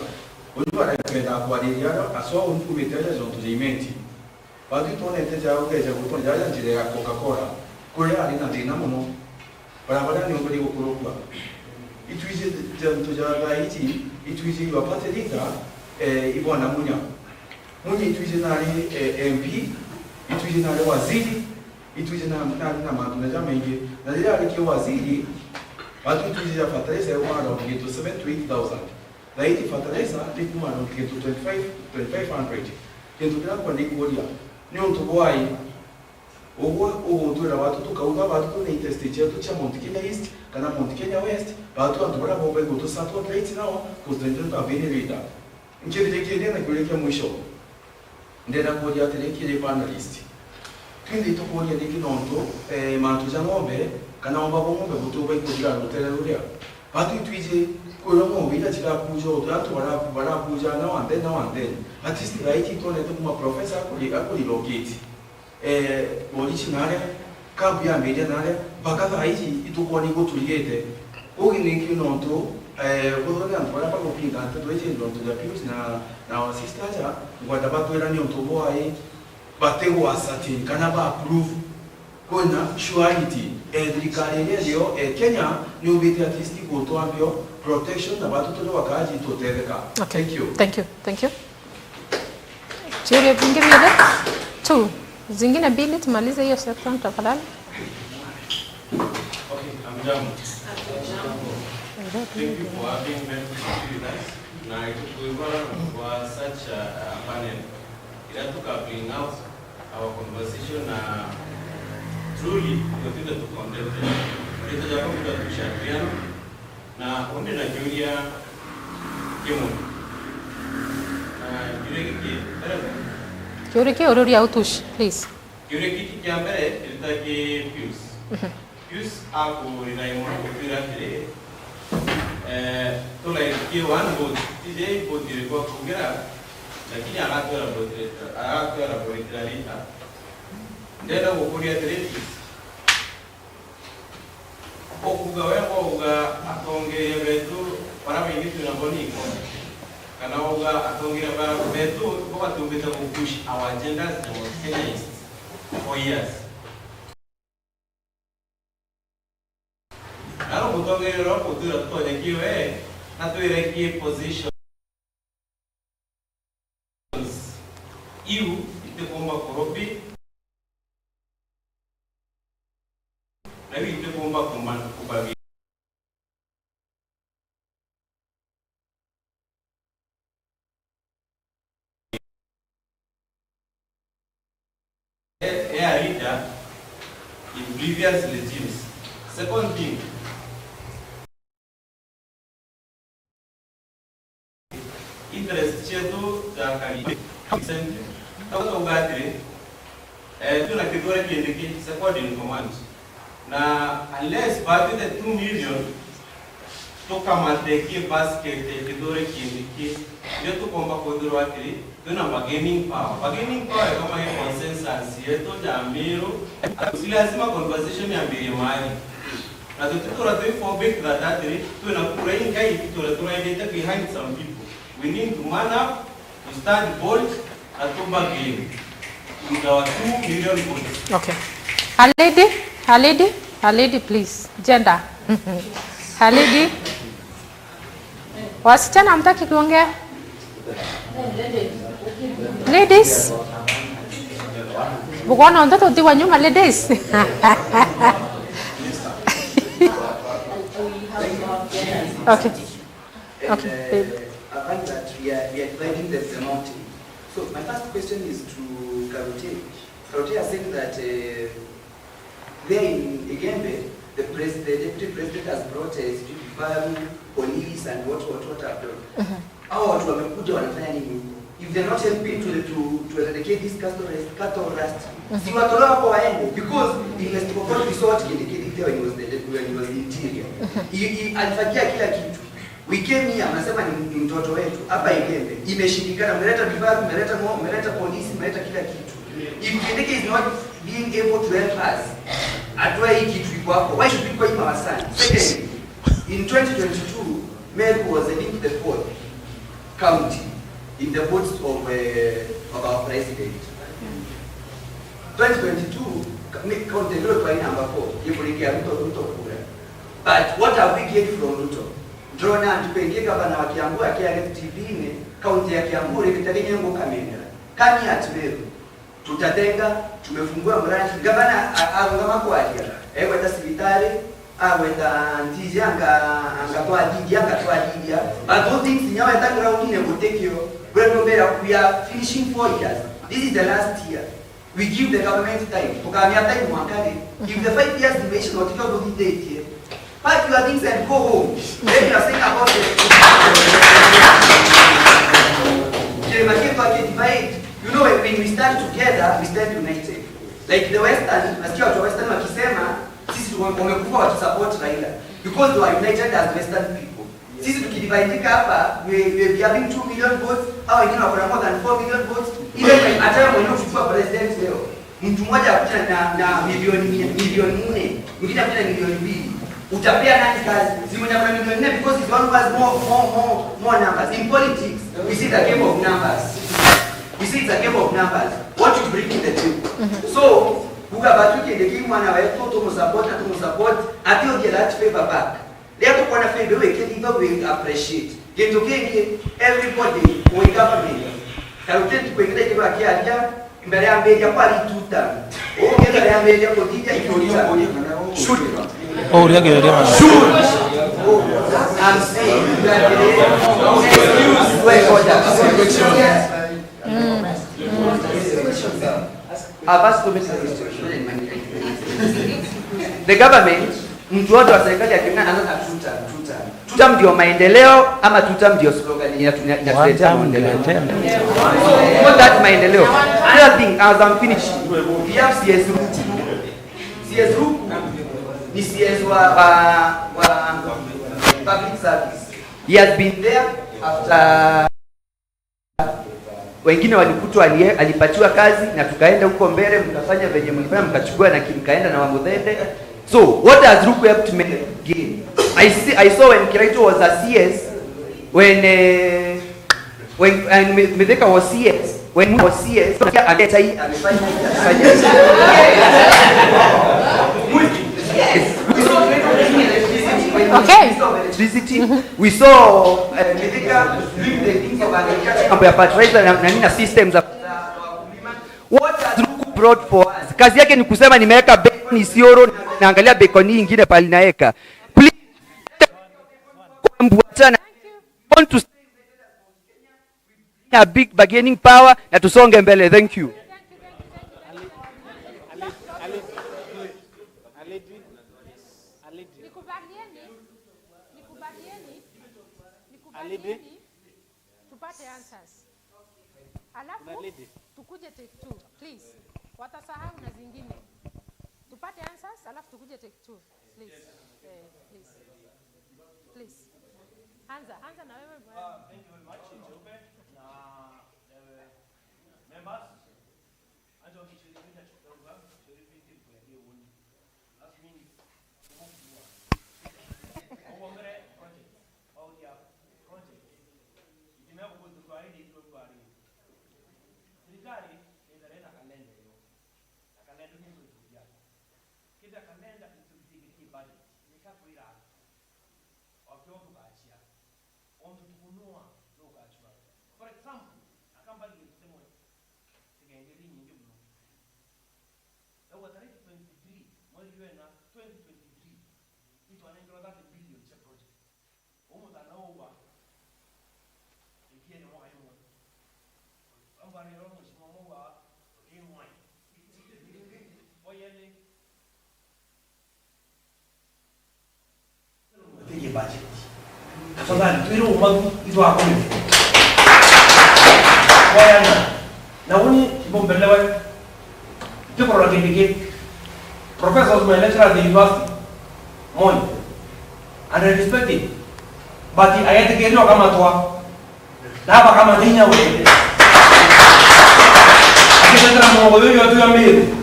Uni bara ikwenda kwariria aja, aswa uni kumite aja jontu ja Imenti. Batu itwonete ja ugeja gutwa jaja njira ya Coca-Cola, kuria ari na thina mono. Barabara ni umbiri gukurukua. Itwiji jontu ja thaa iji, itwiji your party leader, eh, Ibwana Munya. Munya itwiji nari, eh, M P, itwiji nari waziri, itwiji na, na, na mantu na jamaingi. Na riria arikie waziri, batu itwiji ja fertilizer ya kuma around kintu seven to eight thousand. Thaa iji fertilizer ni kuma around kintu twenty-five, twenty-five hundred. Kintu kiria nkwenda ikuria, ni untu bwai ugwe ugutwira batu tukauga batu twina interest cietu cia Mount Kenya East kana Mount Kenya West, batu antu baria boba igutu support right now, 'cause they don't have any leader. Nkithirikiria na kiuria kia mwisho, ndenda kuuria atiri kiri panelist. Twinthe itukuuria niki nontu, eh, mantu ja ng'ombe kana umba bwa ng'ombe butuba ikuthira rutere ruria? Batu itwiji kwirwa ng'ombe ira cirakuja, o antu bara-, barakuja now and then, now and then. At least thaa iji itwonete kuma professor akuri-, akurelocate. Eh, borichi nare, camp ya Media nare, mpaka thaa iji itukwona iguturiite. Ugi niki nontu, eh, buthone antu baria bagupinga nteto iji nontu ja Pius na, na our sister aja, ngwenda batwira ni untu bwai batigwa certain kana ba approve. Kwina surety, eh, thirikari iria irio, eh, Kenya, ni ubite at least gutwambio protection na batu turi wakaaji tutetheka. Okay. Thank you. Thank you. Thank you. Ciuria bingi biiri? Two. Zingine mbili, tumalize hiyo section tafadhali. Okay, hamjambo. Thank you for having me with us. Na itukuigwa kwa such a, a panel. Ira tuka bring out our conversation na truly, tuka tuka tu content. Ira tuka tuka tushirikiana. Na undi na kiuria kimwe. Na kiuria giki, kiuria ki ururia utushi, please. Kiuria giki kia mbere kirita ki Pius. Mhm. Pius akurira imwe gutwira atiri, eh, tulairikie one vote, tije vote iriku akugira, lakini agatwira vote, agatwira vote rita. Ndenda gukuria atiri, Pius, ukuuga we wauga atongeria betu bara baingi twina bo ni iko? Kana wauga atongeria ba-, betu bo batumbite gu push our agendas na Mount Kenya East for years? Naro mutongeria uria ukutwira tutonye kiwe na twire ki position iu itikumba kurupi, na iu itikumba kuma-, kubabi. They are leader in previous regimes. Second thing, interest cietu jakari. Tauga atiri, eh, twina Kithure Kindiki second in command. Na unless batwite two million, tukamate ki basket ya Kithure Kindiki, ndio tukomba kwithirwa atiri, twina bargaining power. Bargaining power ikoma gi consensus yetu ja Meru. Si lazima conversation yambirie mali. Na tutitura twi forbid that atiri, twina kura inkai, tutura turaidite behind some people. We need to man up, to stand bold, na to bargain with our two million votes. Okay. A lady, a lady, a lady, please. Gender. A lady. Wasichana hamtaki kuongea? Ladies. Bugona ntoto thiwa nyuma, ladies. Okay. And, okay, uh, babe. I find that we are, we are dividing the, the mountain. So my first question is to Karuti. Karuti has said that, uh, there in Igembe, the pres-, the deputy president has brought, uh, sijui vifaru, police and what, what, what have done. Hao watu wamekuja wanafanya nini huko? If they're not helping to, to, to eradicate this cattle rust, cattle rust, si watolewe hapo waende, because in West Pokot we saw what Kindiki did there when he was the, when he was the interior. He, he, alifagia kila kitu. We came here, anasema ni, ni mtoto wetu. Hapa Igembe, imeshindikana. Umeleta vifaru, umeleta ngo-, umeleta polisi, umeleta kila kitu. If Kindiki is not being able to help us, atoe hii kitu iko hapo, why should we call him our son? Secondly, in twenty twenty-two, Meru was, I think, the fourth county in the votes of, uh, of our president. Twenty twenty-two, ka-, mi-, county ndio twaina number four, gikuringia Ruto, Ruto kura. But what have we gained from Ruto? Ndona antu bengi, gavana wa Kiambu akiaria T V-ini, county ya Kiambu ri gitari nyengo kamendera. Kani at Meru? Tutatenga, tumefungua mradi. Gavana a-, arungama kwaria, egweta cibitari, agweta ntiji anga, anga twathithia, anga twathithia. But those things, inya weta ground-ini gutikio. Bure nombera, we are finishing four years. This is the last year. We give the government time. Tukamia time mwaka ri? If the five years imeisha na utikio tuthithitie, pack your things and go home. Then you are saying about the Kirima Kitu aki divide. You know, when, when we stand together, we stand united. Like the Western, nasikia watu wa Western wakisema, sisi tuko-, wamekufa wakisupport Raila. Because they were united as Western people. Sisi tukidividika hapa, we, we be having two million votes, au wengine wako na more than four million votes. Even hata wewe mwenyewe ukichukua president leo, mtu mmoja akuja na, na milioni mia, milioni nne, mwingine akuja na milioni mbili. Utapea nani kazi? Si mwenye kuna milioni nne, because he's the one who has more, more, more, more numbers. In politics, we see the game of numbers. We see it's a game of numbers. What you bring to the table. So, kuga batu Kindiki mwana wetu, tumusupport na tumusupport, ati uthie that favor back. Riria tukwona favor iu ikithithwa, we appreciate. Gintu kingi, everybody we government, Karuti ntuku ingine kiba kiaria, mbere ya mbiria kwa rituta. Uge mbere ya mbiria kuthithia ituta. Shoot. Oh, uria geria mana. Shoot. I'm saying that. Wait, order. I've asked so many questions. The government, mtu wote wa serikali akiona anaona two term, two term. Two term ndio maendeleo ama two term ndio slogan yenye inatu-, inatuletea maendeleo? Not that maendeleo. Another thing, as I'm finishing, we have C S Ruku. C S Ruku ni C S wa, wa, wa public service. He has been there after Wengine walikutwa alie-, alipatiwa kazi na tukaenda huko mbele, mkafanya venye mlifanya, mkachukua na ki-, mkaenda na Wamuthende. So, what has Ruku helped me gain? I see, I saw when Kiraitu was a C S, when, eh, when, and Mi-, Mithika was C S, when Munya was C S, amefanya hivi, amefanya hivi. Yes. We saw Kiraitu bringing electricity when we saw electricity. We saw, uh, Mithika doing the things of agriculture, mambo ya fertilizer na, na nini na systems za, za wakulima. What has Ruku brought for us? Kazi yake ni kusema nimeweka beacon Isiolo, naangalia beacon hii ingine pale naweka. Please, kuambuatana. Want to a big bargaining power na tusonge mbele. Thank you. Nikubalieni, nikubalieni, nikubalieni. Tupate answers. Alafu tukuje take two, please. Watasahau na zingine. Tupate answers, alafu tukuje take two, please. Eh, please. Please. Anza, anza na wewe bwana. Ah, thank you very much, Jumbe. Na, eh, members, anza wakichirikiria chukua, chirikiria kwa hiyo. Last minute, kumukua. Ugombere project, bauria project. Itimea kubutu twari ni itwe twari. Serikali ithare na kalenda iyo. Na kalenda ni itwe tuya. Kenda kalenda itubithikirie budget. Nika kwira. Wakio tukachia. Ontu tukunua, tukachua. For example, akamba gitemo. Tigengeria nyingi muno. Rau tariki twenty-three, mweri wena, twenty twenty-three, itwanengerwa thirty billion cia project. Uu mutana uu wa ikiene mwaka imwe. Ambari ro mucimo mwa wa rimwe. Oyene. Tafadhali, twire umatu, itwakome. Wayana. Na uni, ibombelewe. Tikurora kindi ki. Professors, my lecturer at the university. Moi. And I respect him. But I had to get your kamatwa. Naba kama thinya we. Akithetera mugongo uyu wetu ya Meru.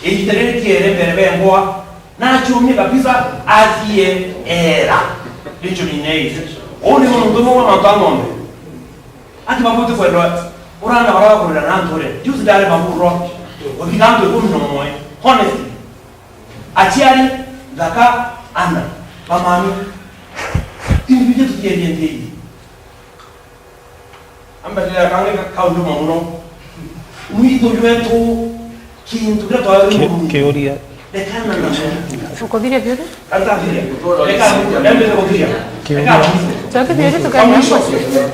Igiita riri kiere mbere bengwa. Na achumie kabisa athie era. Ndicho ni nei. Uu ni muntu umwe wa mantu a ng'ombe. Ati babuti kwendwa. Uranga bara kurira na antu ure. Juzi ndari Maburo. Uthika antu ikumi na umwe. Honestly. Aciari, nthaka, ana. Bamami. Individual tutierie nthei. Ambatira kangi ka-, kaundu ma muno. Mwithu jwetu, kintu kiria twari Ki-, kiuria. Rekana na Ukuthiria biuria? Antathiria. Reka, reka, reka kuthiria. Kiuria. Reka. Coki biuria tukaya.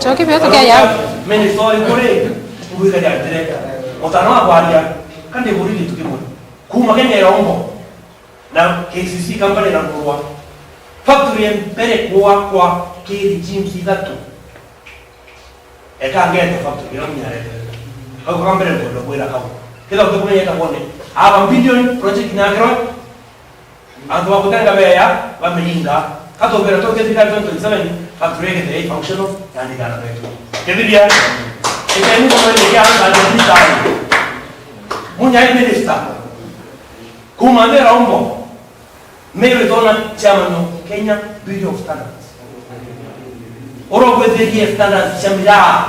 Coki biuria tukaya. Mene story kuri, mbwika ya director. Utano wa kwaria, kandi buri ni tukimwe. Kuma Kenya irombo. Na K C C company na kurwa. Factory ya mbere gwakwa ki regimes ithatu. Eka ngeta factory ya munyarete. Hau kwa mbere ndo kwira kau. Kila ukikumenya eta kuone. Aba billion project na kero. Antu ba kutenga beya, bamiringa. Katobera toke thirikari twenty twenty-seven, factory ya functional, yani kana betu. Kethibia. Eka ni kwa ni ya ndani ya. Munya minister. Kuma nthira umbo, Meru itona chairman of Kenya Bureau of Standards. Oro kwethirie standards cia miraa.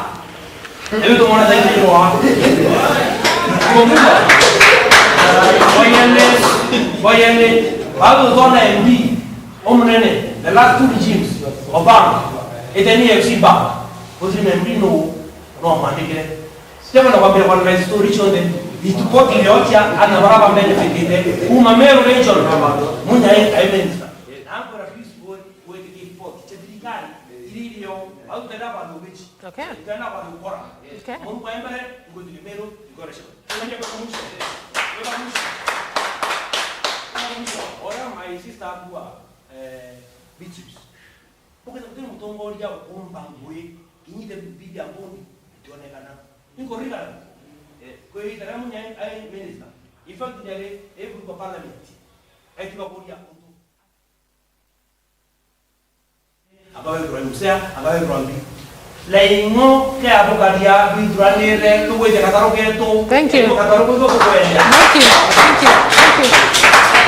Ewe tumona thaini roa. Boyende, boyende, bado tona M D, omunene, the last two regimes of bank, ete ni F C Bank, uthiri M D no, no mwandikire. Sitema na kwambia kwa rais story chonde, itupoti liocha, ana baraba benefited, kuma Meru region, munya ai, ai minister. Na hapo na Chris Boy, wete kipoti, cha thirikari, ililio, au tena bandu bichi. Okay. Tena bandu kora. Okay. Mungu aembere, ngotire Meru, ngore sho. Tunaje kwa mwisho. Kwa mwisho. Kwa mwisho. Ora my sister akua, eh, Beatrice. Bukeza kutiri mutongoria ukumba ngui, kinyite bibi amboni, itionekana. Inkorira, eh, kwithira munya ai minister. In fact, nyari, ebu kwa parliament. Aitiga kuria kuntu. Abawe kurwa musea, abawe kurwa mbi. Laingo ke abukaria, bwithuranire, tugwite kataro ketu. Thank you. Ketu kataro ketu tukwenda. Thank you. Thank you. Thank you.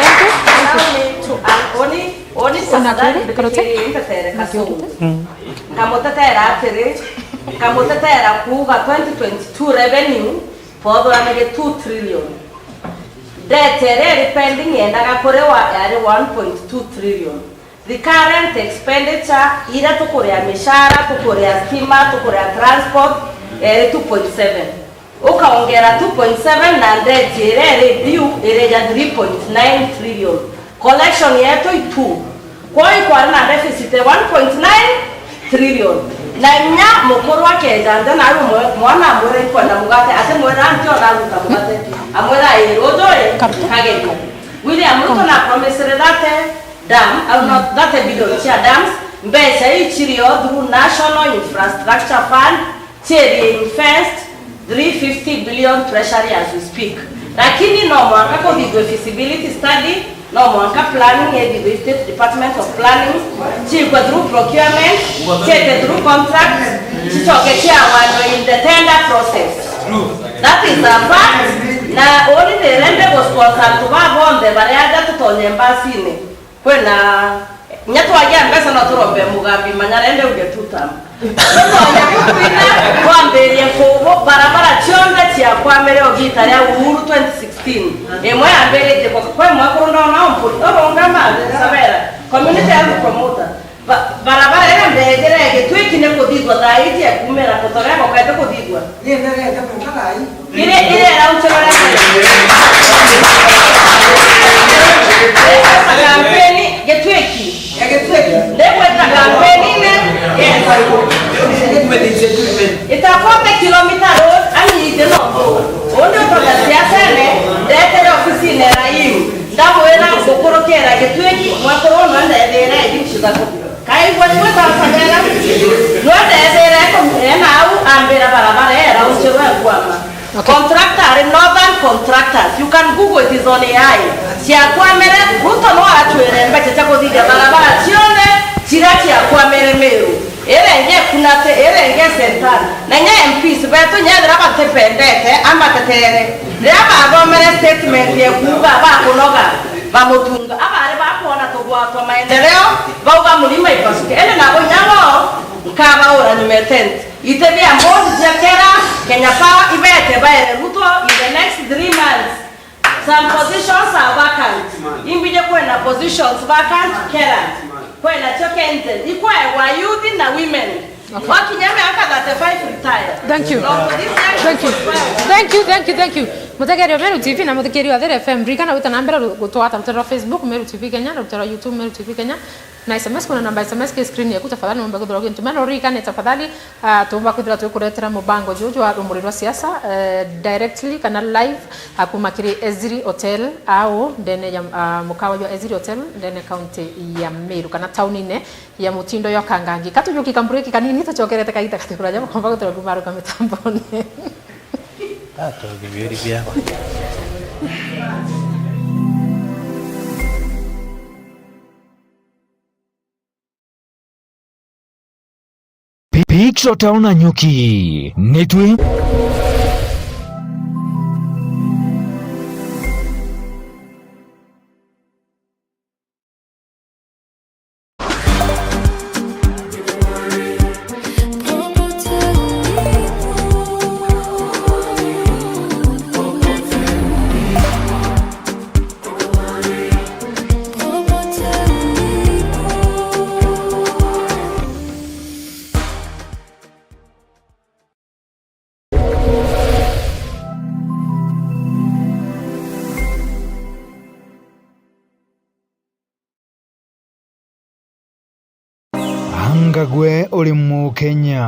Thank you. Thank you. Allow me to, uh, only, only Una tafadhali kiri, karote? Ntetere Una kiri? Kasungu. Mm. Nkamutetera atiri, nkamutetera kuuga twenty twenty-two revenue, twathuranire two trillion. Debt iria iri pending yendaga kuriwa yari one point two trillion. Recurrent expenditure iria tukuria mishara, tukuria stima, tukuria transport, iri two point seven. Ukaongera two point seven na debt iria iri due iri ya three point nine trillion. Collection yetu i two. Kwou ikwari na deficit ya one point nine trillion. Na inya mukuru akeja nja na aru mwe-, mwana amwira ikwenda mugate, ati mwira anti ona aruta mugate. Amwira ii, ruju ii, kageria. William Ruto na promisire that dam, au no, that billion cia dams, mbeca iu cirio through National Infrastructure Fund, Cieri invest three fifty billion treasury as we speak. Lakini no mwanka kuthithwe feasibility study, no mwanka planning ithithwe State Department of Planning, ciikwe through procurement, ciete through contracts, cicoke ciawanwe in the tender process. That is a fact. Na uni ndirende gusponsor antu baa bonthe baria aja tutonye mbasini. Kwina, nya twagia mbeca no turombe Mugambi manyarende uge two term. Tutonya kukwina, twambirie kubu barabara cionthe ciakwamire o gita ria Uhuru twenty sixteen. Imwe yambiritie kwa, kwa imwe kuru ndona umpuri, urungama, Sabera, community health promoter. Ba-, barabara iria ndethire Gitwiki ni kuthithwa thaa iji ekumira Kotorego kaete kuthithwa. Ni nderete kuka thaa ii. Ire, ire era uchorora. Kampeni, Gitwiki. Ya Gitwiki. Ndigweta kampeni ne. Yes. It's a forty kilometer road, ani ite no. Undi utoka siasene, ndetire ofisine ya Raim. Ndamwira ngukurukira Gitwiki, mwekuru no ndethire iji nchithaku. Kaigua iwe tasagera. No ndethire ena au ambira barabara era uchirwe kwama. Okay. Contractor ari Northern Contractors. You can Google, it is on A I. Ciakwamire, Ruto no atwire mbeca cia kuthithia barabara cionthe ciria ciakwamire Meru. Irenge Kunate, irenge Sentani. Na nya M Ps betu nyethira batipendete, amatetere. Riria bathomere statement ya kuuga bakunoga, bamutunga. Abari bakwona tugwatwa maendeleo, bauga murima ipasuke. Indi nabo nyabo, nkabaura nyuma ya tent. Ite bia board cia Kera, Kenya Power, ibete baere Ruto in the next three months. Some positions are vacant. Imbije kwena positions vacant Kera. Kwena cio Kengen. Ikwaegwa youth na women. Okay. Wakinya miaka thirty-five retire. Thank you. No, this young people. Thank you, thank you, thank you. Mutegeri wa Meru T V na muthikiri wa Thiri F M, ririkana gwita na mbere gutwata rutere rwa Facebook, Meru T V Kenya, na rutere rwa YouTube, Meru T V Kenya. Na S M S, kuna namba ya S M S ki screen yaku, tafadhali, nombe kwithirwa ugintumira. Na uririkane, tafadhali, ah, tuumba kwithirwa twikuretera mubango juju jwa Rumuri rwa Siasa, eh, directly kana live, ah, kuma kiri Eziri Hotel, au ndene ya, ah, mukawa jwa Eziri Hotel, ndene kaunti ya Meru, kana taunine ya Mutindo ya Kangangi. Ka tujuki kambureki kanini, tucokerete kaita gati kuraja, mukomba kwithirwa kumaruka mitambone. Ah, tugibiuri biawa. Pi-, Pixel Town Nanyuki. Nitwi. Anga gwe uri Mukenya?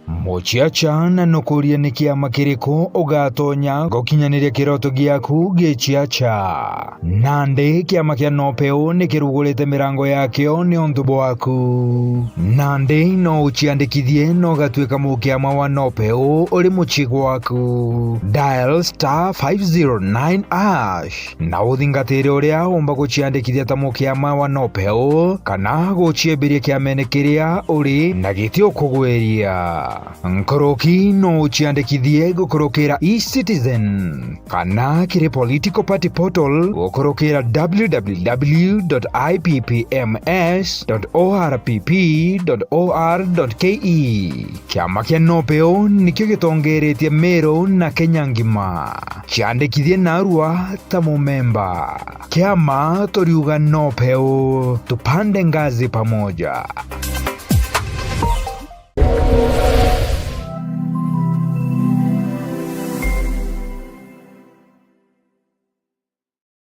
Muciaca, na nukurie ni kiama kiriku ugatonya gukinyaniria kiroto giaku giciaca? Nandi kiama kia Nopeu ni kirugurite mirango yakio niuntu bwaku. Nandi no uciandikithie na ugatuika mukiama wa Nopeu uri mucii gwaku. Dial star five zero nine hash. Na uthingatire uria umba guciandikithia ta mukiama wa Nopeu, kana guciembiria kiamene kiria uri na giti ukugwiria. Nkuruki no uciandikithie gukurukira eCitizen, kana kiri political party portal gukurukira w w w dot i p p m s dot o r p p dot o r dot k e. Kiama kia Nopeu nikio gitongeretie Meru na Kenya ngima. Ciandikithie narua ta mumemba. Kiama turiuga Nopeu, tupande ngazi pamoja.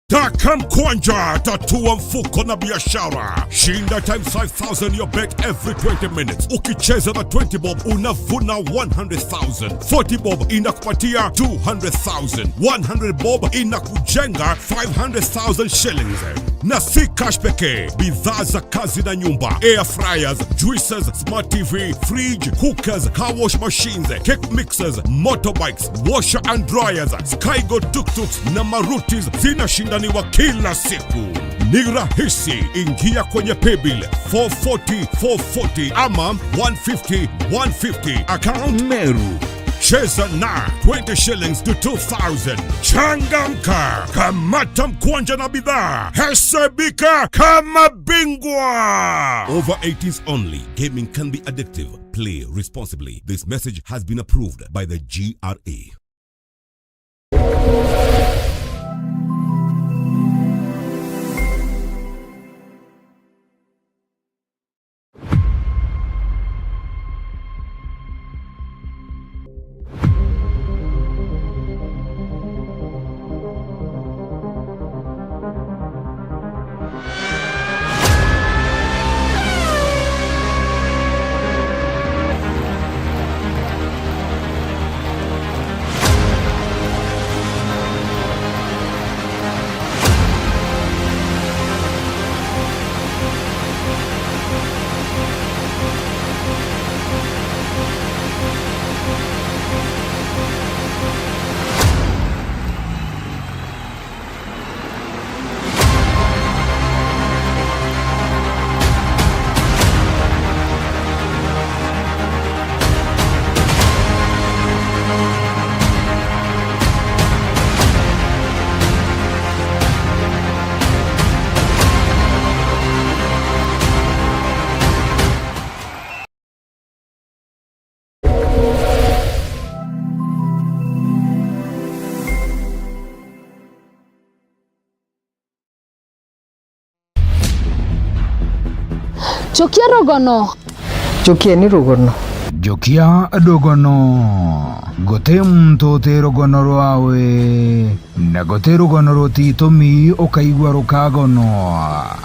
Taka Kamata mkwanja, tatua mfuko na biashara. Shinda times five thousand your bet every twenty minutes. Ukicheza na twenty bob, unavuna one hundred thousand. Forty bob inakupatia two hundred thousand. One hundred bob inakujenga five hundred thousand shillings. Na si cash pekee, bidhaa za kazi na nyumba, air fryers, juices, smart T V, fridge, cookers, car wash machines, cake mixers, motorbikes, washer and dryers, Skygo tuk-tuks na Marutis zinashindaniwa kila siku. Ni rahisi, ingia kwenye paybill four forty four forty ama one fifty one fifty, account Meru. Cheza na twenty shillings to two thousand. Changamka, kamata mkwanja na bidhaa, hesabika kama bingwa. Over eighteen only. Gaming can be addictive. Play responsibly. This message has been approved by the G R A. Njukia rugono. Njukieni rugono. Njukia rugono. Guti muntu uti rugono rwawe, na guti rugono rutitumi ukaigua rukagonwa.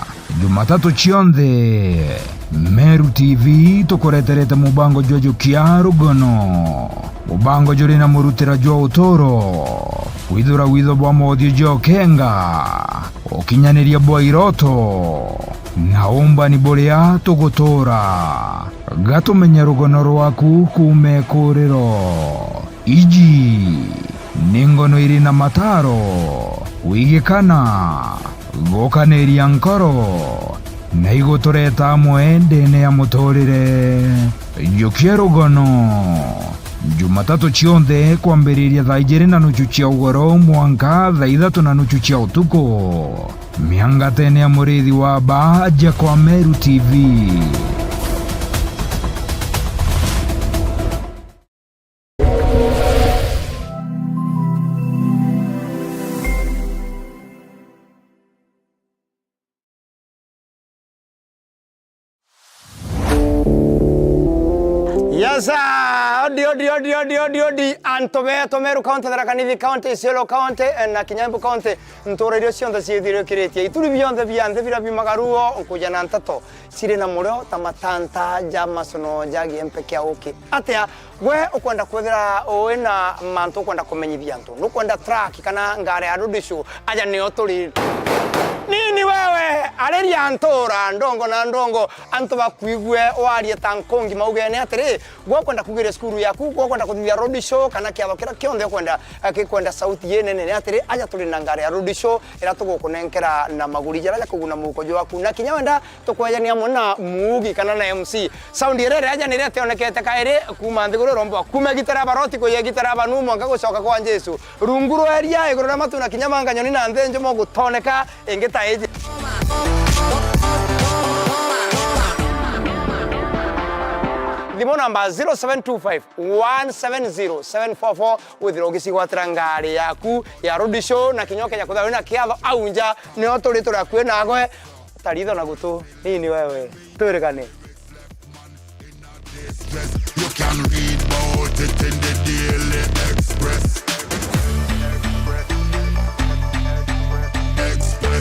Jumatatu cionthe, Meru T V tukureterete mubango jwa Njukia rugono. Mubango juri na murutira jwa uturo, kwithura witho bwa mothio jwa ukenga, ukinyaniria bwa iroto, na umbani buria tugutura. Gatumenye rugono rwaku kuuma ikuriro. Iji ni ngono iri na mataro, wigikana, gukaniria nkoro, na igutureta amwe ndene ya muturire. Njukia rugono. Jumatatu cionthe kwambiriria thaa ijiri na nuchu cia ugoro mwanka thaa ithatu na nuchu cia utuku. Miangatene ya murithi wa ba aja kwa Meru T V. Yes, sir. Odi, odi, odi, odi, odi, odi. Antu betu Meru County, Tharaka Nithi County, Isiolo County, eh, na kinya Embu County. Ntura iria cionthe ciithirikiritie. Ituri bionthe bia nthi biria biumaga ruo, nkuja na nteto ciri na murio ta matanta ja macono ja giempe kia uki. Atia? Gwe ukwenda kwithira ui na mantu ukwenda kumenyithia antu, nukwenda track kana ngari ya road show, aja nio turi. Nini wewe, ariria ntura ndongo na ndongo, antu bakuigue warie ta nkungi maugene atiri, gwe ukwenda kugiria cukuru yaku, gwe ukwenda kuthithia road show kana kiatho kiria kionthe ukwenda, eh, gikwenda sauti inene, ni atiri, aja turi na ngari ya road show iria tugukunenkera na maguri jaria jakuguna muhuko jwaku, na kinya wenda tukwejania amwe na muugi kana na M C. Sound iria irejanire tionekete kairi kuuma nthiguru irombwa. Kuuma gitara baroti kuya gitara banu mwanka gucoka kwa Jesu. Rungu rwa iria, iguru ria matu na kinya manga nyoni na nthi njumo gutoneka ingi ta iji. Thimu namba zero seven two five one seven zero seven four four, withire ugicigwatira ngari yaku ya road show na kinya ukenya kwithirwa wina kiatho au nja, nio turi turi akui nawe. Taritho na gutu, nini wewe. Twirigane. You can read about it in the Daily Express. Express.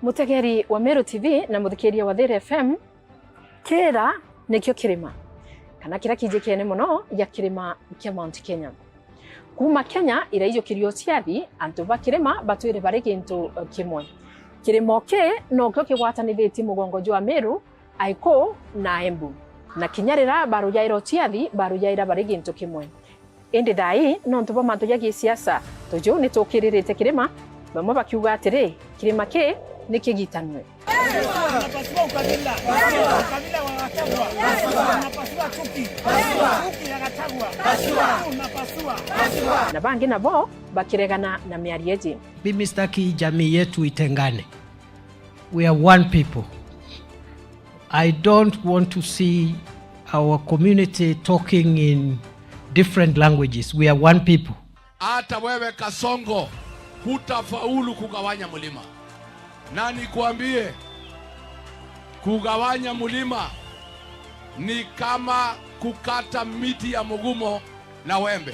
Mutegeri wa Meru T V na muthikiria wa Thiri F M, Kira nikio kirima, kana kiria kijikene mono gia kirima kia Mount Kenya. Kuuma Kenya iraiyukirio ciathi, antu ba kirima batwire bari gintu kimwe. Kirimo ki nokio kigwatanithitie mugongo jwa Meru, Aiku na Embu, na kinya riria barujaira uciathi, barujaira bari gintu kimwe. Indi thaa ii, nontu bwa mantu ja gisiasa, tuju ni tukiririte kirima, bamwe bakiuga atiri, kirima ki ni kigitanue. Unapasua ukabila. Ukabila wa Gachagua. Unapasua chuki. Chuki ya Gachagua. Unapasua. Na bangi nabo bakiregana na miario iji. Mimi sitaki jamii yetu itengane. We are one people. I don't want to see our community talking in different languages. We are one people. Hata wewe Kasongo, hutafaulu kugawanya mlima. Na nikwambie, kugawanya mlima ni kama kukata miti ya mugumo na wembe.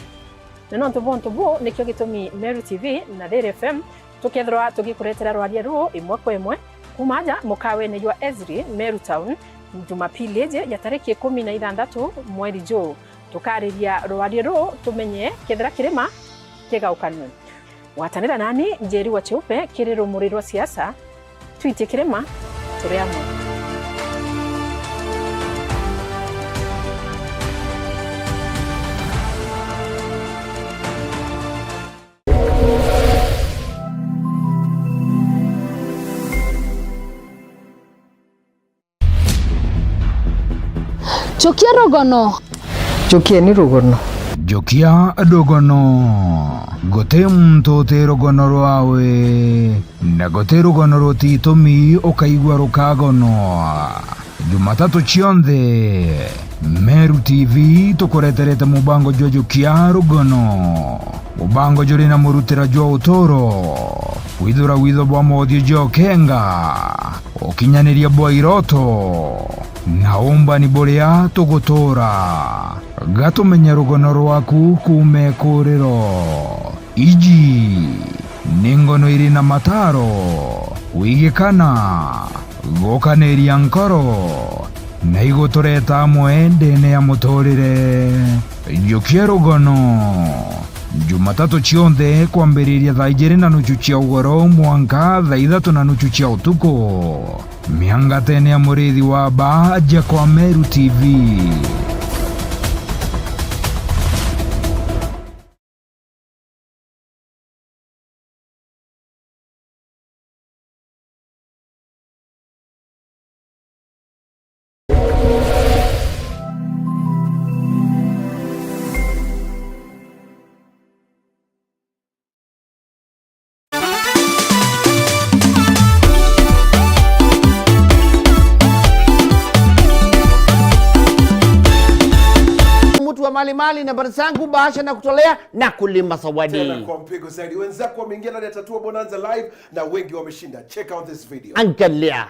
Na nontu bwa untu buu, nikio gitumi Meru T V na Thiri F M tukethirwa tugikuretera rwaria ruu imwe kwa imwe kuuma aja mukawene jwa Ezri, Meru Town, Jumapili iji ya tariki ikumi na ithanthatu mweri juu. Tukariria rwaria ruu tumenye kethira kirima kigaukanwe. Gwatanira nani, Njeri wa Cheupe, kiri rumuri rwa siasa, twitie kirima, turi amwe. Chukia rugono. Chukieni rugono. Chukia rugono. Guti muntu uti rugono rwawe, na guti rugono rutitumi ukaigua rukagonwa. Jumatatu cionthe, Meru T V tukureterete mubango jwa Chukia rugono. Mubango juri na murutira jwa uturo, kwithura witho bwa mothiu jwa ukenga, ukinyaniria bwa iroto, na umbani buria tugutura. Gatumenye rugono rwaku kuuma ikuriro. Iji ni ngono iri na mataro, wigikana, gukaniria nkoro, na igutureta amwe ndene ya muturire. Jukia rugono. Jumatatu cionthe kwambiriria thaa ijiri na nuchu cia ugoro mwanka thaa ithatu na nuchu cia utuku. Miangatene ya murithi wa baa ja kwa Meru T V. Mtu wa mali mali, nambari zangu, bahasha na kutolea na kulimba zawadi. Tena kwa mpigo zaidi. Wenzako wameingia ndani ya Tatua Bonanza Live na wengi wameshinda. Check out this video. Angalia.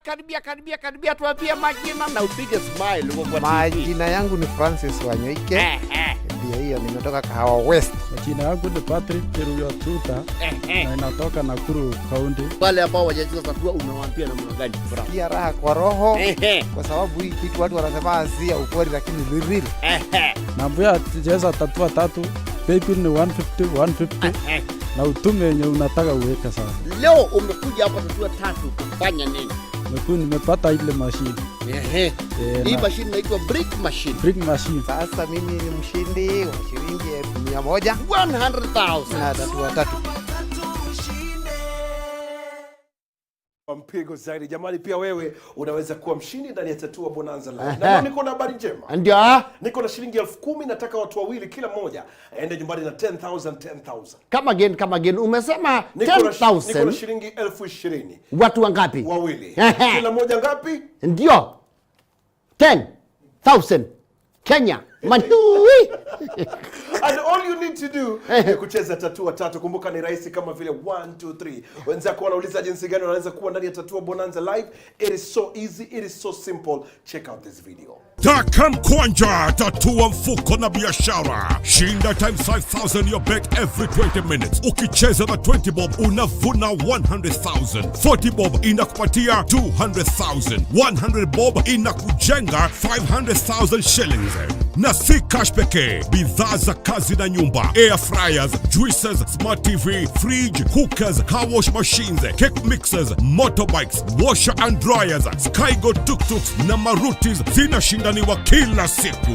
Karibia, karibia, karibia, tuambie majina na upige smile huko kwa T V. Majina yangu ni Francis Wanyoike. Eh, eh. Ndio hiyo, nimetoka Kahawa West. Majina yangu ni Patrick Cheruiyot Tuta, eh, eh, na inatoka Nakuru County. Wale ambao hawajacheza Tatua, unawaambia namna gani, bro? Sikia raha kwa roho, eh, eh, kwa sababu hii kitu watu wanasema si ya ukweli, lakini ni real. Eh, eh. Naambia cheza Tatua tatu, paybill ni one fifty, one fifty, eh, eh, na utume yenye unataka uweke sana. Leo umekuja hapa Tatua tatu kufanya nini? Nimekuwa nimepata ile machine. Ehe. Eh, hii na machine inaitwa brick machine. Brick machine. Sasa mimi ni mshindi wa shilingi elfu mia moja. One hundred thousand. Na Tatua tatu. Kwa mpigo zaidi. Jamani, pia wewe unaweza kuwa mshindi ndani ya Tatua Bonanza Live. Ehe. Na leo niko na habari njema. Ndio. Niko na shilingi elfu kumi, nataka watu wawili kila mmoja aende nyumbani na ten thousand, ten thousand. Come again, come again. Umesema niko na shi-, ten thousand? Niko na shilingi elfu ishirini. Watu wangapi? Wawili. Ehe. Kila mmoja ngapi? Ndio. Ten thousand Kenya. Mani. And all you need to do ni kucheza Tatua Tatu. Kumbuka ni rahisi kama vile one, two, three. Wenzako wanauliza jinsi gani wanaweza kuwa ndani ya Tatua Bonanza Live. It is so easy, it is so simple. Check out this video. Taka mkwanja, tatua mfuko na biashara. Shinda times five thousand your bet every twenty minutes. Ukicheza na twenty bob unavuna one hundred thousand. Forty bob inakupatia two hundred thousand. One hundred bob inakujenga five hundred thousand shillings. Na si cash pekee, bidhaa za kazi na nyumba, air fryers, juices, smart T V, fridge, cookers, car wash machines, cake mixers, motorbikes, washer and dryers, Skygo tuk-tuks na Marutis zinashindaniwa kila siku.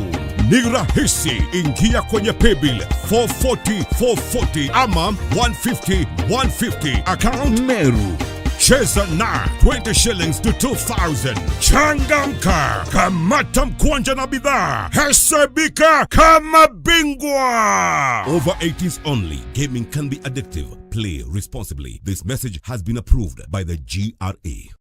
Ni rahisi, ingia kwenye paybill four forty four forty ama one fifty one fifty, account Meru. Cheza na twenty shillings to two thousand. Changamka, kamata mkwanja na bidhaa, hesabika kama bingwa. Over eighties only. Gaming can be addictive. Play responsibly. This message has been approved by the G R A.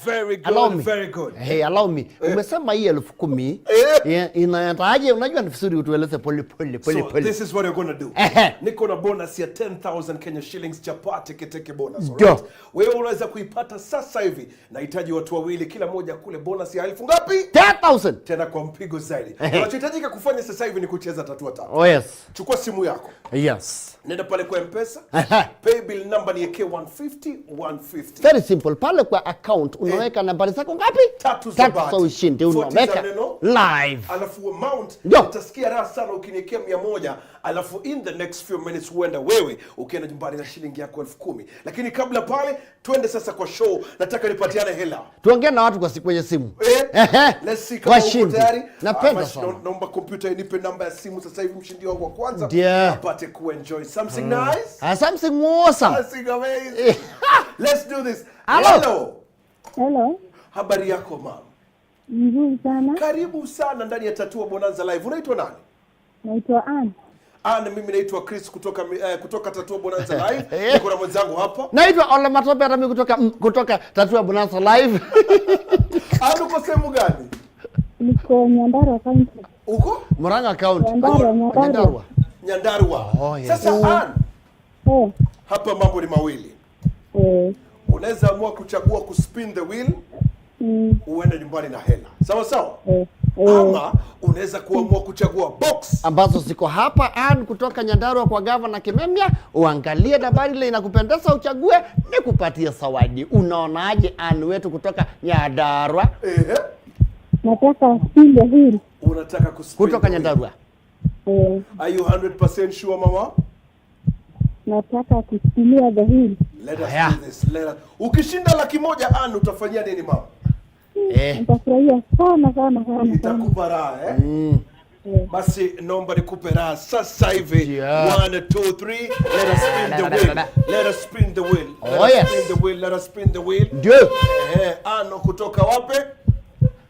Very good, very good. Hey, allow me. Eh. Umesema hii elfu kumi, eh, inaendaje? Unajua ni vizuri utueleze pole pole, pole pole. So, this is what you're gonna do. Ehe. Niko na bonus ya ten thousand Kenya shillings, chapati keteke bonus, alright? Wewe unaweza kuipata sasa hivi. Nahitaji watu wawili, kila mmoja kule bonus ya elfu ngapi? Ten thousand. Tena kwa mpigo zaidi. Ehe. Unachohitajika kufanya sasa hivi ni kucheza Tatua Tatu. Oh, yes. Chukua simu yako. Yes. Nenda pale kwa M-Pesa. Aha. Paybill number ni one fifty, one fifty. Very simple. Pale kwa account, eh, unaweka nambari zako ngapi? Tatu za bahati. Tatu za ushindi, unaweka live. Alafu amount, ndio, utasikia raha sana ukiniwekea mia moja, alafu in the next few minutes huenda wewe ukienda nyumbani na shilingi yako elfu kumi. Lakini kabla pale, twende sasa kwa show. Nataka nipatiane hela. Tuongee na watu kwa si-, kwenye simu. Eh? Ehe. Let's see kama uko tayari. Washindi. Napenda sana. Ah, basi na-, naomba kompyuta inipe namba ya simu sasa hivi, mshindi wangu wa kwanza. Ndio. Apate kuenjoy something nice. Ah, something awesome. Something amazing. Eh. Let's do this. Hello. Hello. Hello. Habari yako, ma'am? Nzuri sana. Karibu sana ndani ya Tatua Bonanza Live. Unaitwa nani? Naitwa Ann. Ann, mimi naitwa Chris kutoka mi-, eh, kutoka Tatua Bonanza Live. Eh. Niko na mwenzangu hapa. Naitwa Ole Matope, hata mimi kutoka, mm, kutoka Tatua Bonanza Live. Ann, uko sehemu gani? Niko Nyandarua County. Uko? Murang'a County. Nyandarua, Nyandarua. Nyandarua. Oh, yes. Sasa, eh, Ann, eh, hapa mambo ni mawili. Eh. Unaweza amua kuchagua kuspin the wheel, mm, uende nyumbani na hela. Sawa sawa? Eh. Eh. Ama unaweza kuamua kuchagua box ambazo ziko hapa, Ann, kutoka Nyandarua kwa Gavana Kimemia, uangalie nambari ile inakupendeza, uchague, nikupatie zawadi. Unaonaje, Ann wetu kutoka Nyandarua? Ehe. Nataka spin the wheel. Unataka kuspin the wheel. Kutoka Nyandarua. Eh. Are you hundred percent sure, mama? Nataka kusikilia the hill. Let us do this. Let us. Ukishinda laki moja, Ann, utafanyia nini, mama? Eh. Nitafurahia sana, sana, sana, sana. Itakupa raha, eh? Mm. Eh. Basi, naomba nikupe raha sasa hivi. Yeah. One, two, three. Let us spin the wheel. Let us spin the wheel. Oh, yes. Let us spin the wheel. Let us spin the wheel. Ndio. Eh, Ann, kutoka wapi?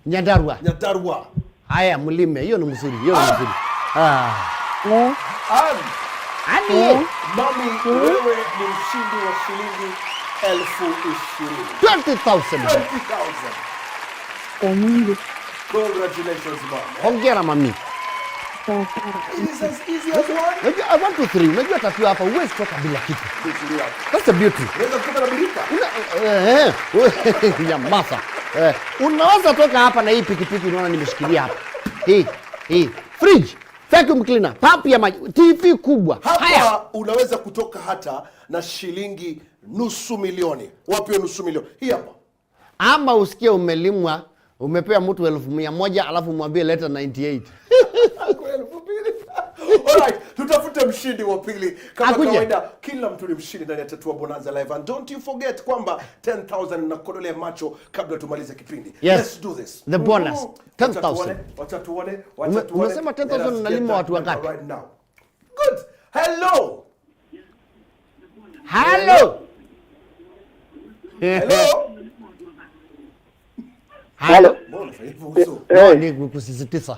Nyandarua. Nyandarua. Haya, mlime. Hiyo ni mzuri, hiyo ni mzuri. Ah. Eh. Ann. Ann. Eh. Mami, wewe ni mshindi wa shilingi elfu ishirini. Twenty thousand. Twenty thousand. Kwa Mungu. Congratulations, mama. Hongera, mami. Sawa, sawa. It is as easy as one. Unajua, I want to three. Unajua, Tatua hapa, huwezi toka bila kitu. That's the beauty. Unaweza kutoka na birika. Una-, eh, eh, nyamaza. Eh, unaweza toka hapa na hii pikipiki unaona nimeshikilia hapa. Hii, hii. Fridge, vacuum cleaner, pump ya maji, T V kubwa. Haya. Hapa unaweza kutoka hata na shilingi nusu milioni. Wapi hiyo nusu milioni? Hii hapa. Ama usikie umelimwa, umepea mtu elfu mia moja, alafu mwambie leta ninety eight. Kwa elfu mbili. Alright, tutafute mshindi wa pili. Kama kawaida, kila mtu ni mshindi ndani ya Tatua Bonanza Live. And don't you forget kwamba ten thousand unakodolea macho kabla tumalize kipindi. Yes. Let's do this. The bonus, ten thousand. Wacha tuone, wacha tuone, wacha tuone. Ume-, umesema ten thousand unalima watu wangapi? Let us get that number right now. Good. Hello. Hello. Hello. Hello. Mbona unafanya hivyo uso? No, ni kusisitiza.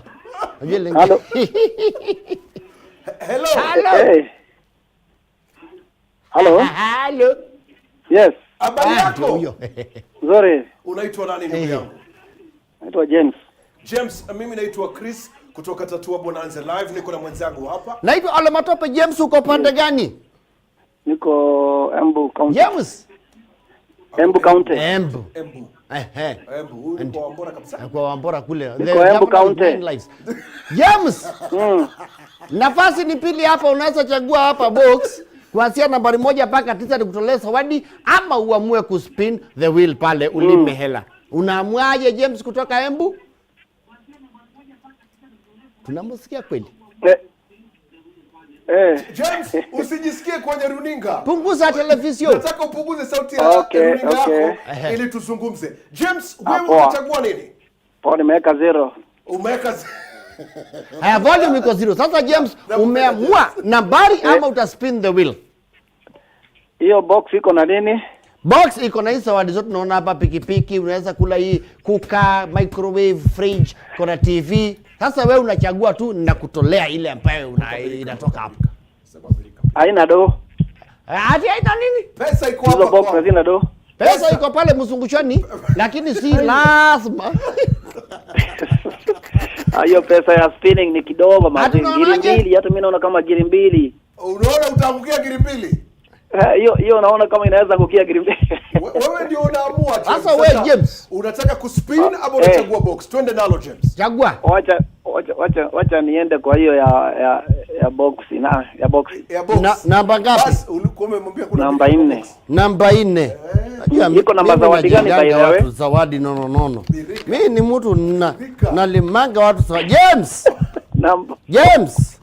Unajua lengo. Hello. He-, hello. Hello. Hey. Hello. Hello. Yes. Habari yako? Ah, ndio huyo. Nzuri. Unaitwa nani, ndugu yangu? Naitwa James. James, mimi naitwa Chris Kutoka Tatua Bonanza Live, niko na mwenzangu hapa. Naitwa Ole Matope. James, uko pande gani? Niko Embu County. James? Embu County. Embu. Embu. Ehe. Embu. Huyu ni kwa Wambora kabisa. Kwa Wambora kule. Niko Embu County. James. Mm. Nafasi ni pili hapa, unaweza chagua hapa box kuanzia nambari moja mpaka tisa, nikutolee zawadi, ama uamue kuspin the wheel pale ulime hela. Unaamuaje, James kutoka Embu? Tunamsikia kweli? Eh. Eh. James, usijisikie kwenye runinga. Punguza televisheni. Nataka upunguze sauti ya okay, runinga okay. Yako ili tuzungumze. James, wewe unachagua nini? Poa, nimeweka zero. Umeweka zero. Haya, volume iko zero. Sasa James, umeamua nambari eh, ama uta spin the wheel? Hiyo box iko na nini? Box iko na hii zawadi zote unaona hapa, pikipiki, unaweza kula hii kuka, microwave, fridge, kuna T V. Sasa wewe unachagua tu na kutolea ile ambayo una, inatoka hapo. Haina do. Ati haina nini? Pesa iko hapa. Hizo box hazina do. Pesa iko pale mzungushoni, lakini si lazima. Hiyo pesa ya spinning ni kidogo, mazi ngiri mbili, hata mimi naona kama ngiri mbili. Unaona utaangukia giri mbili? Eh, hiyo hiyo naona kama inaweza kukia giri mbili. Wewe ndio unaamua. Sasa wewe James, unataka kuspin ama unachagua box? Twende nalo James. Chagua. Wacha wacha wacha wacha niende kwa hiyo ya ya ya box na ya box. Ya box. Na, namba ngapi? Bas, ulikuwa umemwambia kuna namba nne. Namba nne. Najua mi- Iko namba mimi zawadi gani, by najenga the way? Watu zawadi nono nono. Mimi ni mtu na nalimanga watu zawadi. James. Namba James.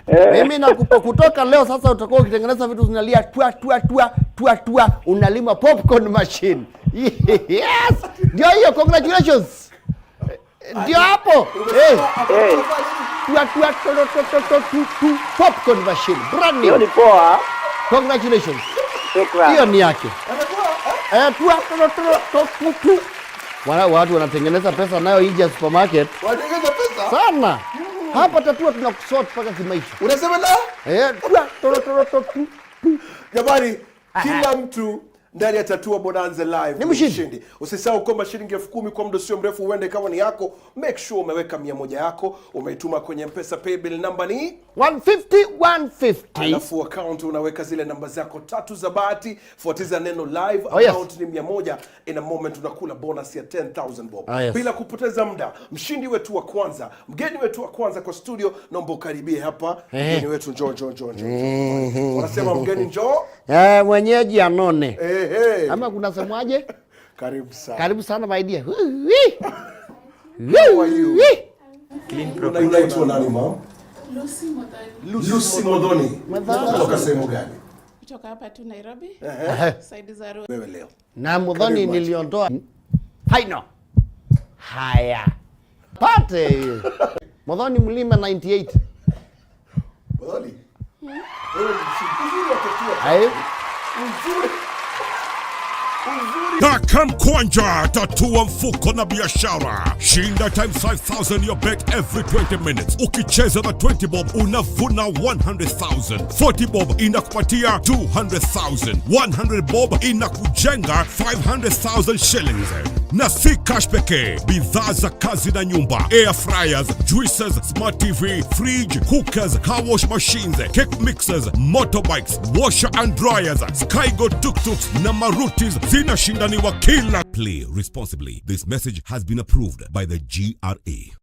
Eh. Mimi nakupa kutoka leo sasa, utakuwa ukitengeneza vitu zinalia twa twa twa twa twa, unalima popcorn machine. Yes. Ndio hiyo, congratulations. Ndio hapo. Eh. Eh. Twa twa to to to to to to popcorn machine. Brand new. Hiyo ni poa. Congratulations. Shukrani. Hiyo ni yake. Eh, twa to to to to to. Wana watu wanatengeneza pesa nayo nje ya supermarket. Wanatengeneza pesa? Sana. Hapa Tatua tunakusort mpaka kimaisha. Unasema na? Eh, twa to to to to to. Jamani, kila mtu ndani ya Tatua Bonanza Live ni mshindi. Usisahau kwamba shilingi elfu kumi kwa muda sio mrefu huenda ikawa ni yako. Make sure umeweka mia moja yako, umeituma kwenye M-Pesa paybill number ni one fifty, one fifty. Alafu account unaweka zile namba zako tatu za bahati, fuatiza neno live, oh, yes, account ni mia moja. In a moment unakula bonus ya ten thousand bob. Ah, yes. Bila kupoteza muda, mshindi wetu wa kwanza, mgeni wetu wa kwanza kwa studio, naomba ukaribie hapa. Ehe. Mgeni wetu, njoo, njoo, njoo, njoo, njoo. Ehe. Wanasema mgeni njoo. Eh, mwenyeji anone. Ehe. Ama kuna semwaje? Karibu sana. Karibu sana, my dear. How are you? Clean pro. Unaitwa nani, ma'am? Lucy Modhoni. Lucy Modhoni. Modhoni. Kutoka sehemu gani? Kutoka hapa tu Nairobi. Ehe. Side za Ruai. Wewe leo. Na Modhoni niliondoa final. Haya. Pate hiyo. Modhoni mlima ninety eight. Modhoni. Wewe ni mshindi. Uzuri wa Tatua. Ai. Uzuri. Uzuri. Taka mkwanja, Tatua mfuko na biashara. Shinda times five thousand your bet every twenty minutes. Ukicheza na twenty bob, unavuna one hundred thousand. Forty bob inakupatia two hundred thousand. One hundred bob inakujenga five hundred thousand shillings. Na si cash pekee, bidhaa za kazi na nyumba, air fryers, juices, smart T V, fridge, cookers, car wash machines, cake mixers, motorbikes, washer and dryers, Skygo tuk-tuks na Marutis zinashindaniwa kila. Play responsibly. This message has been approved by the G R A.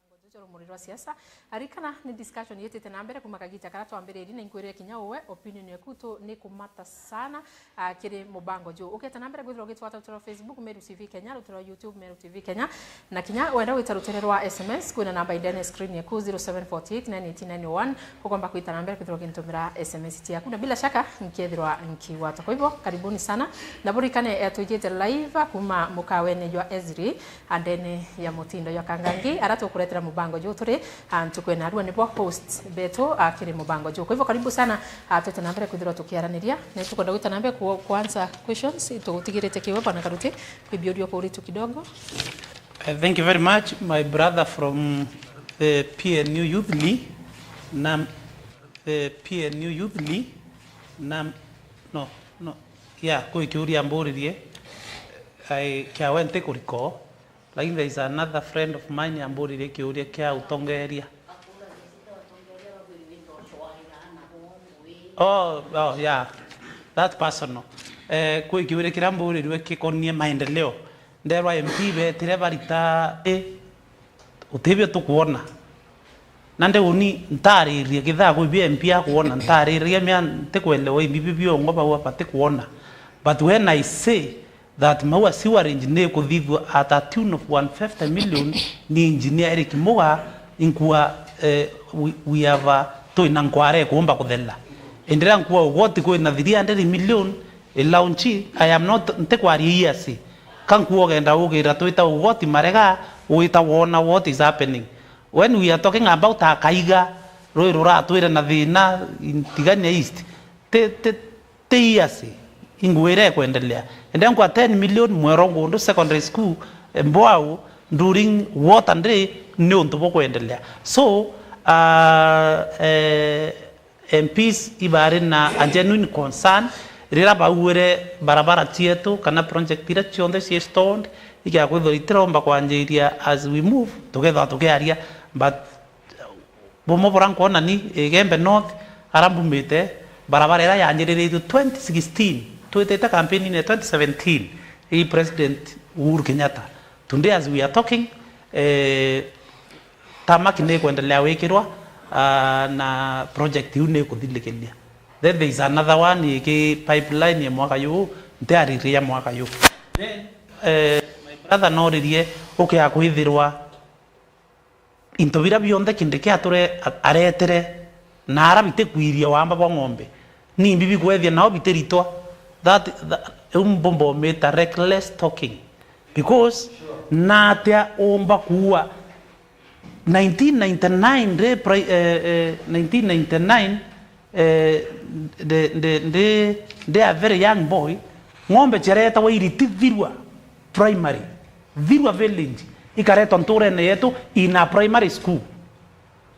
Mubango juju rumuri rwa siasa. Arikana ni discussion yitite na mbere kuma kagita karia twambiririe, na inkwirire kinya uwe opinion yaku tu ni kumata sana, ah, kiri mubango ju. Uketa na mbere kwithirwa ugitwata rutere rwa Facebook, Meru T V Kenya, rutere rwa YouTube, Meru T V Kenya, na kinya wenda gwita rutere rwa S M S, kwina namba indene screen yaku, zero seven forty eight nine eighteen nine oh one. Ukomba kwita na mbere kwithirwa ugintumira S M S ciaku, na bila shaka nkethirwa nkigwata. Kwa hivyo, karibuni sana. Na burikane, eh, twijite live kuma mukawene jwa Ezri, andene ya mutindo jwa Kangangi, ara tukuretera mubango ju turi, ah, ntuku ena rua nibo host betu, ah, kiri mubango ju. Kwa hivyo, karibu sana, ah, twite na mbere kwithirwa tukiaraniria. Na tukwenda gwita na mbere ku-, kuansa questions, tugutigirite kiwe, Bwana Karuti, kwibiuria kuri tu kidogo. Uh, thank you very much, my brother from the P N U Youth League. Na The P N U Youth League, na, no, no, yeah, kwi kiuria amburirie, I, kiawe ntikuriko, lakini there is another friend of mine amburirie kiuria kia utongeria. Oh, oh, yeah, that personal. Eh, kwi kiuria kiria amburirwe kikonie maendeleo. Nderwa M P betire barita, eh, utibio tukwona. Nandi uni ntaririe kithaa kwi bia M P akwona, ntaririe mia ntikwelewa imbi bi biongwa bau batikwona. But when I say that Maua sewerage ni kuthithua at a tune of one fifty million, ni engineer Eric Muga, inkua, eh, we, we have, uh, twina nkware kuumba kuthela. Indira nkua ugoti kwina three hundred million, i launch, I am not, ntikwaria years. Ka nkuo ugenda ugira twita ugoti marega, wita wona what is happening. When we are talking about a Kaiga, rui ruratwire na thina, in Tigania East, ti, ti, ti years, ingwire kwendelea. And then kwa ten million Mwero Ngundu Secondary School, eh, Mbwau, during water day, ni untu bukwendelea. So, uh, eh, M Ps ibari na a genuine concern, rira bauire barabara cietu kana project iria cionthe cie stoned, igia kwithirwa itiromba kwanjiria as we move, tukethirwa tukiaria, but bumwe bura nkwona ni Igembe North, ara mbumite, barabara iria yanjiriritue twenty sixteen, twitite campaign-ini ya twenty seventeen, ii President Uhuru Kenyatta. Today as we are talking, eh, Tamaki ni ikwendelea wikirwa, ah, na project iu ni ikuthilikiria. Then there is another one iki pipeline ya mwaka yu, ntiariria ya mwaka yu. Then, eh, my brother noririe ukia kwithirwa into bira bionthe Kindiki ature-, a-, aretere, na ara bitikwiria wamba bwa ng'ombe, nimbi bikwethia nao bitiritwa? That, that, iu mbumba umita reckless talking. Because natia umba kuua nineteen ninety-nine, ndi pri-, eh, eh, nineteen ninety-nine, eh, ndi, ndi, ndi, ndi a very young boy, ng'ombe ciaretagwa Iriti Thirwa Primary, Thirwa Village, ikaretwa nturene yetu in a primary school.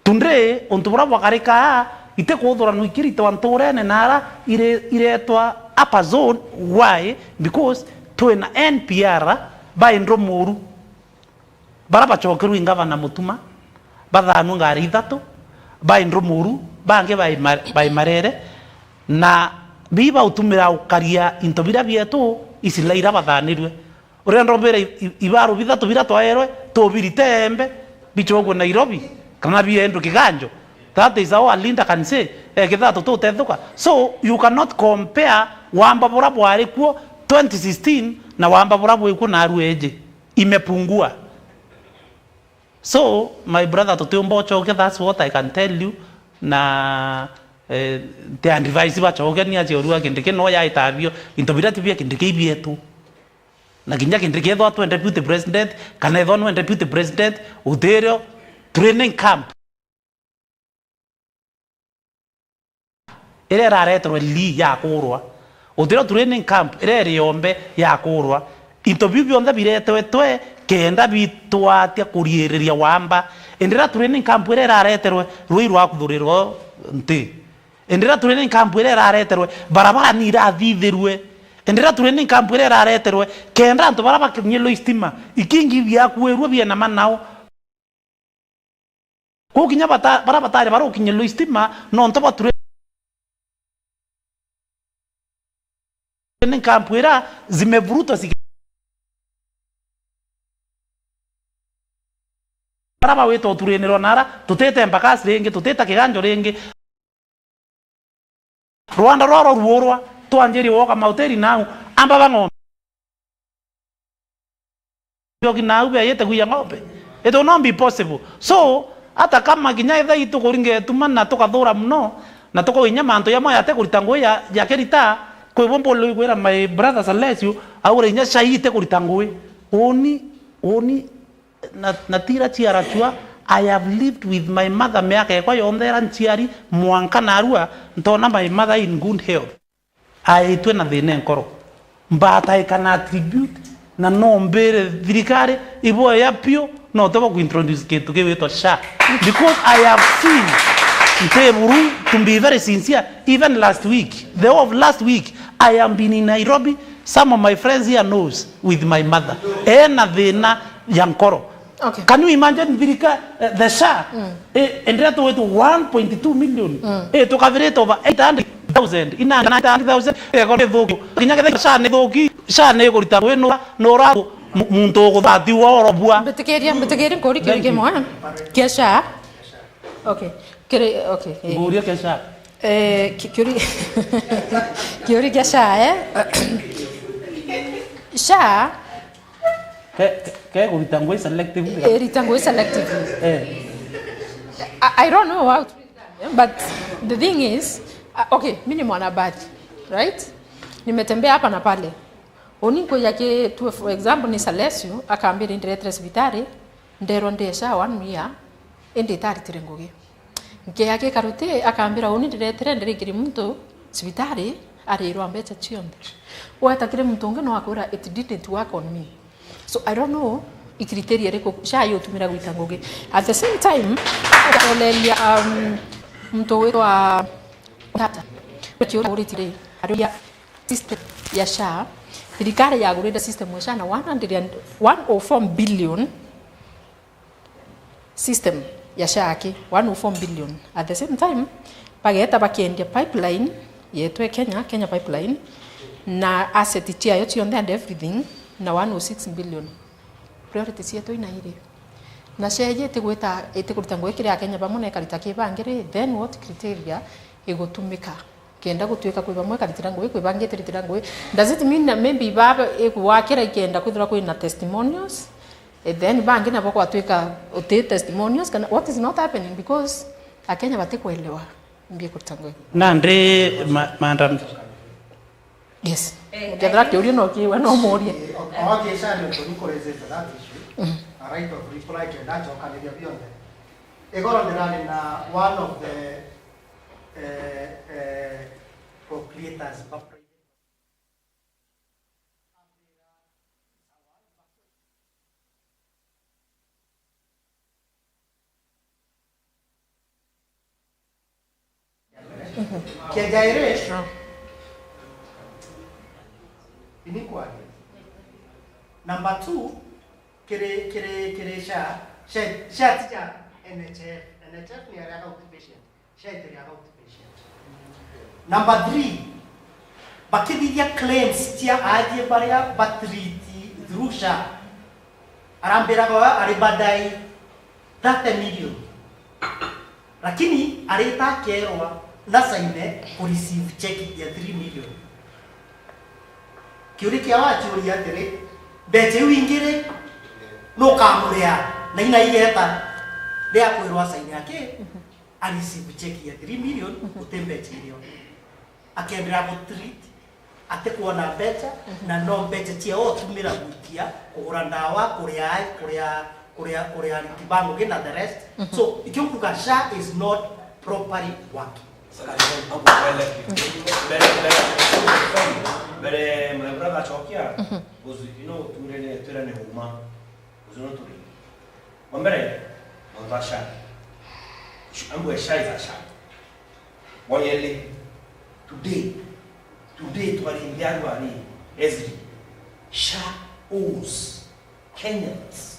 Tundi, untu buria bwakarikaa, itikuthuranwa ikiritwa nturene na ara ire-, iretwa upper zone. Why? Because twina N P R ba Indumuru. Bara bacokerwe i ngavana Mutuma, bathanwe ngari ithatu, ba Indumuru, bangi ba Ima-, ba Imarere, na bii bautumira ukaria into biria bietu, isila iria bathanirue. Urenda umbire i-, i-, ibaru bithatu biria twaerwe, tubirite embe, bicokwe Nairobi, kana biendwe Kiganjo? That is how a leader can say, eh, kethira tututethuka. So, you cannot compare wamba buria bwari kuo twenty sixteen na wamba buria bwi kuo naarua iji. Imepungua. So, my brother, tutiumba ucoke, that's what I can tell you. Na, eh, nti advise bacoke, ni aciorua Kindiki no yaita bio, into biria ti bia Kindiki, i bietu. Na kinya Kindiki ethwa twe deputy president, kana ethwa nwe deputy president, utirio training camp iria irareterwe Lee ya kurwa, utirio training camp iria iri yombe ya kurwa, into biu bionthe biretetwe kenda bitwatia kuriiriria wamba. Indi iria training camp iria irareterwe rui rwa kuthurirwa nti, indi iria training camp iria irareterwe barabara ni irathithirue, indi iria training camp iria irareterwe kenda antu baria bakinyirwe istima, ikingi biakuirue biena manao. Kuu kinya bata-, baria batari barukinyirwa istima, nontu bwa training camp iria zimevurutwa ziki-, baria bawita uturinirwa nara, tutite Embakasi ringi, tutita Kiganjo ringi. Rwanda rwaro ruurwa, twanjirie gwoka mahoteli nau, amba ba ng'ombe. Njoki nau beeyite kuiya ng'ombe. It will not be possible. So, hata kama kinya ethai tukuringa ituma na tukathura mono, na tukauga inya mantu jamwe jate kurita ngugi ja, jakirita, kwi bo mbulirwe kwira my brother Salesio, aure inya cai ite kurita ngugi. Uuni, uuni, na, na tira ciaracua, I have lived with my mother miaka yakwa yonthe ira nciari, mwanka narua, ntona my mother in good health. Aitwe na thina nkoro. But I can attribute, na no mbire thirikari, iboya piu, no tebo kuintroduce kintu kiwitwa SHA. Because I have seen, Nti buru, to be very sincere, even last week, the whole of last week, I have been in Nairobi. Some of my friends here knows with my mother. Ena thina ya nkoro. Okay. Can you imagine thirika, eh, the SHA? Mm. Eh, endera tu wetu one point two million. Mm. Eh, tukabirite over eight hundred thousand, ina nine hundred thousand, eh, gore thuki. Kinya kethe SHA ni thuki, SHA ni kurita winu, no ra mu-, muntu ukuthati wa orobua. Mbitikiria, mbitikiria nkuri kiuri kimwe, eh? Kia SHA. Okay. Kiri, okay. Eh. Nguria kia SHA. Eh, ki-, kiuri, kiuri kia SHA, eh? SHA. Ke, ke, ke kurita ngui selectively. Eh, rita ngui selectively. Eh. I, I don't know how to, but the thing is, uh, okay, mi ni mwanahabari, right? Nimetembea hapa na pale. Uni nkuja ki tu, for example, ni Salesio, akambira indiretere cibitari, nderwa ndie SHA one year, indi itaritire ngugi. Nkeya ki Karuti, akambira, uni ndiretere, ndirikiri muntu cibitari, arirwa mbeca cionthe. Weta kiri muntu ungi no akwira, "It didn't work on me." So, I don't know, i criteria iriku SHA yutumira gwita ngugi. At the same time, ukaroreria, um, muntu witwa Ngata. Kiuria uritie ri, aruria system ya SHA, thirikari yagurire system ya SHA na one hundred and, one oh four billion. System ya SHA ki one oh four billion. At the same time, bageta bakiendia pipeline yetu e Kenya, Kenya Pipeline, na asset ciayo cionthe and everything, na one oh six billion. Priority cietu ina iri. Na SHA iji itigwita, itikuruta ngugi kiri Akenya bamwe na ikarita ki bangi ri, then what criteria igutumika? Kenda gutuika kwi bamwe ikaritira ngugi, kwi bangi itiritira ngugi. Does it mean that maybe baba igwakira ikenda kwithirwa kwina testimonials? Eh, then bangi nabo gwatuika uti testimonials, kana what is not happening because Akenya batikuelewa mbi kuruta ngugi. Nandi ma-, madam. Yes. Eh, kethira kiuria no kiwe no murie. Eh, o-, o-, okay, SHA ni utu ni kuraises that issue. Mm. A right of reply kenda acokaniria bionthe. Igoro ndirari na one of the, eh, eh, proprietors ba private. Kia jairi, inequality. Number two, kiri, kiri, kiri SHA, SHA, SHA ti ja N H F. N H F ni aria outpatient. SHA itiri ya outpatient. Number three, bakithithia claims cia aajie baria batreat through SHA. Arambiraga oyo ari badai thirty million. Lakini arita akerwa na saine ku receive check ya three million. Kiuria kiao aciuria atiri, mbeca iu ingi ri, nukamuria? Na ina igeta ria kwirwa saine aki, a receive check ya three million, guti mbeca irio. Akeenderea gutreat, atikwona mbeca, na no mbeca ciao utumira gwikia, kugura ndawa, kuria, kuria, kuria, kuria ariti ba ngugi na the rest. So, ikio nkuga SHA is not properly working. Mbere, mbere, mbere, my brother acokia, because, you know, turene, turene uma. Ucio no turi. Wa mbere, mantu a SHA. Ambwe SHA is a SHA. Wa yeli, today, today twarimbia andu ari, Ezri, SHA owes Kenyans,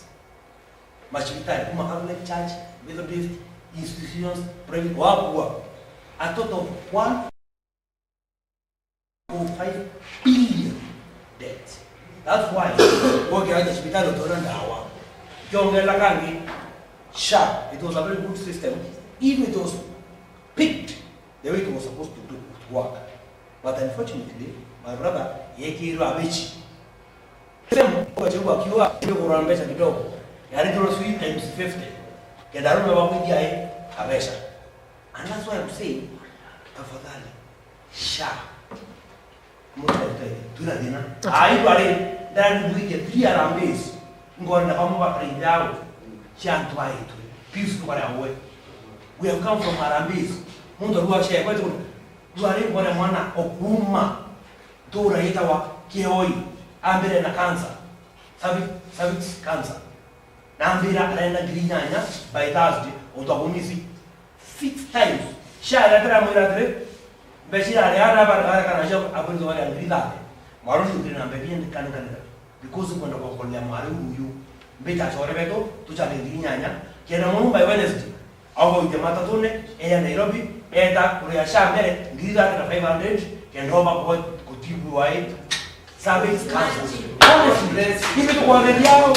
macibitari kuma Catholic Church, Methodist, institutions, private, wakua, a total of one point five billion debt. That's why woke aja cibitari utona ndawa. Kiongerera kangi, SHA, it was a very good system if it was picked the way it was supposed to do, to work. But unfortunately, my brother, yekirwe abichi. Sema, kwa chagua kiwa, kigura mbeca kidogo. Yaani, tuna sweet times fifty. Kenda arume bakwithia, eh, abeca. And that's why I'm saying, tafadhali, SHA. Mutete, twina thina. Ai, bari, ndari gwikia three Harambee. Ngona bamwe bakaraithia au. Cia antu baitwe. Please, tukare awe. We have come from Harambee. Muntu arua SHA, kwetu, rwari ngore mwana okuma. Ntura yetawa Kioi. Ambire na cancer. Cervix, cervix cancer. Na ambira arenda ngiri inyanya by Thursday, utwa kumisi six times. SHA iria tiramwira atiri, mbeca iria ari ara bara, ara kana cio abwirizo bari ngiri thate. Mwaruri utiri na mbeca iria ndikanikanira. Because kwenda kuokolea mwari uyu. Mbeca achore betu, tuchare ngiri nyanya. Kenda munu by Wednesday. Au baite matatune, eya Nairobi, eta kuria SHA mbere, ngiri thate na five hundred, kenda oba kuba kutibu wai. Service council. Honestly, hivi tu kwa ready yao.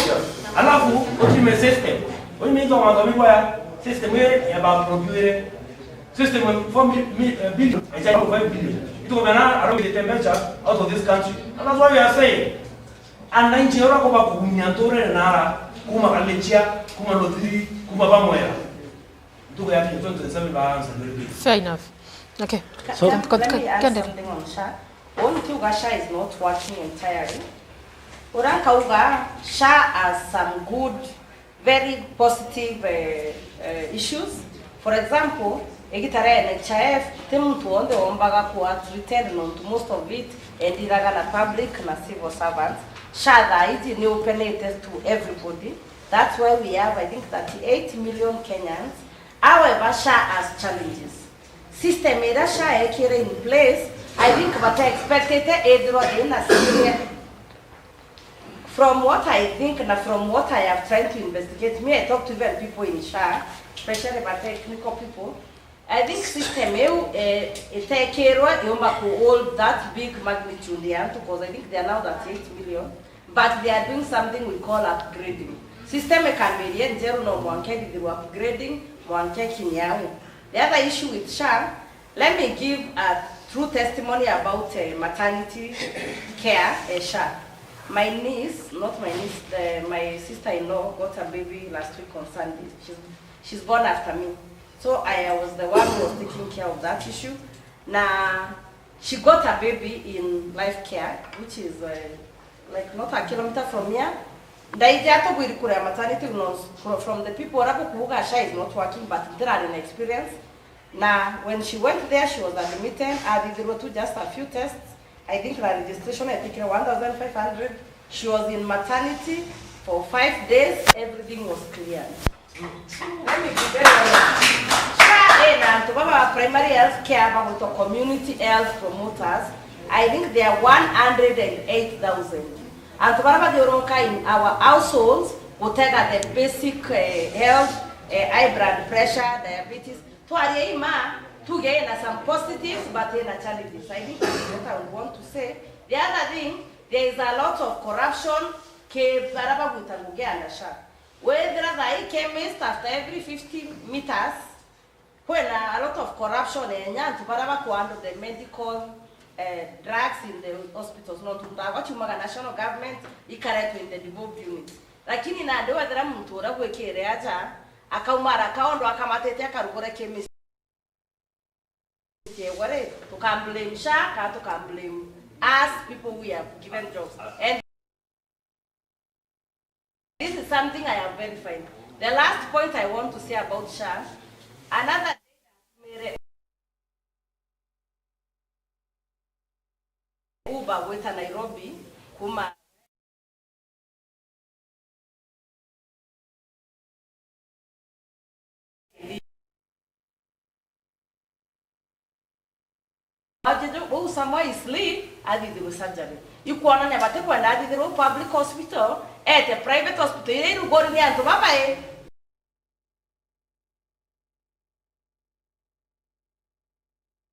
Alafu, utime system. Wewe ni hizo mambo mimi kwa system ile ya ba procure. System four mi-, mi-, eh, billion, eh, five billion. Itu kwa na around the temperature out of this country. And that's why we are saying, ananchi ora kwa kuumia ntore na ara, kuma Kalechia, kuma Lothiri, kuma Bamwera. Ntuku ya twenty twenty-seven ba answer very big. Fair enough. Okay. Ka-, So can, can, let me add something on SHA. Wona ukiuga SHA is not working entirely. Ura kauga SHA has some good, very positive, eh, eh, issues. For example, igita ria N H I F, ti muntu wonthe wombaga kuwa treated nontu most of it endiraga na public na civil servants. SHA thaa iji ni openete to everybody. That's why we have, I think, thirty-eight million Kenyans. However, SHA has challenges. System iria SHA ekire in place, I think bata expectete ithirwa ina serious. From what I think na from what I have tried to investigate, me, I talk to even people in SHA, especially the technical people, I think system iu, eh, itekirwe yomba ku hold that big magnitude ya antu, 'cause I think they are now thirty-eight million, but they are doing something we call upgrading. System ikambiria njeru no mwanka ithirwe upgrading, mwanka ikinye au. The other issue with SHA, let me give a true testimony about, eh, maternity care, eh, SHA. My niece, not my niece, the, my sister-in-law got a baby last week on Sunday. She's, she's born after me. So I was the one who was taking care of that issue. Na she got a baby in Life Care, which is, uh, like, not a kilometer from here. Ndaija tubwiri kuria maternity, you know, fro-, from the people ora kuuga SHA is not working, but ntirari na experience. Na when she went there, she was admitted, athithirwe tu just a few tests. I think the registration etikire one thousand five hundred. She was in maternity for five days, everything was cleared. Let me be very honest. SHA ina antu baba ba primary health care bagwitwa community health promoters. I think they are one hundred and eight thousand. Antu bara bathiuruka in our households gutega the basic, eh, health, eh, high blood pressure, diabetes. Twaria ima, tuge ina some positives but ina challenges. I think that's what I would want to say. The other thing, there is a lot of corruption ki bara bagwita ngugi under SHA. Wethira thaa ii chemist after every fifty meters, kwina a lot of corruption enya antu bara baku handle the medical, eh, drugs in the hospitals. Nontu ndawa ciumaga national government ikaretwe in the devolved unit. Lakini nandi wethira muntu uria gwikire aja, akauma araka ondu akamatite akarugure chemist. Tuka blame SHA, kana tuka blame us people we have given jobs. And this is something I have verified. The last point I want to say about SHA, another day, Uber gwita Nairobi kuma Ati ju-, bau Samoei Slim athithirwe surgery. Ikwonania batikwenda athithirwe public hospital, ete private hospital iria irugori ni antu babae.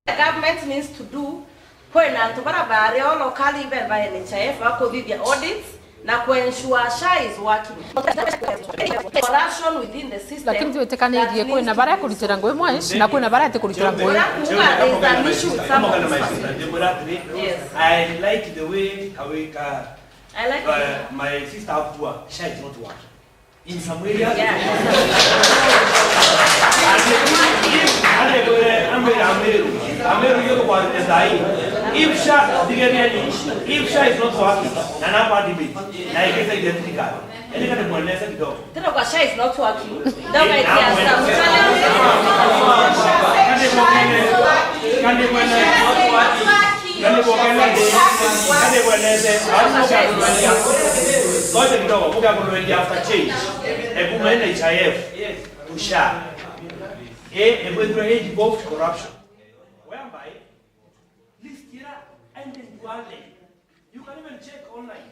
The government needs to do, kwina antu bara bari o locally be ba N H I F bakuthithia audits na ku ensure SHA is working. Corruption within the system. Lakini twitikanirie, kwina bara ekuritira ngui mwe na kwina bara etikuritira ngui. Ura kuuga there is an issue with some of these facilities. Yes. I like the way Kawika, I like uh, my sister Abua, SHA is not working. In some areas. Yeah. Ande, ande, ande, Ameru. Ameru yo kwa thaa hii. If SHA, tigeriani, if SHA is not working, na namba debate, na ikisa ile thirikari. Ende kande mwanese kidogo. Tena kwa SHA is not working. Ndio kwa tia samu. Kande mwanene, kande mwanene. Kande bwongele, kande bweleze, au mugakururia. Ngoja kidogo, mugakururia after change. Ekuma N H I F to SHA. Eh, ekwithirwa i devolved corruption. Whereby, list ira, and then you are late. You can even check online.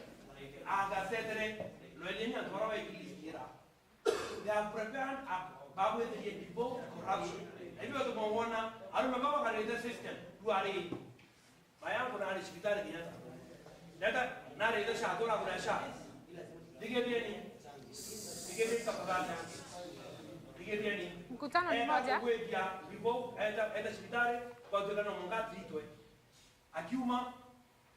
Agacetere, lweleni antu bara baiki list ira. They are prepared up, bagwithirie devolved corruption. Na hivyo tumewona, arume baba karite system, tuari. Mayangu nari cibitari kinya ta. Ndeta, nari ithe sha, tura kura sha. Thigirieni. Thigirieni tafadhali. Thigirieni. Mkutano ni moja. Kugwithia devolved, enda, enda cibitari, kwa tuikana munga tritwe. Akiuma,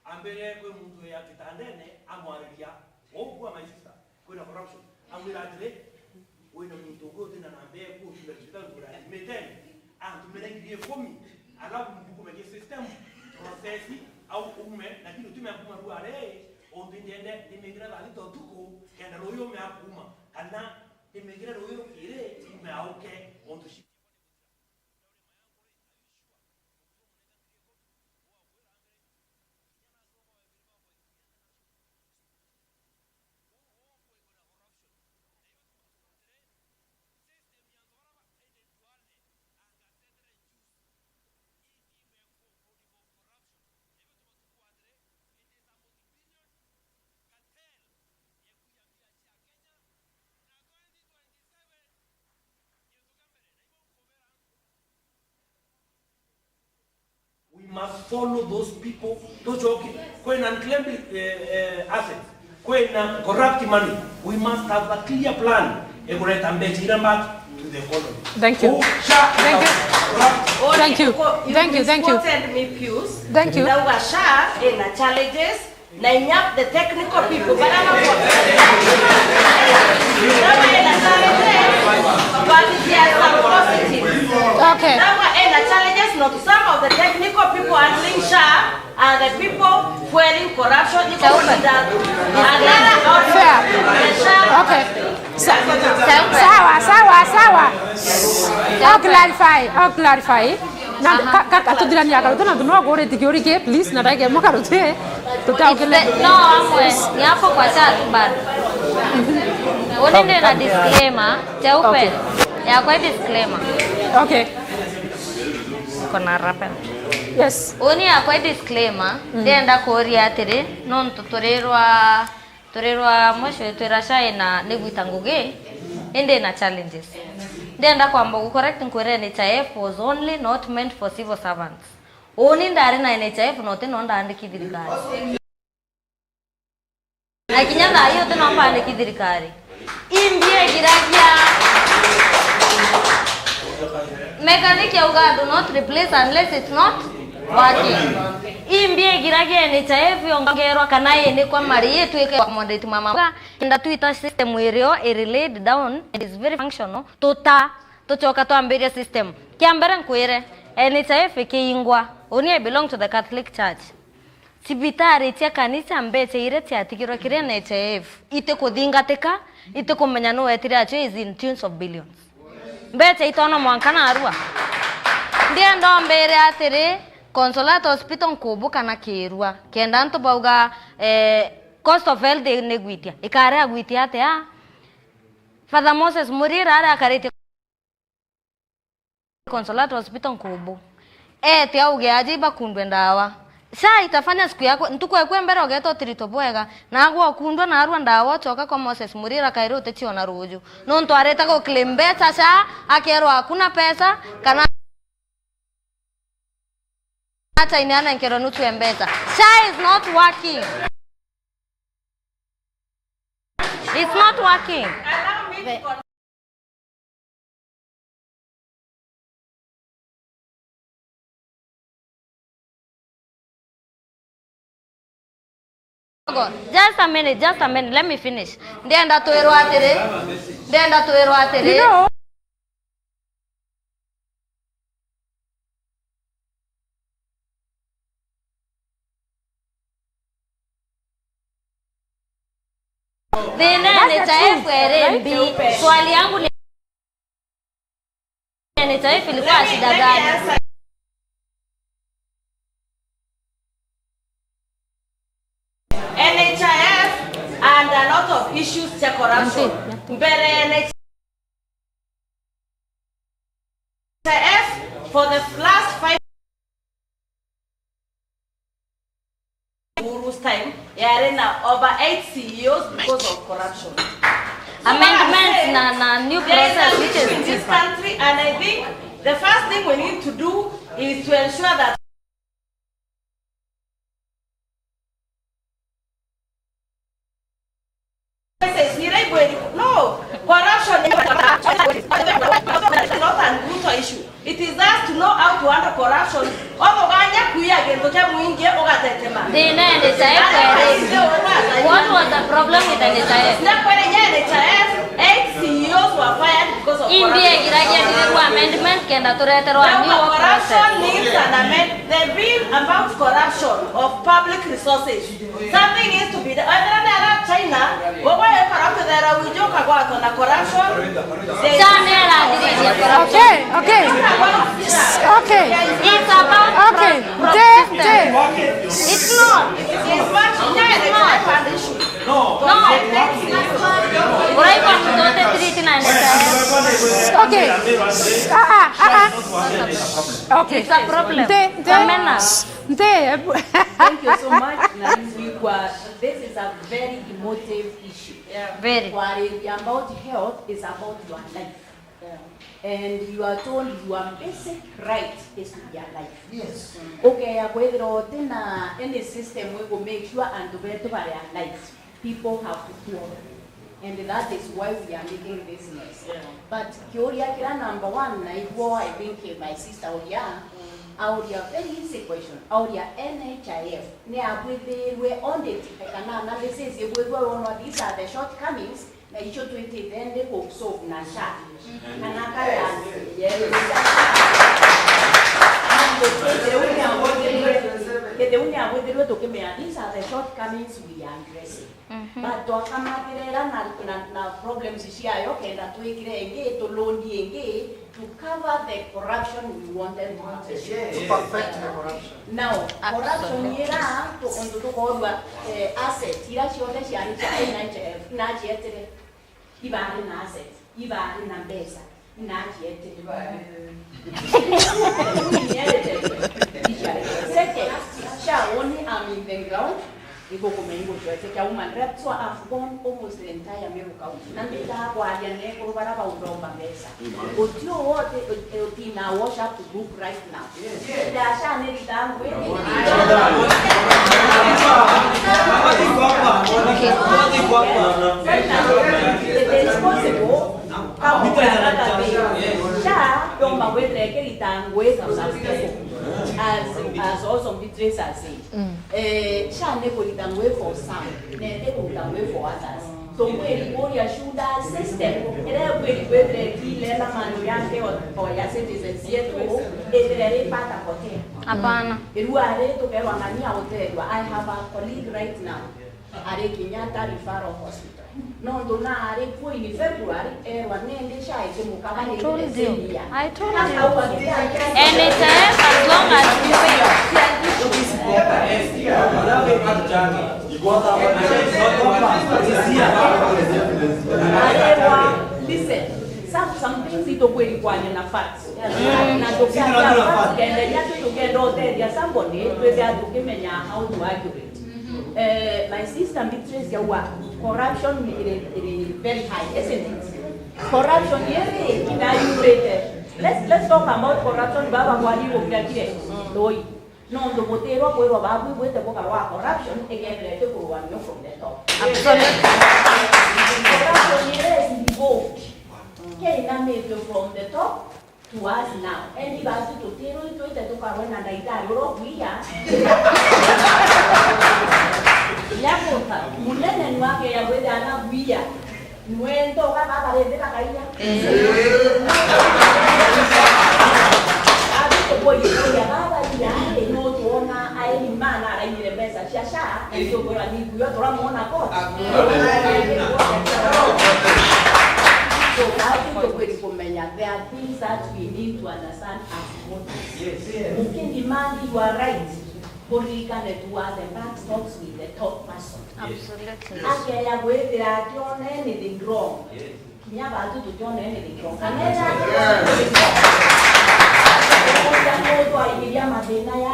ambire kwi muntu ya kitandene, amwariria, "Ukua, my sister, kwina corruption." Amwira atiri, "Wina muntu ungi utina namba eku, utume cibitari, ngura miteni, antumire ngiri ikumi, alafu mbukume ki system, process, au ume, lakini utume akuma ruari, untu ndiende, ndimikire thaa thita utuku, kenda ruyu ume akuma, kana ndimikire ruyu rukiri, ume auke, untu ci." We must follow those people. Tucoke, kwina unclaimed, eh, eh, assets, kwina corrupt money. We must have a clear plan ya kureta mbeca ira back to the economy. Thank you. Oh, sha, thank you. Corrupt. Thank you. Thank you, thank you. Quoted me, Pius. Thank you. Ndauga sha ina challenges, na inya the technical people, but I'm not. But there are some positives. Okay. There are challenges, not some of the technical people handling sha and the people fueling corruption. Fair. Okay. Sa-, sawa, sawa, sawa. I'll clarify, I'll clarify. Na ka-, ka-, ka tuthirania karutu na ntu no kuri tiki urike, please, na ndagika imwe karutu, tutaukile. It's the, no, amwe, ni hapo kwa chat bado. Uni ndina disclaimer, cheupe. Okay. Yakwa i disclaimer. Okay. Kona rappel. Yes. Uni yakwa i disclaimer, ndenda kuria atiri, nontu turirwa Turirwa mwisho itwira sha ina nigwita ngugi, indi ina challenges. Ndienda kwamba gu correct nkwire N H I F was only not meant for civil servants. Uni ndari na N H I F na uti no ndaandiki thirikari. Na kinya thaa ii uti no mpaandiki thirikari. Imbi igiragia. Mechanic yauga, "Do not replace unless it's not working." Imbi igiragia N H I F yongerwa kana inikwa mari itwike accommodate mama. Kenda twita system irio iri laid down and is very functional, tuta, tucoka twambiria system. Kia mbere nkwire, N H I F ikiingwa, uni I belong to the Catholic Church. Cibitari cia kanisa, mbeca iria ciatigirwe kiri N H I F itikuthingatika, itikumenya nu wetire acio is in tunes of billions. Mbeca itona mwanka narua. Ndienda umbire atiri, Consolata Hospital nkubu kana kirua, kenda antu bauga, eh, cost of health ni gwitia, ikarea gwitia atia? Father Moses Murira aria akaritie Consolata Hospital nkubu. Ete auge aje ibakundwe ndawa. Sha itafanya siku yako, ntuku eku mbere ugeta utirito bwega. Nagwa ukundwa narua ndawa ucoka kwa Moses Murira kairi utichiona ruju. Nontu areta gu claim mbeca sha, akerwa hakuna pesa, kana acha ini anenkerwe nusu ya mbeca. Sha is not working. It's not working. Just a minute, just a minute, let me finish. Ndienda twirwa atiri, ndienda twirwa atiri. Thina ya N H I F iri mbi. Swali yangu ni, N H I F ilikuwa shida gani? N H I F and a lot of issues cha corruption. Mbere N H I F F for the last five Uhuru's time, yari na over eight C E Os because of corruption. So what I'm saying, na, na new process, which is in this country, and I think the first thing we need to do is to ensure that No, corruption is not an Ruto issue. It is us to know how to handle corruption. Othugania kuiya gintu kia muingi ugatetema. Thina ni tae kwere. What was the problem with the tae? Sina kwere nye ni tae, eight C E Os were fired because of corruption. Imbi egiragia through amendment kenda tureterwa new process. Corruption needs an amendment. The bill about corruption of public resources. Something needs to be done. Ethira ni ara China, gugwe wikara ukithera wiji ukagwatwa na corruption. China irathiriria corruption. Okay, okay. Okay. It's about okay. Pro-, pro-, Te, te. It's not. It's not. No. Uraigua mtu wote treat na N H I F. Okay. Ah, ah, ah, ah. Okay. It's a problem. Te, te. Amena. Nte, ebu- Thank you so much, na nigwigua, this is a very emotive issue. Yeah. Very. Kwariria about health is about your life. Yeah. And you are told your basic right is to be alive. Yes. Ukeya kwithira utina any system wi ku make sure antu betu bari alive. People have to quarrel. And that is why we are making this mess. Yeah. But kiuria kira number one, na iguo I think my sister uria, mm, auria very easy question, auria N H I F ni abwithirwe audit kana analysis ibwithwe wonwa these are the shortcomings, na icio twitite ndi ku solve na SHA. Kana kaya, yes. Kethira ni abwithirwe, kethira ni abwithirwe tukimenya these are the shortcomings we are addressing. Mhm. But twakamathirira na, na, na problems ciayo, kenda twikire ingi, tulundie ingi, to cover the corruption we wanted to have. To perfect the corruption. Now, corruption ira, tu-, untu tukorwa, eh, asset, ira ciothe ciari cia N H I F, na cietire, ibari na asset, ibari na mbeca. Nacietire. Second, SHA only I'm in the ground, igukumenya ingucwete kia woman rep, so I've gone almost the entire Meru County. Na mbitaga kwaria nekuru bara bauromba mbeca. Utiu wote utina wash up group right now. Ndasha ni ritangwe. It is possible. Kagukarata thi. SHA yomba gwithira ikirita ngugi for some people. As, as also Beatrice has said. Mm. Eh, SHA ni kurita ngugi for some, na iti kurita ngugi for others. Tukwiri kuria, should a system iria ikwiri kwithira ikilenda mandu yake o, o ya citizens yetu ithire iri pata potea? Hapana. Irua ri tukerwa ng'ania uterwa. I have a colleague right now. Ari Kenyatta Referral Hospital. Nontu na ari kuo in February, erwa nindi SHA ikimukaba. I told you. And it's a as long as you pay. Arerwa, listen, some, some things itukwiri kwania na facts. Na tukiaria facts, kenda ria tu tukenda uteethia somebody, twithia tukimenya how to argue it. Eh, my sister Beatrice yaua, corruption iri, iri very high, isn't it? Corruption iri inayurite. Let's, let's talk about corruption, baba kwani gukiakire. Ndoi. Nontu butirwa kwirwa babu ibwite bukarwa corruption, ikethira itikurwanio from the top. Absolutely. Corruption iri is invoked. Kinamitwe from the top to us now. Endi basi tutirwe itwite tukarwe na ndaitari uria ukwiya. Nyakuta, munene nwakeya gwithira na kwiya. Nwento ka baba rindi bakaiya. Abi tukuiya baba iya, no tuona aeni mana araimire mbeca cia SHA, na itugura ni kuyo turamwona ko. So, abi tukwiri kumenya, there are things that we need to understand as voters. Yes, yes. Ukidemand your right, kuririkane tu are the buck stops with the top person. Yes. Absolutely. Akeya gwithira ationa anything wrong. Yes. Kinya baatu tutionere gikio. Kana ja. Nutwarigiria mathina ya.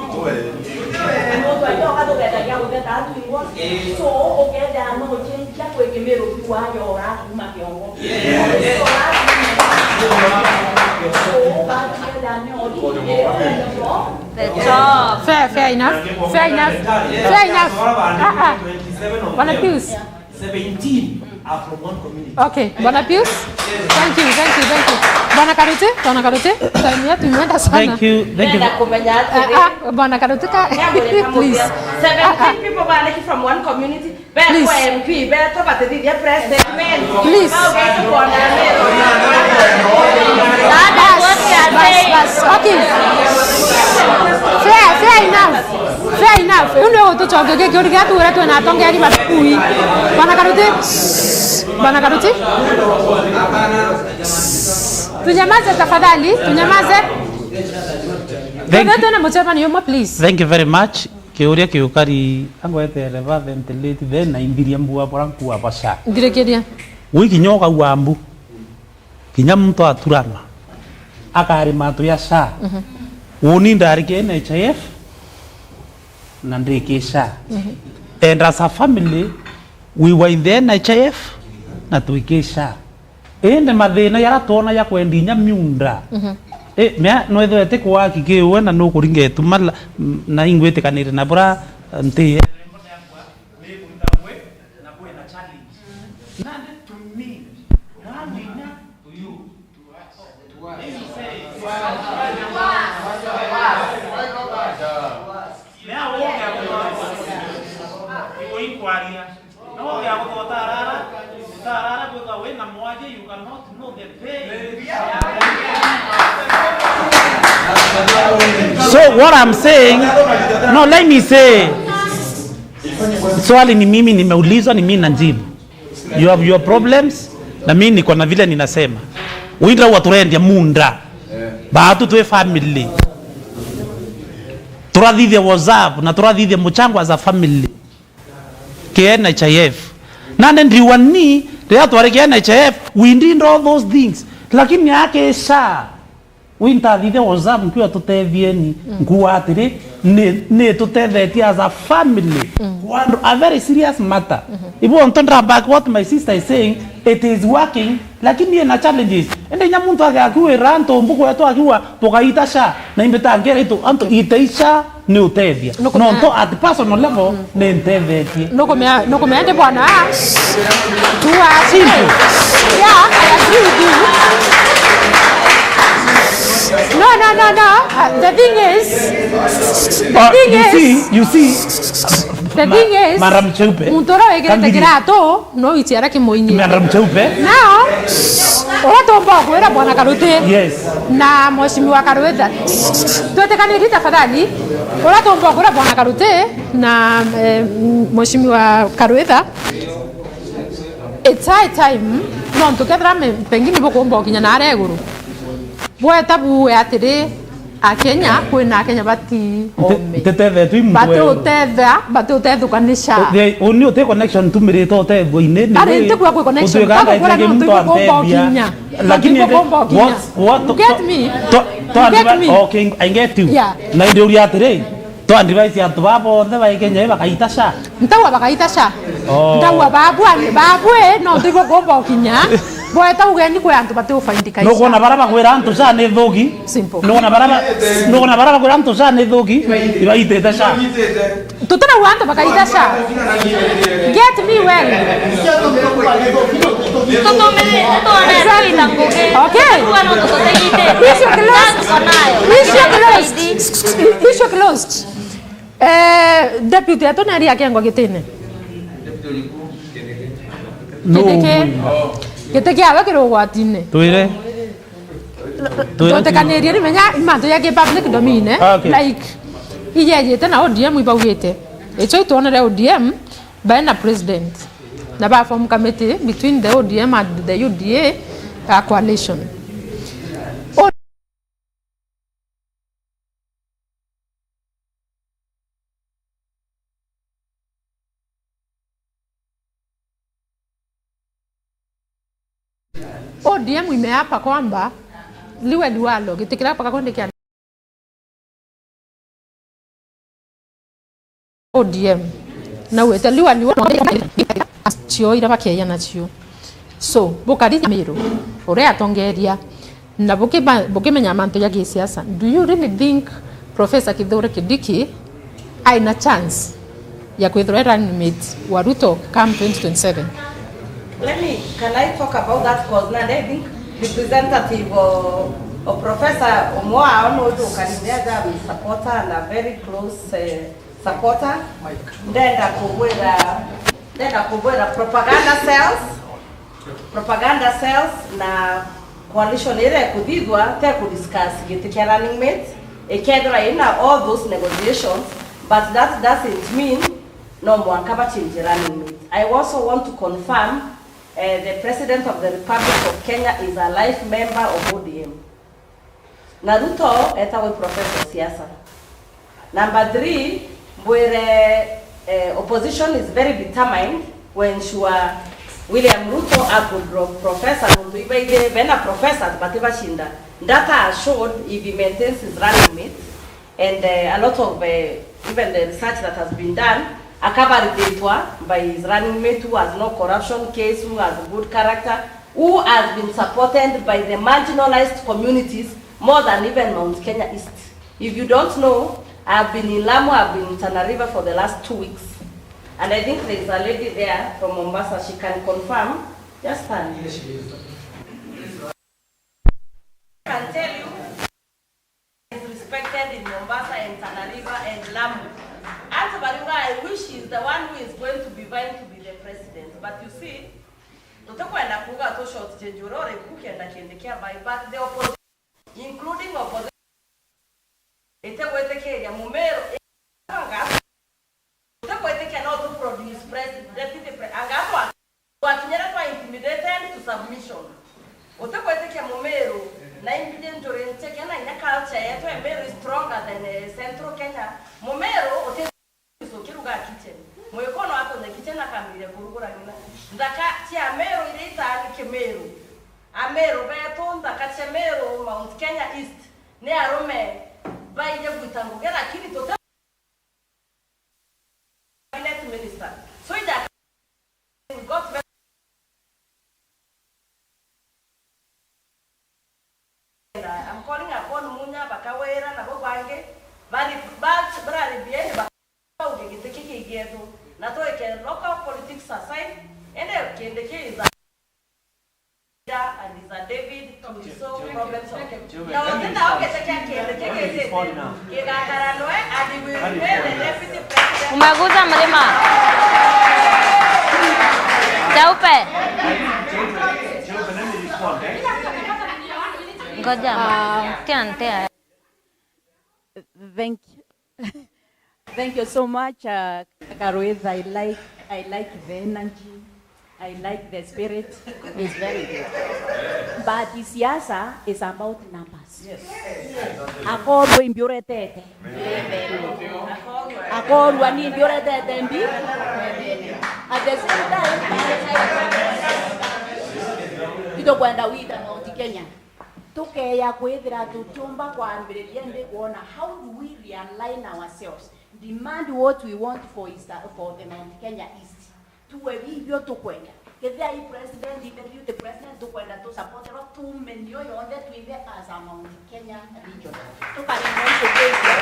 Nutwaria ukatugetagia guteta atwingwa. So, ukethira no change ya kwi kimiru kiu wayo urakuma kiongo. So, urakuma. So, ugatugeta ni ori. The job. Fair, fair enough. Fair enough. Fair enough. Ah, ah. Bwana Pius. Seventeen are from one community. Okay, Bwana Pius. Thank you, thank you, thank you. Bwana Karuti, Bwana Karuti, time yetu imeenda sana. Thank you, thank you. Nenda kumenya atiri. Ah, ah, Bwana Karuti ka, please. Seventeen people baneki from one community. Please. Be M P, be to batithia president. Please. Bas, bas, bas. Okay. Fair, fair enough. Fair enough. Riu ni ugutucokia ki kiuria kiria tuure twina atongeri batukui. Bwana Karuti. Bwana Karuti. Tunyamaze tafadhali, tunyamaze. Thank you. Twina mucemanio umwe, please. Thank you very much. Kiuria kiukari, angwete relevant late then na imbiria mbua bora nkua basha. Ndirikiria. Wi kinya ukauga mbu. Kinya muntu aturama. Akarima atu ya sha. Mhm. Uni ndari ki N H I F na ndi ki sha. Mhm. And as a family, we were in the N H I F na twi ki sha. Indi mathina jaria twona ja kwendia inya miunda. Mhm. I, mea, nwithirwe ti kwaki kiwe na nukuringa ituma la, na ingwitikanire na bura, nti So what I'm saying, no, let me say, swali ni mimi nimeulizwa, ni mimi najibu. You have your problems, na mimi niko na vile ninasema. Windra waturendia munda. Baatu twi family. Turathithia WhatsApp na turathithia muchango as a family. Ki N H I F. Nandi ndiuga ni, riria twari ki N H I F, we did all those things. Lakini aki sha, wi ntathithe WhatsApp nkiuga tutethieni. Mm. Nkuuga atiri, ni, ni tutethetie as a family. Mm. Kwa andu, a very serious matter. Mm-hmm. Ibu onto ndira back what my sister is saying, it is working, lakini ina challenges. Indi inya muntu akiakiwira antu mbuku yetu akiuga tukaita sha, na imbi tangera itu, antu itei sha, ni utethia. Nukumea- Nontu at personal level, mm, ni ntethetie. Nukumea-, nukumea ndi bwana, ah, tu are simple. Yeah, I agree with you. No, no, no, no. Uh, the thing is, the Uh, thing you is, see, you see, the thing is, Madam Cheupe, muntu uria wikirite Kangiri. Kiratu, no wiciara kimuinyi. Madam Cheupe. Now, uria tumba kwira bwana Karuti, yes, na Mheshimiwa Karwitha, twitikaniri tafadhali. Uria tumba kwira bwana Karuti na, eh, Mheshimiwa Karwitha, it's high time, nontu kethira me-, pengine bukumba ukinya na aria iguru. Bweta buwe atiri, Akenya, kwina Akenya bati ome. Ntetethetwe i muntu weru. Batiutethea, batiutethukanisha. Uni uti connection tumirite utethua-ini. Ari, ntikwia kwi connection. Kagukwira no ntikwia kumba ukinya. Lakini ntikwia kumba ukinya. What, what, you get me? To, to, you get me? Okay, I get you. Yeah. Na ndiuria atiri, to advise antu baa bonthe ba Kenya bakaita sha. Ntauga bakaita sha. Oh. Ntauga babu, babu, eh, no ntikwia kumba ukinya. Bweta ugeni kwi antu batiufaindika. Nukwona bara bakwira antu sha ni thugi? Simple. Nukwona bara ba-, nukwona bara bakwira antu sha ni thugi? Ibaitite sha. Tutirauga antu bakaita sha. Get me well. Exactly. Issue closed. Issue closed. Issue closed. Eh, deputy yetu nari akengwa gitine? Giti ki-, giti kiawe kiri ugwatine. Twire. Twire. Twatikanirie ni menya mantu ya ki public domain, eh? Ah, okay. Like, ijejite na O D M ibaugite. Icho itwonere O D M bae na president. Na ba form committee between the O D M and the U D A, uh, coalition. O D M imeapa kwamba liwe liwalo giti kiria bakakwendekea O D M. Na wete liwa liwa cio ira bakeya nacio. So, bukarithia Meru uria atongeria na bukiba-, bukimenya mantu ja gisiasa. Do you really think Professor Kithure Kindiki aina chance ya kwithirwa running mate wa Ruto come twenty twenty-seven? Let me, can I talk about that? Cause na I think representative of, of Professor Omoa, I know you can be a supporter and a very close, uh, supporter. Ndenda kubwira, ndenda kubwira propaganda cells, propaganda cells na coalition iria ikuthithwa te ku discuss giti kia running mate, ikethirwa ina all those negotiations, but that doesn't mean no mwanka ba change running mate. I also want to confirm, eh, the President of the Republic of Kenya is a life member of O D M. Na Ruto etagwe professor siasa. Number three, mbwire, eh, opposition is very determined to ensure William Ruto a good ro-, professor, nontu ibaithire bena professors batibacinda. Data has showed if he maintains his running mate, and, eh, a lot of, eh, even the research that has been done, akavalidate by his running mate who has no corruption case, who has good character, who has been supported by the marginalized communities more than even Mount Kenya East. If you don't know, I've been in Lamu, I've been in Tana River for the last two weeks. And I think there is a lady there from Mombasa, she can confirm. Just stand. Yes, she is. I can tell you, is respected in Mombasa and Tana River and Lamu. Anti Baringa, I wish he is the one who is going to be vying to be the president. But you see, tutikwenda kuuga tu short change uria uri kukienda kindi kia bai, but the opposition, including opposition, itigwitikiria Mumiru, anga, utikwitikia no tu produce president, deputy pre-, anga twa-, twakinyire twa intimidated to submission. Utikwitikia Mumiru, na imbiji njuri ncheke na inya culture yetu ya Meru is stronger than, eh, Central Kenya. Mumiru uti- Ukiruga kitchen, muyuko no akunye kitchen akambiriria kurugura ng'ina. Nthaka cia Meru iria itaani Kimiru. Ameru betu, nthaka cia Meru, Mount Kenya East, ni arume baije gwita ngugi, lakini tuti cabinet minister. So ija, we got very I'm calling upon Munya, Bakawira na bau bangi bari, ba-, barari bieni ba-, bauge giti ki kigiethu, na twike local politics aside, ende kindi ki is a and is a David to resolve problems of Kenya. Na wote nao giti kia kindi ki gitite. Umeguswa mlima. Cheupe. Ngoja. Ah. Kila mtea. Thank you. Thank you so much, uh, Karuiza. I like, I like the energy. I like the spirit. It's very good. But siasa is about numbers. Yes. Akorwa imbi uretete. Akorwa ni imbi uretete mbi. At the same time, itukwenda wita Mount Kenya. Tukeya kwithira tutiumba kwambiriria ndi kwona how do we realign ourselves, demand what we want for East, for the Mount Kenya East. Tuwe bibio tukwenda. Kethira i president, i deputy president, tukwenda tu support ro tumenio yonthe twithe as a Mount Kenya region. Tukaremwa icio kesi ya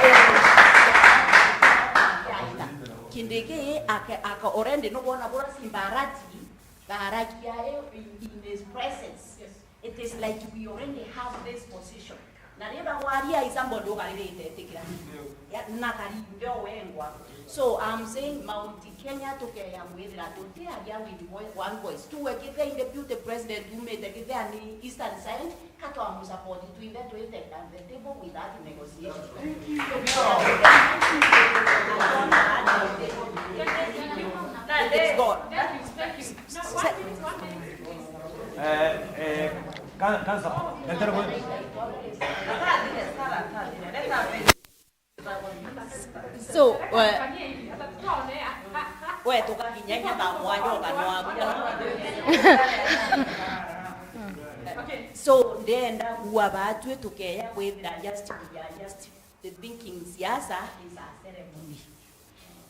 Kindiki ake, aka already nubona bura Simbarati, garagia in, in his presence. It is like we already have this position. Na riria gwaria is somebody ugaririte etikira. Ya, na kari ndio wengwa. So I'm saying Mount Kenya tukeya mwithira tutiaria with vo-, one voice. Tuwe kithia in deputy president umite kithia ni Eastern side, ka twamusupport twinthe twite at the table without negotiation. It is God. Eh, eh, ka-, kansa, letera kwe- So, we, we tukakinya inya thaa mwanja ukanwa. So, ndenda kuuga baatwi tukeya kwithira just, we are just thinking siasa is a ceremony.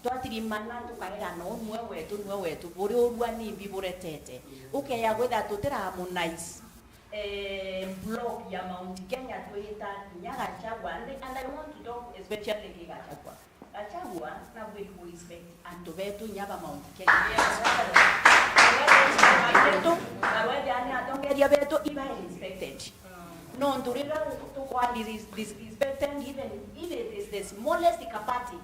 Twatirimana tukairana uu nwe wetu, nwe wetu, buri urua nimbi buretete. Ukeya kwithira tutira harmonize, eh, block ya Mount Kenya twita kinya Gachagua. And, and I want to talk especially ki Gachagua. Gachagua nabwiri ku respect antu betu inya ba Mount Kenya. Yes. Betu, barwejane atongeria betu iba respected. Nontu riria tukwa dis-, disrespected, even if it is the smallest kapati,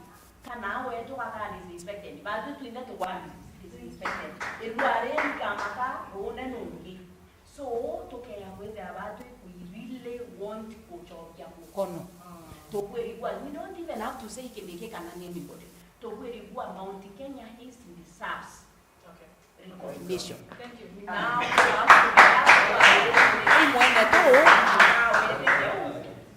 kana wetu gaka disrespected, batu twinthe tukwa disrespected. Irua ri kamaka rune nungi. So, tukeya kwithira batwi we really want gucokia mukono. Tukwiri kuuga, we don't even have to say Kindiki kana anybody. Tukwiri kuuga Mount Kenya East deserves recognition. Thank you. Now, imwene tu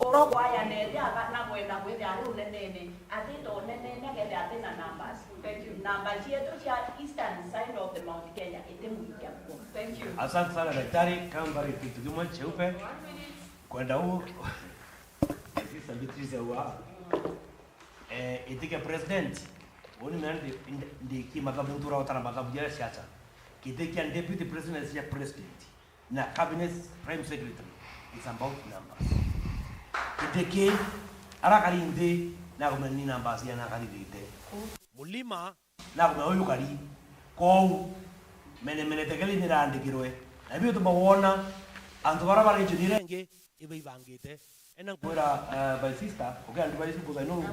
urogwayanete aka na kwenda kwithira ari unenene, atita unenene akethira atina numbers. Thank you. Namba cietu cia eastern side of the Mount Kenya itimuikia kuo. Thank you. Asante sana daktari, kama mbari kitu kimwe cheupe. One minute. Kwenda u Sister Beatrice wa Eh, giti kia president, uni mena ndi, ndi, ndi ki mathabu, ntura utara mathabu ya siasa. Giti kia deputy president cia president na cabinet prime secretary, it's about numbers. Giti ki arakari nthi na kumenya ni numbers ya na karirite. Mulima na kumenya uyu kari. Kou mene mene tekeli ni randikirwe. Na biu tuma wona antu bara bari njuni rengi ibaibangite. Ena nkwira, eh, my sister, okay, antu baici kuza inu.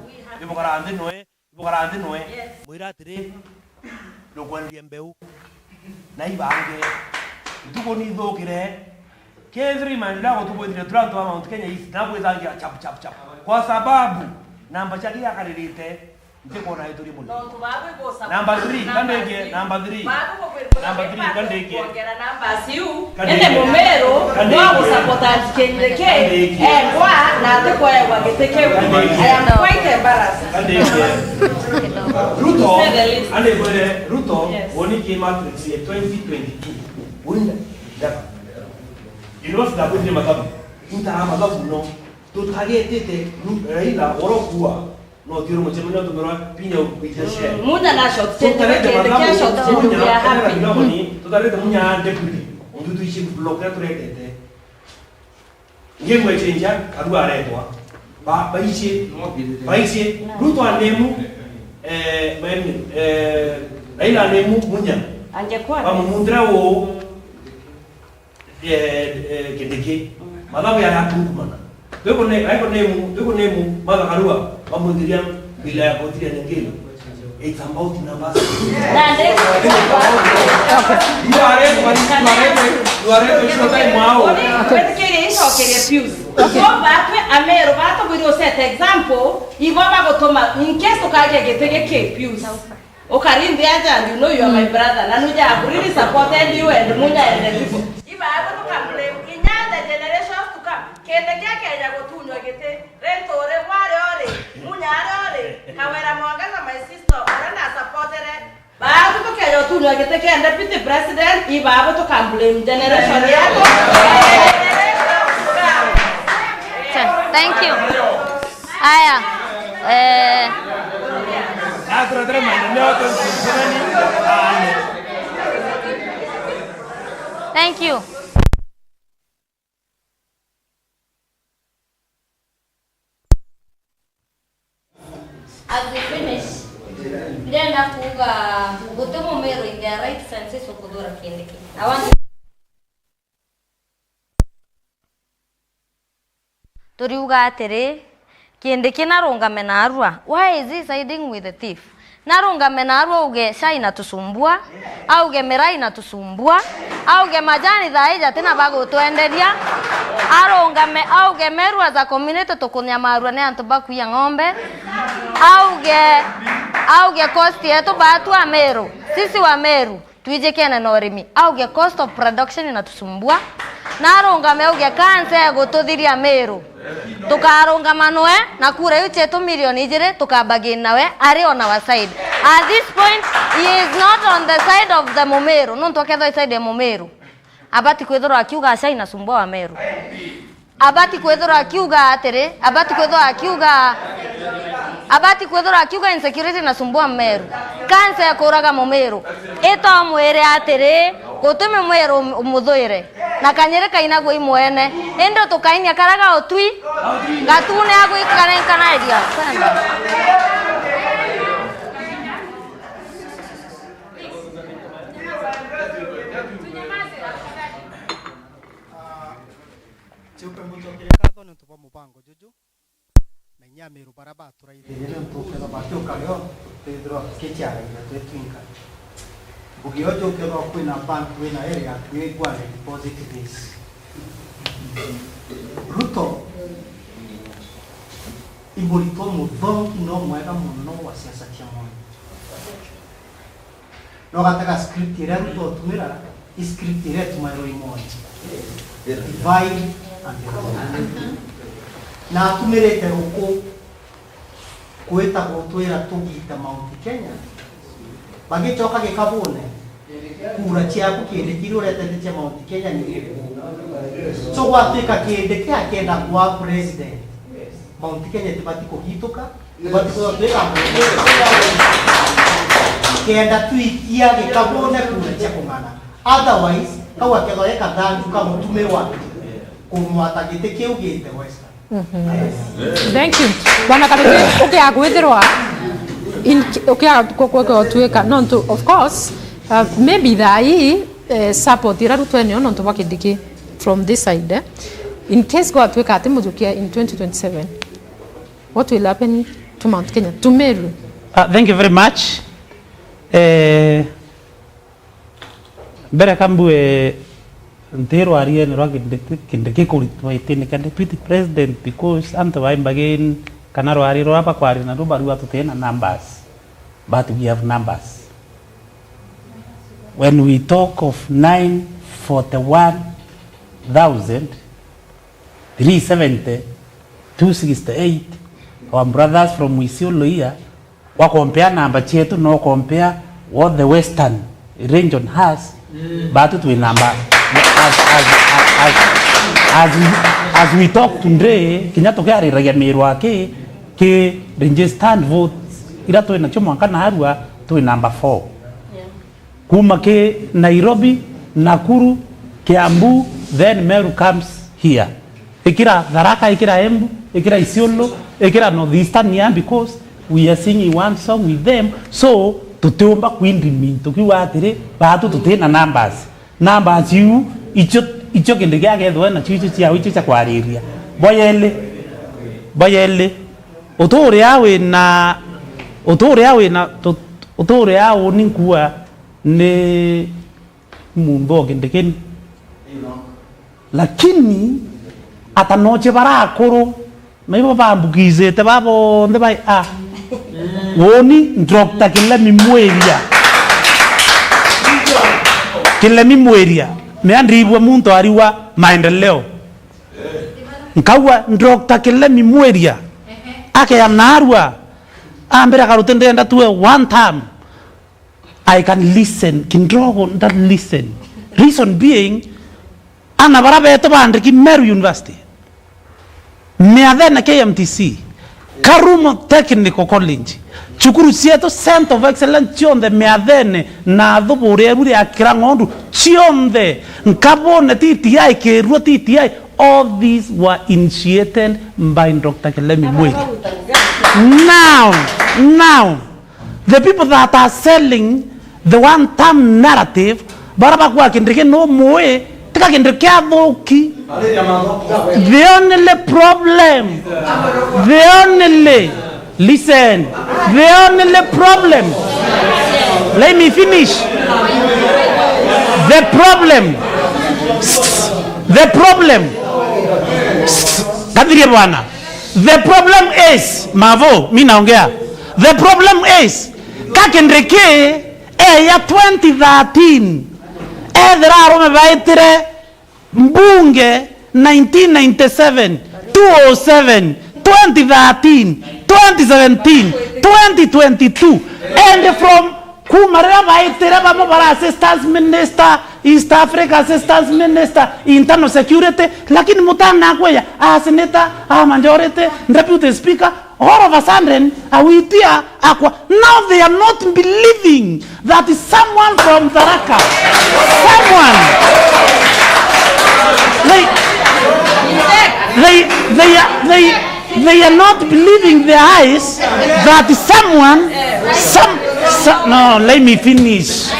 Ibukara nthi nwe, ibukara nthi nwe. Yes. Mwira atiri, ndukwendia mbeu. Na ibange. Ntuku ni ithukire. K three man, ndio tubwithire turi antu ba Mount Kenya East, na bwithangia chap, chap, chap. Kwa sababu namba cia kiri akaririte, ntikwona iturie muno. Nontu baba igu support. Number three, number three, number three. Baba igu kwirwa number three, baba kandikie. Kuongera numbers iu. Kandikie. Ende Mumiru, kandikie. Wa gu support Kindiki, kandikie. Engwa, na ati kwewa giti kiu. Kandikie. I am quite embarrassed. Kandikie. Ruto, say the least. Ande kwere, Ruto, yes. Woni ki matrix ya twenty twenty-two. Wina, ndaka. You know, sina kujire mathabu. Nta mathabu no. Tutagetete Ru-, Raila, oro kuwa. No, tiro mucemanio tumirwa pinya kuitia share. Mm, Munya na short change, tutarete Kindiki mathabu, short change, Munya, we are happy. Tutarete Munya deputy. Undu tuici block ya turetete. Ngemwe chenja, Karua aretwa. Ba, baici, baici, Ruto anemu, eh, men, eh, Raila anemu, Munya. Angekuwa. Bamumundira wo, eh, eh, Kindiki. Mathabu ya yatunkumana. Twiko ne, aiko nemu, twiko nemu, Martha Karua, bamwithiria bila ya kotiri ya nyingine. It's about numbers. Nandi. You are ready, you are ready, you are ready to show time now. Wethikirie icokerie Pius. Ucio batwi Ameru batubwire u set example, ibo bagutuma, in case tukagia giti giki, Pius. Ukari nthi aja, and you know you are my brother. Na nuja have really supported you and Munya and the people. Ibabu tukamblame inya the generations to come. Kindiki akeja gutunywa giti, Linturi wari ori, Munya ari ori, Kawira Mwangaza my sister, uria na supportere. Babu tukeja gutunywa giti kia deputy president, ibabu tukamblame generation yetu. Thank you. Aya. Eh. Thank you. As we finish, ndenda kuuga guti Mumiru in their right senses ukuthura Kindiki. I want Turiuga atiri, Kindiki narungame naarua. Why is he siding with the thief? Narungame naarua auge chai inatusumbua, auge miraa inatusumbua, auge majani thaa iji atina bagutwenderia. Arungame auge Meru as a community tukunyamarua ni antu bakuia ng'ombe. Auge, auge cost yetu batu Ameru, sisi wa Meru, twijikene na urimi. Auge cost of production inatusumbua. Na arungame auge cancer igututhiria Meru. Tukarungama nwe na kura iu cietu milioni ijiri, tukabagin nawe, ari on our side. At this point, he is not on the side of the Mumiru. Nontu akethwa i side ya Mumiru, Abati kwithirwa akiuga aca inasumbua Wameru. Abati kwithirwa akiuga atiri, abati kwithirwa akiuga, abati kwithirwa akiuga insecurity inasumbua Meru. Cancer ikuraga Mumiru. Ito mwire atiri, gutumi mwiru umuthuire. Na kanyiri kainagua imwene. Indi tukainia kara ga utwi, gatune agwikarenkanaria. Kwenda. Ah, Chiupe mbucokerie nkatho niuntu bwa mubango juju, na inya Amiru baria baturaithirie niuntu ukethirwa bakiuka rio, twithirwa tukiciaragia twi twinka. Ngugi uju ukethirwa kwina bank wina area yaku wi guarded deposit base. Ruto, i muritwa muthongi no mwega mono wa siasa cia mwangi. No gatega script iria Ruto utumira, i script iria itumairwa i mwangi. Divide and rule. Na atumirite ruku kwita gutwira tugite Mount Kenya, bagicoka gikabune, kura ciaku Kindiki iria uretete cia Mount Kenya ni gikuo. So gwatuika Kindiki akienda kuwa president, Mount Kenya itibati kugituka, itibati kwithirwa twika kenda twikia gikabune kura cia kung'ana. Otherwise, kau akethwa e kathanju ka mutumirwa kumwata giti kiu gite Western. Thank you. Bwana Karuki, ukiaga kwithirwa in, ukiaga ku-, ku-, gutwika, nontu, of course, uh, maybe thaa ii, eh, support ira Ruto enio nontu bwa Kindiki from this side, eh. In case gwatwika ati mujukia in twenty twenty-seven, what will happen to Mount Kenya, to Meru? Uh, thank you very much. Eh, Mbere ka mbue, nti rwariene rwa Kindiki, Kindiki kuritwa itine kia deputy president, because antu bai mbagin kana rwari rwa bakwaria naru barua tutina numbers, but we have numbers. When we talk of nine forty-one thousand three seventy, two sixty-eight, our brothers from Isiolo here, wakompea namba cietu na ukompea what the Western region has, batu twi namba as, as, as, as, as, we, as we talk today, kinya tukiariragia Miru aki ki registered votes ira twi nacio mwanka narua twi namba four. Kuma ki Nairobi, Nakuru, Kiambu, then Meru comes here. Ikira Tharaka, ikira Embu, ikira Isiolo, ikira North Eastern here, because we are singing one song with them. So tutiumba kwindimi tukiuga atiri, batu tutina numbers. Numbers iu icio, icio Kindiki agethwa nacio icio ciao icio cia kwariria. Bwa yeli, bwa yeli, uturia wina, uturia wina, tu-, uturia uni nkua ni muntu o Kindiki ni. Lakini atanoche bara akuru, naibo bambukizite ba bonthe bai a. Woni Doctor Kilemi Mwiria. Kilemi Mwiria. Mea ndibua muntu ariwa maendeleo. Nkaua Doctor Kilemi Mwiria. Akea narua. Ambira Karuti ndenda tuwe one term. I can listen, kindogo nda listen. Reason being, ana bara betu bandiki Meru University, Miathene K M T C, Karumo Technical College, cukuru cietu Center of Excellence cionthe Miathene na Thuburi ebu ria kira ng'ondu cionthe, nkabone T T I, kirua T T I, all these were initiated by Doctor Kilemi Mwiri. Now, now, the people that are selling the one term narrative, bara bakwa Kindiki no mui, tika Kindiki athuki. The only problem, the only, listen, the only problem, let me finish. The problem, the problem, kathirie bwana. The problem is, Mavo, mi naongea. The problem is, ka Kindiki eya twenty thirteen, ethira arume baitire mbunge nineteen ninety-seven, two oh seven, twenty thirteen, twenty seventeen, twenty twenty-two, and from Kuma riria baitire bamwe bara assistance minister, East Africa assistance minister, internal security, lakini mutana kweya, a senator, a majority, deputy speaker, all of a sudden, awitia akwa. Now they are not believing that someone from Tharaka, someone, they, they, they, are, they, they are not believing their eyes that someone, some, so, no, let me finish.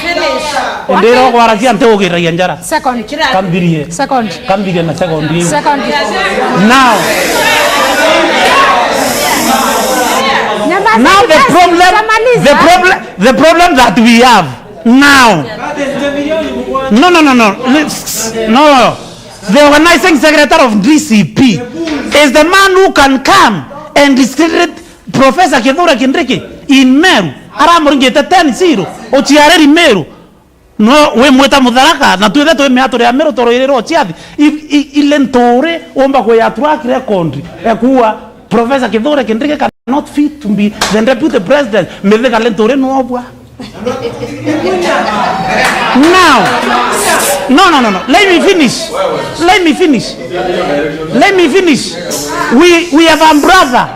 Ndira gwaragia nti ugiragia njara. Second. Kambirie. Second. Kambirie na second. Second. Now. Nyamaza, now the problem, the problem, the problem that we have now. No, no, no, no. No. The organizing secretary of D C P is the man who can come and distribute Professor Kithure Kindiki in Meru. Aramuringite ten zero. Uciariri Meru. No wimwita Mutharaka, na twithe twi miaturi ya Meru toro iri rwa ciathi. I-, i-, ile nturi umba kuya track record ekuwa Professor Kithure Kindiki cannot fit to be the deputy president. Mithika le nturi nwobwa. Now, no, no, no, no. Let me finish. Let me finish. Let me finish. We, we have a brother.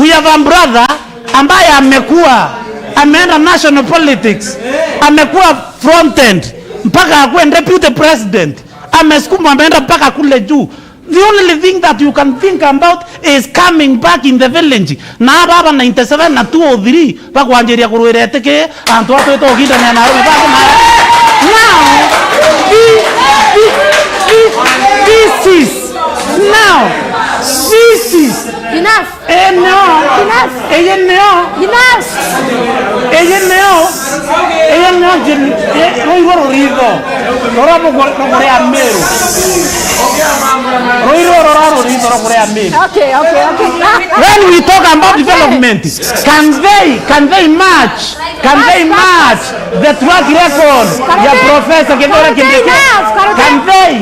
We have a brother ambaye amekuwa, ameenda national politics, amekuwa front end mpaka akuwe deputy president, amesukumwa ameenda mpaka kule juu. The only thing that you can think about is coming back in the village. Na aba aba ninety seven na two oh three bakwanjiria kurwira etiki, antu atwite ugindania na arume baku na now, thi-, thi-, thi-, this is now, this is enough. Ii nio. Enough. Ii nio. Enough. Ii nio. Ii nio njini. Ii, ruu irwo ruritho. Rura mugore, mugore a Meru. Ruu irwo rura ruritho rwa mugore a Meru. Okay, okay, okay. Ah, ah. When we talk about development, can they, can they match, can they match the track record ya Professor Kithure Kindiki? Enough. Can they?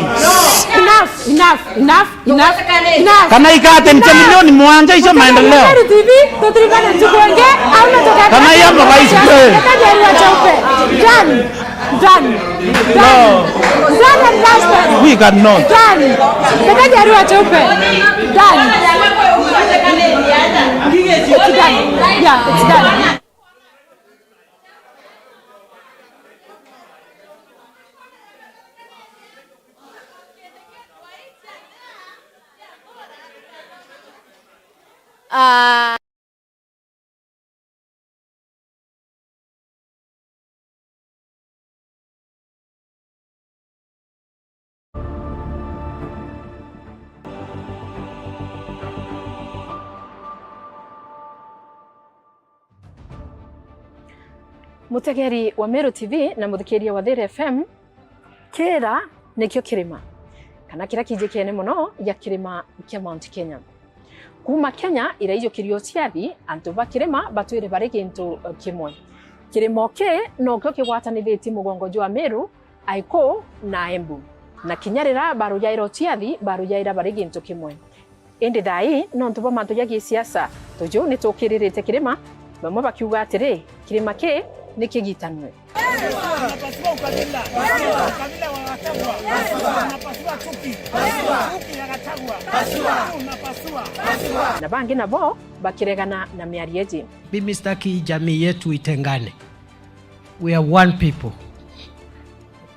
Enough, enough, enough. Enough. Kana ikate nche milioni mwanja icio maendeleo. Meru T V, tutirikane ntuku ingi, au na tukethira kana iya mabaisikeli. Tukethira cheupe. Done. Done. Done. No. Done and dusted. We cannot. Done. Tukethira cheupe. Done. It's done. Yeah, it's done. Ah. Mutegeri wa Meru T V na muthikiria wa Thiri F M, kiira nikio kirima, kana kiria kijikiene mono gia kirima kia Mount Kenya. Kuuma Kenya iraiyukirio ciathi, antu ba kirima batwire bari gintu kimwe. Kirimo ki nokio kigwatanithitie mugongo jwa Meru, Aikuu na Embu, na kinya riria barujaira uciathi, barujaira bari gintu kimwe. Indi thaa ii, nontu bwa mantu ja gisiasa, tuju ni tukiririte kirima, bamwe bakiuga atiri, kirima ki ni kigitanwe. Unapasua ukabila. Ukabila wa Gachagua. Unapasua chuki. Chuki ya Gachagua. Unapasua. Na bangi nabo bakiregana na miario iji. Mimi sitaki jamii yetu itengane. We are one people.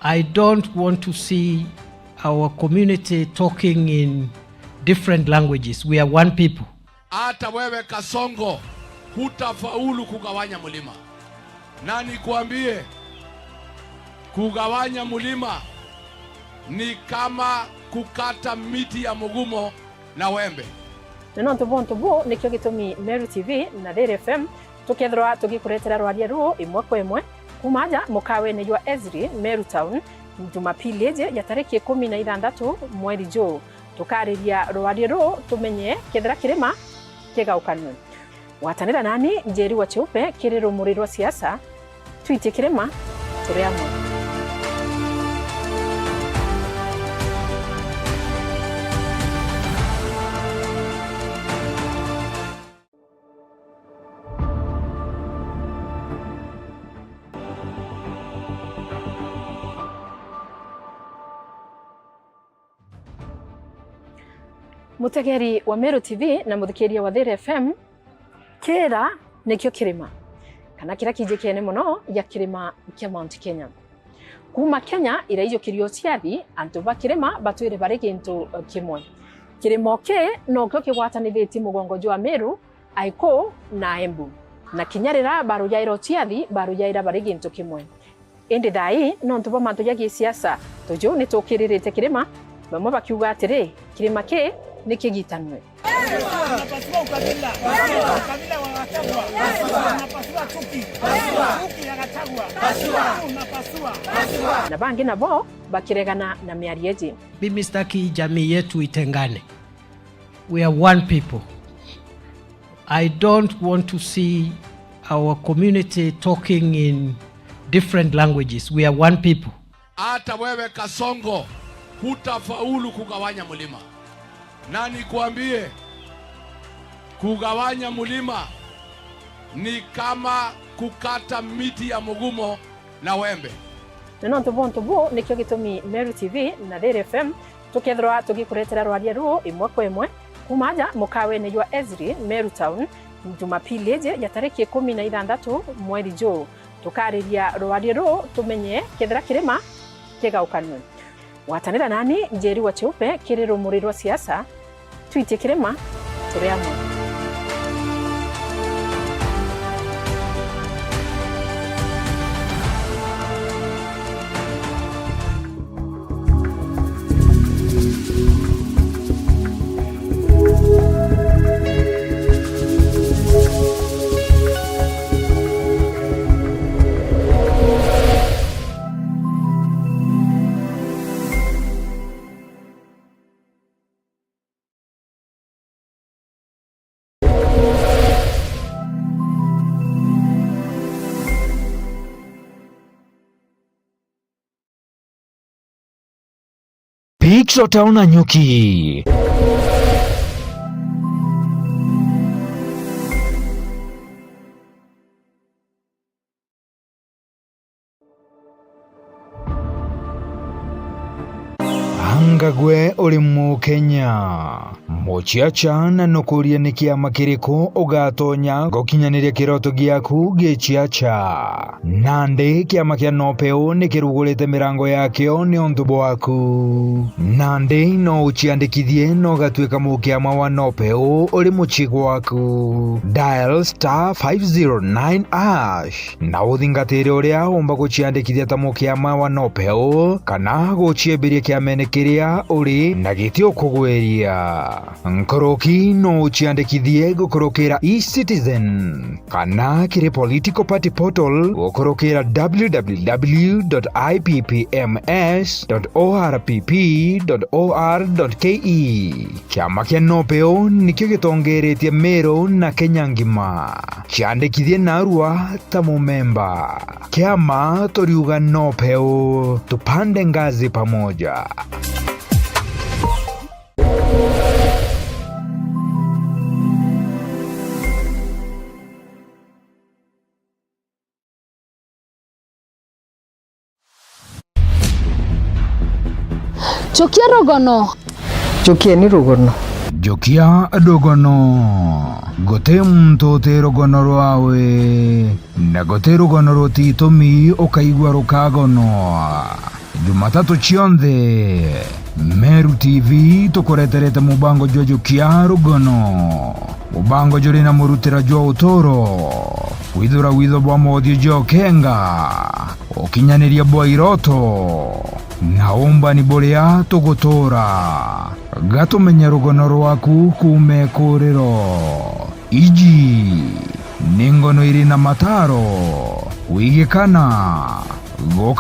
I don't want to see our community talking in different languages. We are one people. Hata wewe Kasongo, hutafaulu kugawanya mlima. Na nikuambie, kugawanya mlima ni kama kukata miti ya mgumo na wembe. Na nontu bwa untu buu, nikio gitumi Meru T V na Thiri F M tukethirwa tugikuretera rwaria ruu imwe kwa imwe kuuma aja mukawene jwa Ezri, Meru Town, Jumapili iji ya tariki ikumi na ithanthatu mweri juu. Tukariria rwaria ruu, tumenye kethira kirima kigaukanwe. Gwatanira nani, Njeri wa Cheupe, kiri rumuri rwa siasa, twitie kirima, turi amwe. Mutegeri wa Meru T V na muthikiria wa Thiri F M, Kira nikio kirima, kana kiria kijikene mono gia kirima kia Mount Kenya. Kuuma Kenya iraiyukirio ciathi, antu ba kirima batwire bari gintu kimwe. Kirimo ki nokio kigwatanithitie mugongo jwa Meru, Aiku na Embu, na kinya riria barujaira uciathi, barujaira bari gintu kimwe. Indi thaa ii, nontu bwa mantu ja gisiasa, tuju ni tukiririte kirima, bamwe bakiuga atiri, kirima ki ni kigitanue. Tunapasua ukabila. Ukabila wa Gachagua. Tunapasua chuki. Chuki ya Gachagua. Tunapasua. Na bangi nabo bakiregana na miario iji. Mimi sitaki jamii yetu itengane. We are one people. I don't want to see our community talking in different languages. We are one people. Hata wewe Kasongo, hutafaulu kugawanya mlima. Na nikwambie, kugawanya mlima ni kama kukata miti ya mugumo na wembe. Na nontu bwa untu buu, nikio gitumi Meru T V na Thiri F M tukethirwa tugikuretera rwaria ruu imwe kwa imwe kuuma aja mukawene jwa Ezri, Meru Town, Jumapili iji ya tariki ikumi na ithanthatu mweri juu. Tukariria rwaria ruu tumenye kethira kirima kigaukanwe. Gwatanira nani, Njeri wa Cheupe, kiri rumuri rwa siasa, twitie kirima, turi amwe. Pixel Town Nanyuki. Anga gwe uri Mukenya? Muciaca, na nukuria ni kiama kiriku ugatonya gukinyaniria kiroto giaku giciaca? Nandi kiama kia Nopeu ni kirugurite mirango yakio niuntu bwaku. Nandi no uciandikithie na ugatuika mukiama wa Nopeu uri mucii gwaku. Dial star five zero nine hash. Na uthingatire uria umba guciandikithia ta mukiama wa Nopeu, kana guciembiria kiamene kiria uri na giti ukugweria. Nkuruki no uciandikithie gukurukira e-Citizen, kana kiri political party portal gukurukira w w w dot i p p m s dot o r p p dot o r dot k e. Kiama kia Nopeu nikio gitongeretie Meru na Kenya ngima. Ciandikithie narua ta mumemba. Kiama turiuga Nopeu, tupande ngazi pamoja. Jukia rugono. Jukieni rugono. Jukia rugono. Guti muntu uti rugono rwawe, na guti rugono rutitumi ukaigua rukagonwa. Jumatatu cionthe, Meru T V tukureterete mubango jwa Jukia rugono. Mubango juri na murutira jwa uturo, kwithura witho bwa mothiu jwa ukenga, ukinyaniria bwa iroto, na umbani buria tugutura. Gatumenye rugono rwaku kuuma ikuriro. Iji ni ngono iri na mataro, kwigikana, guka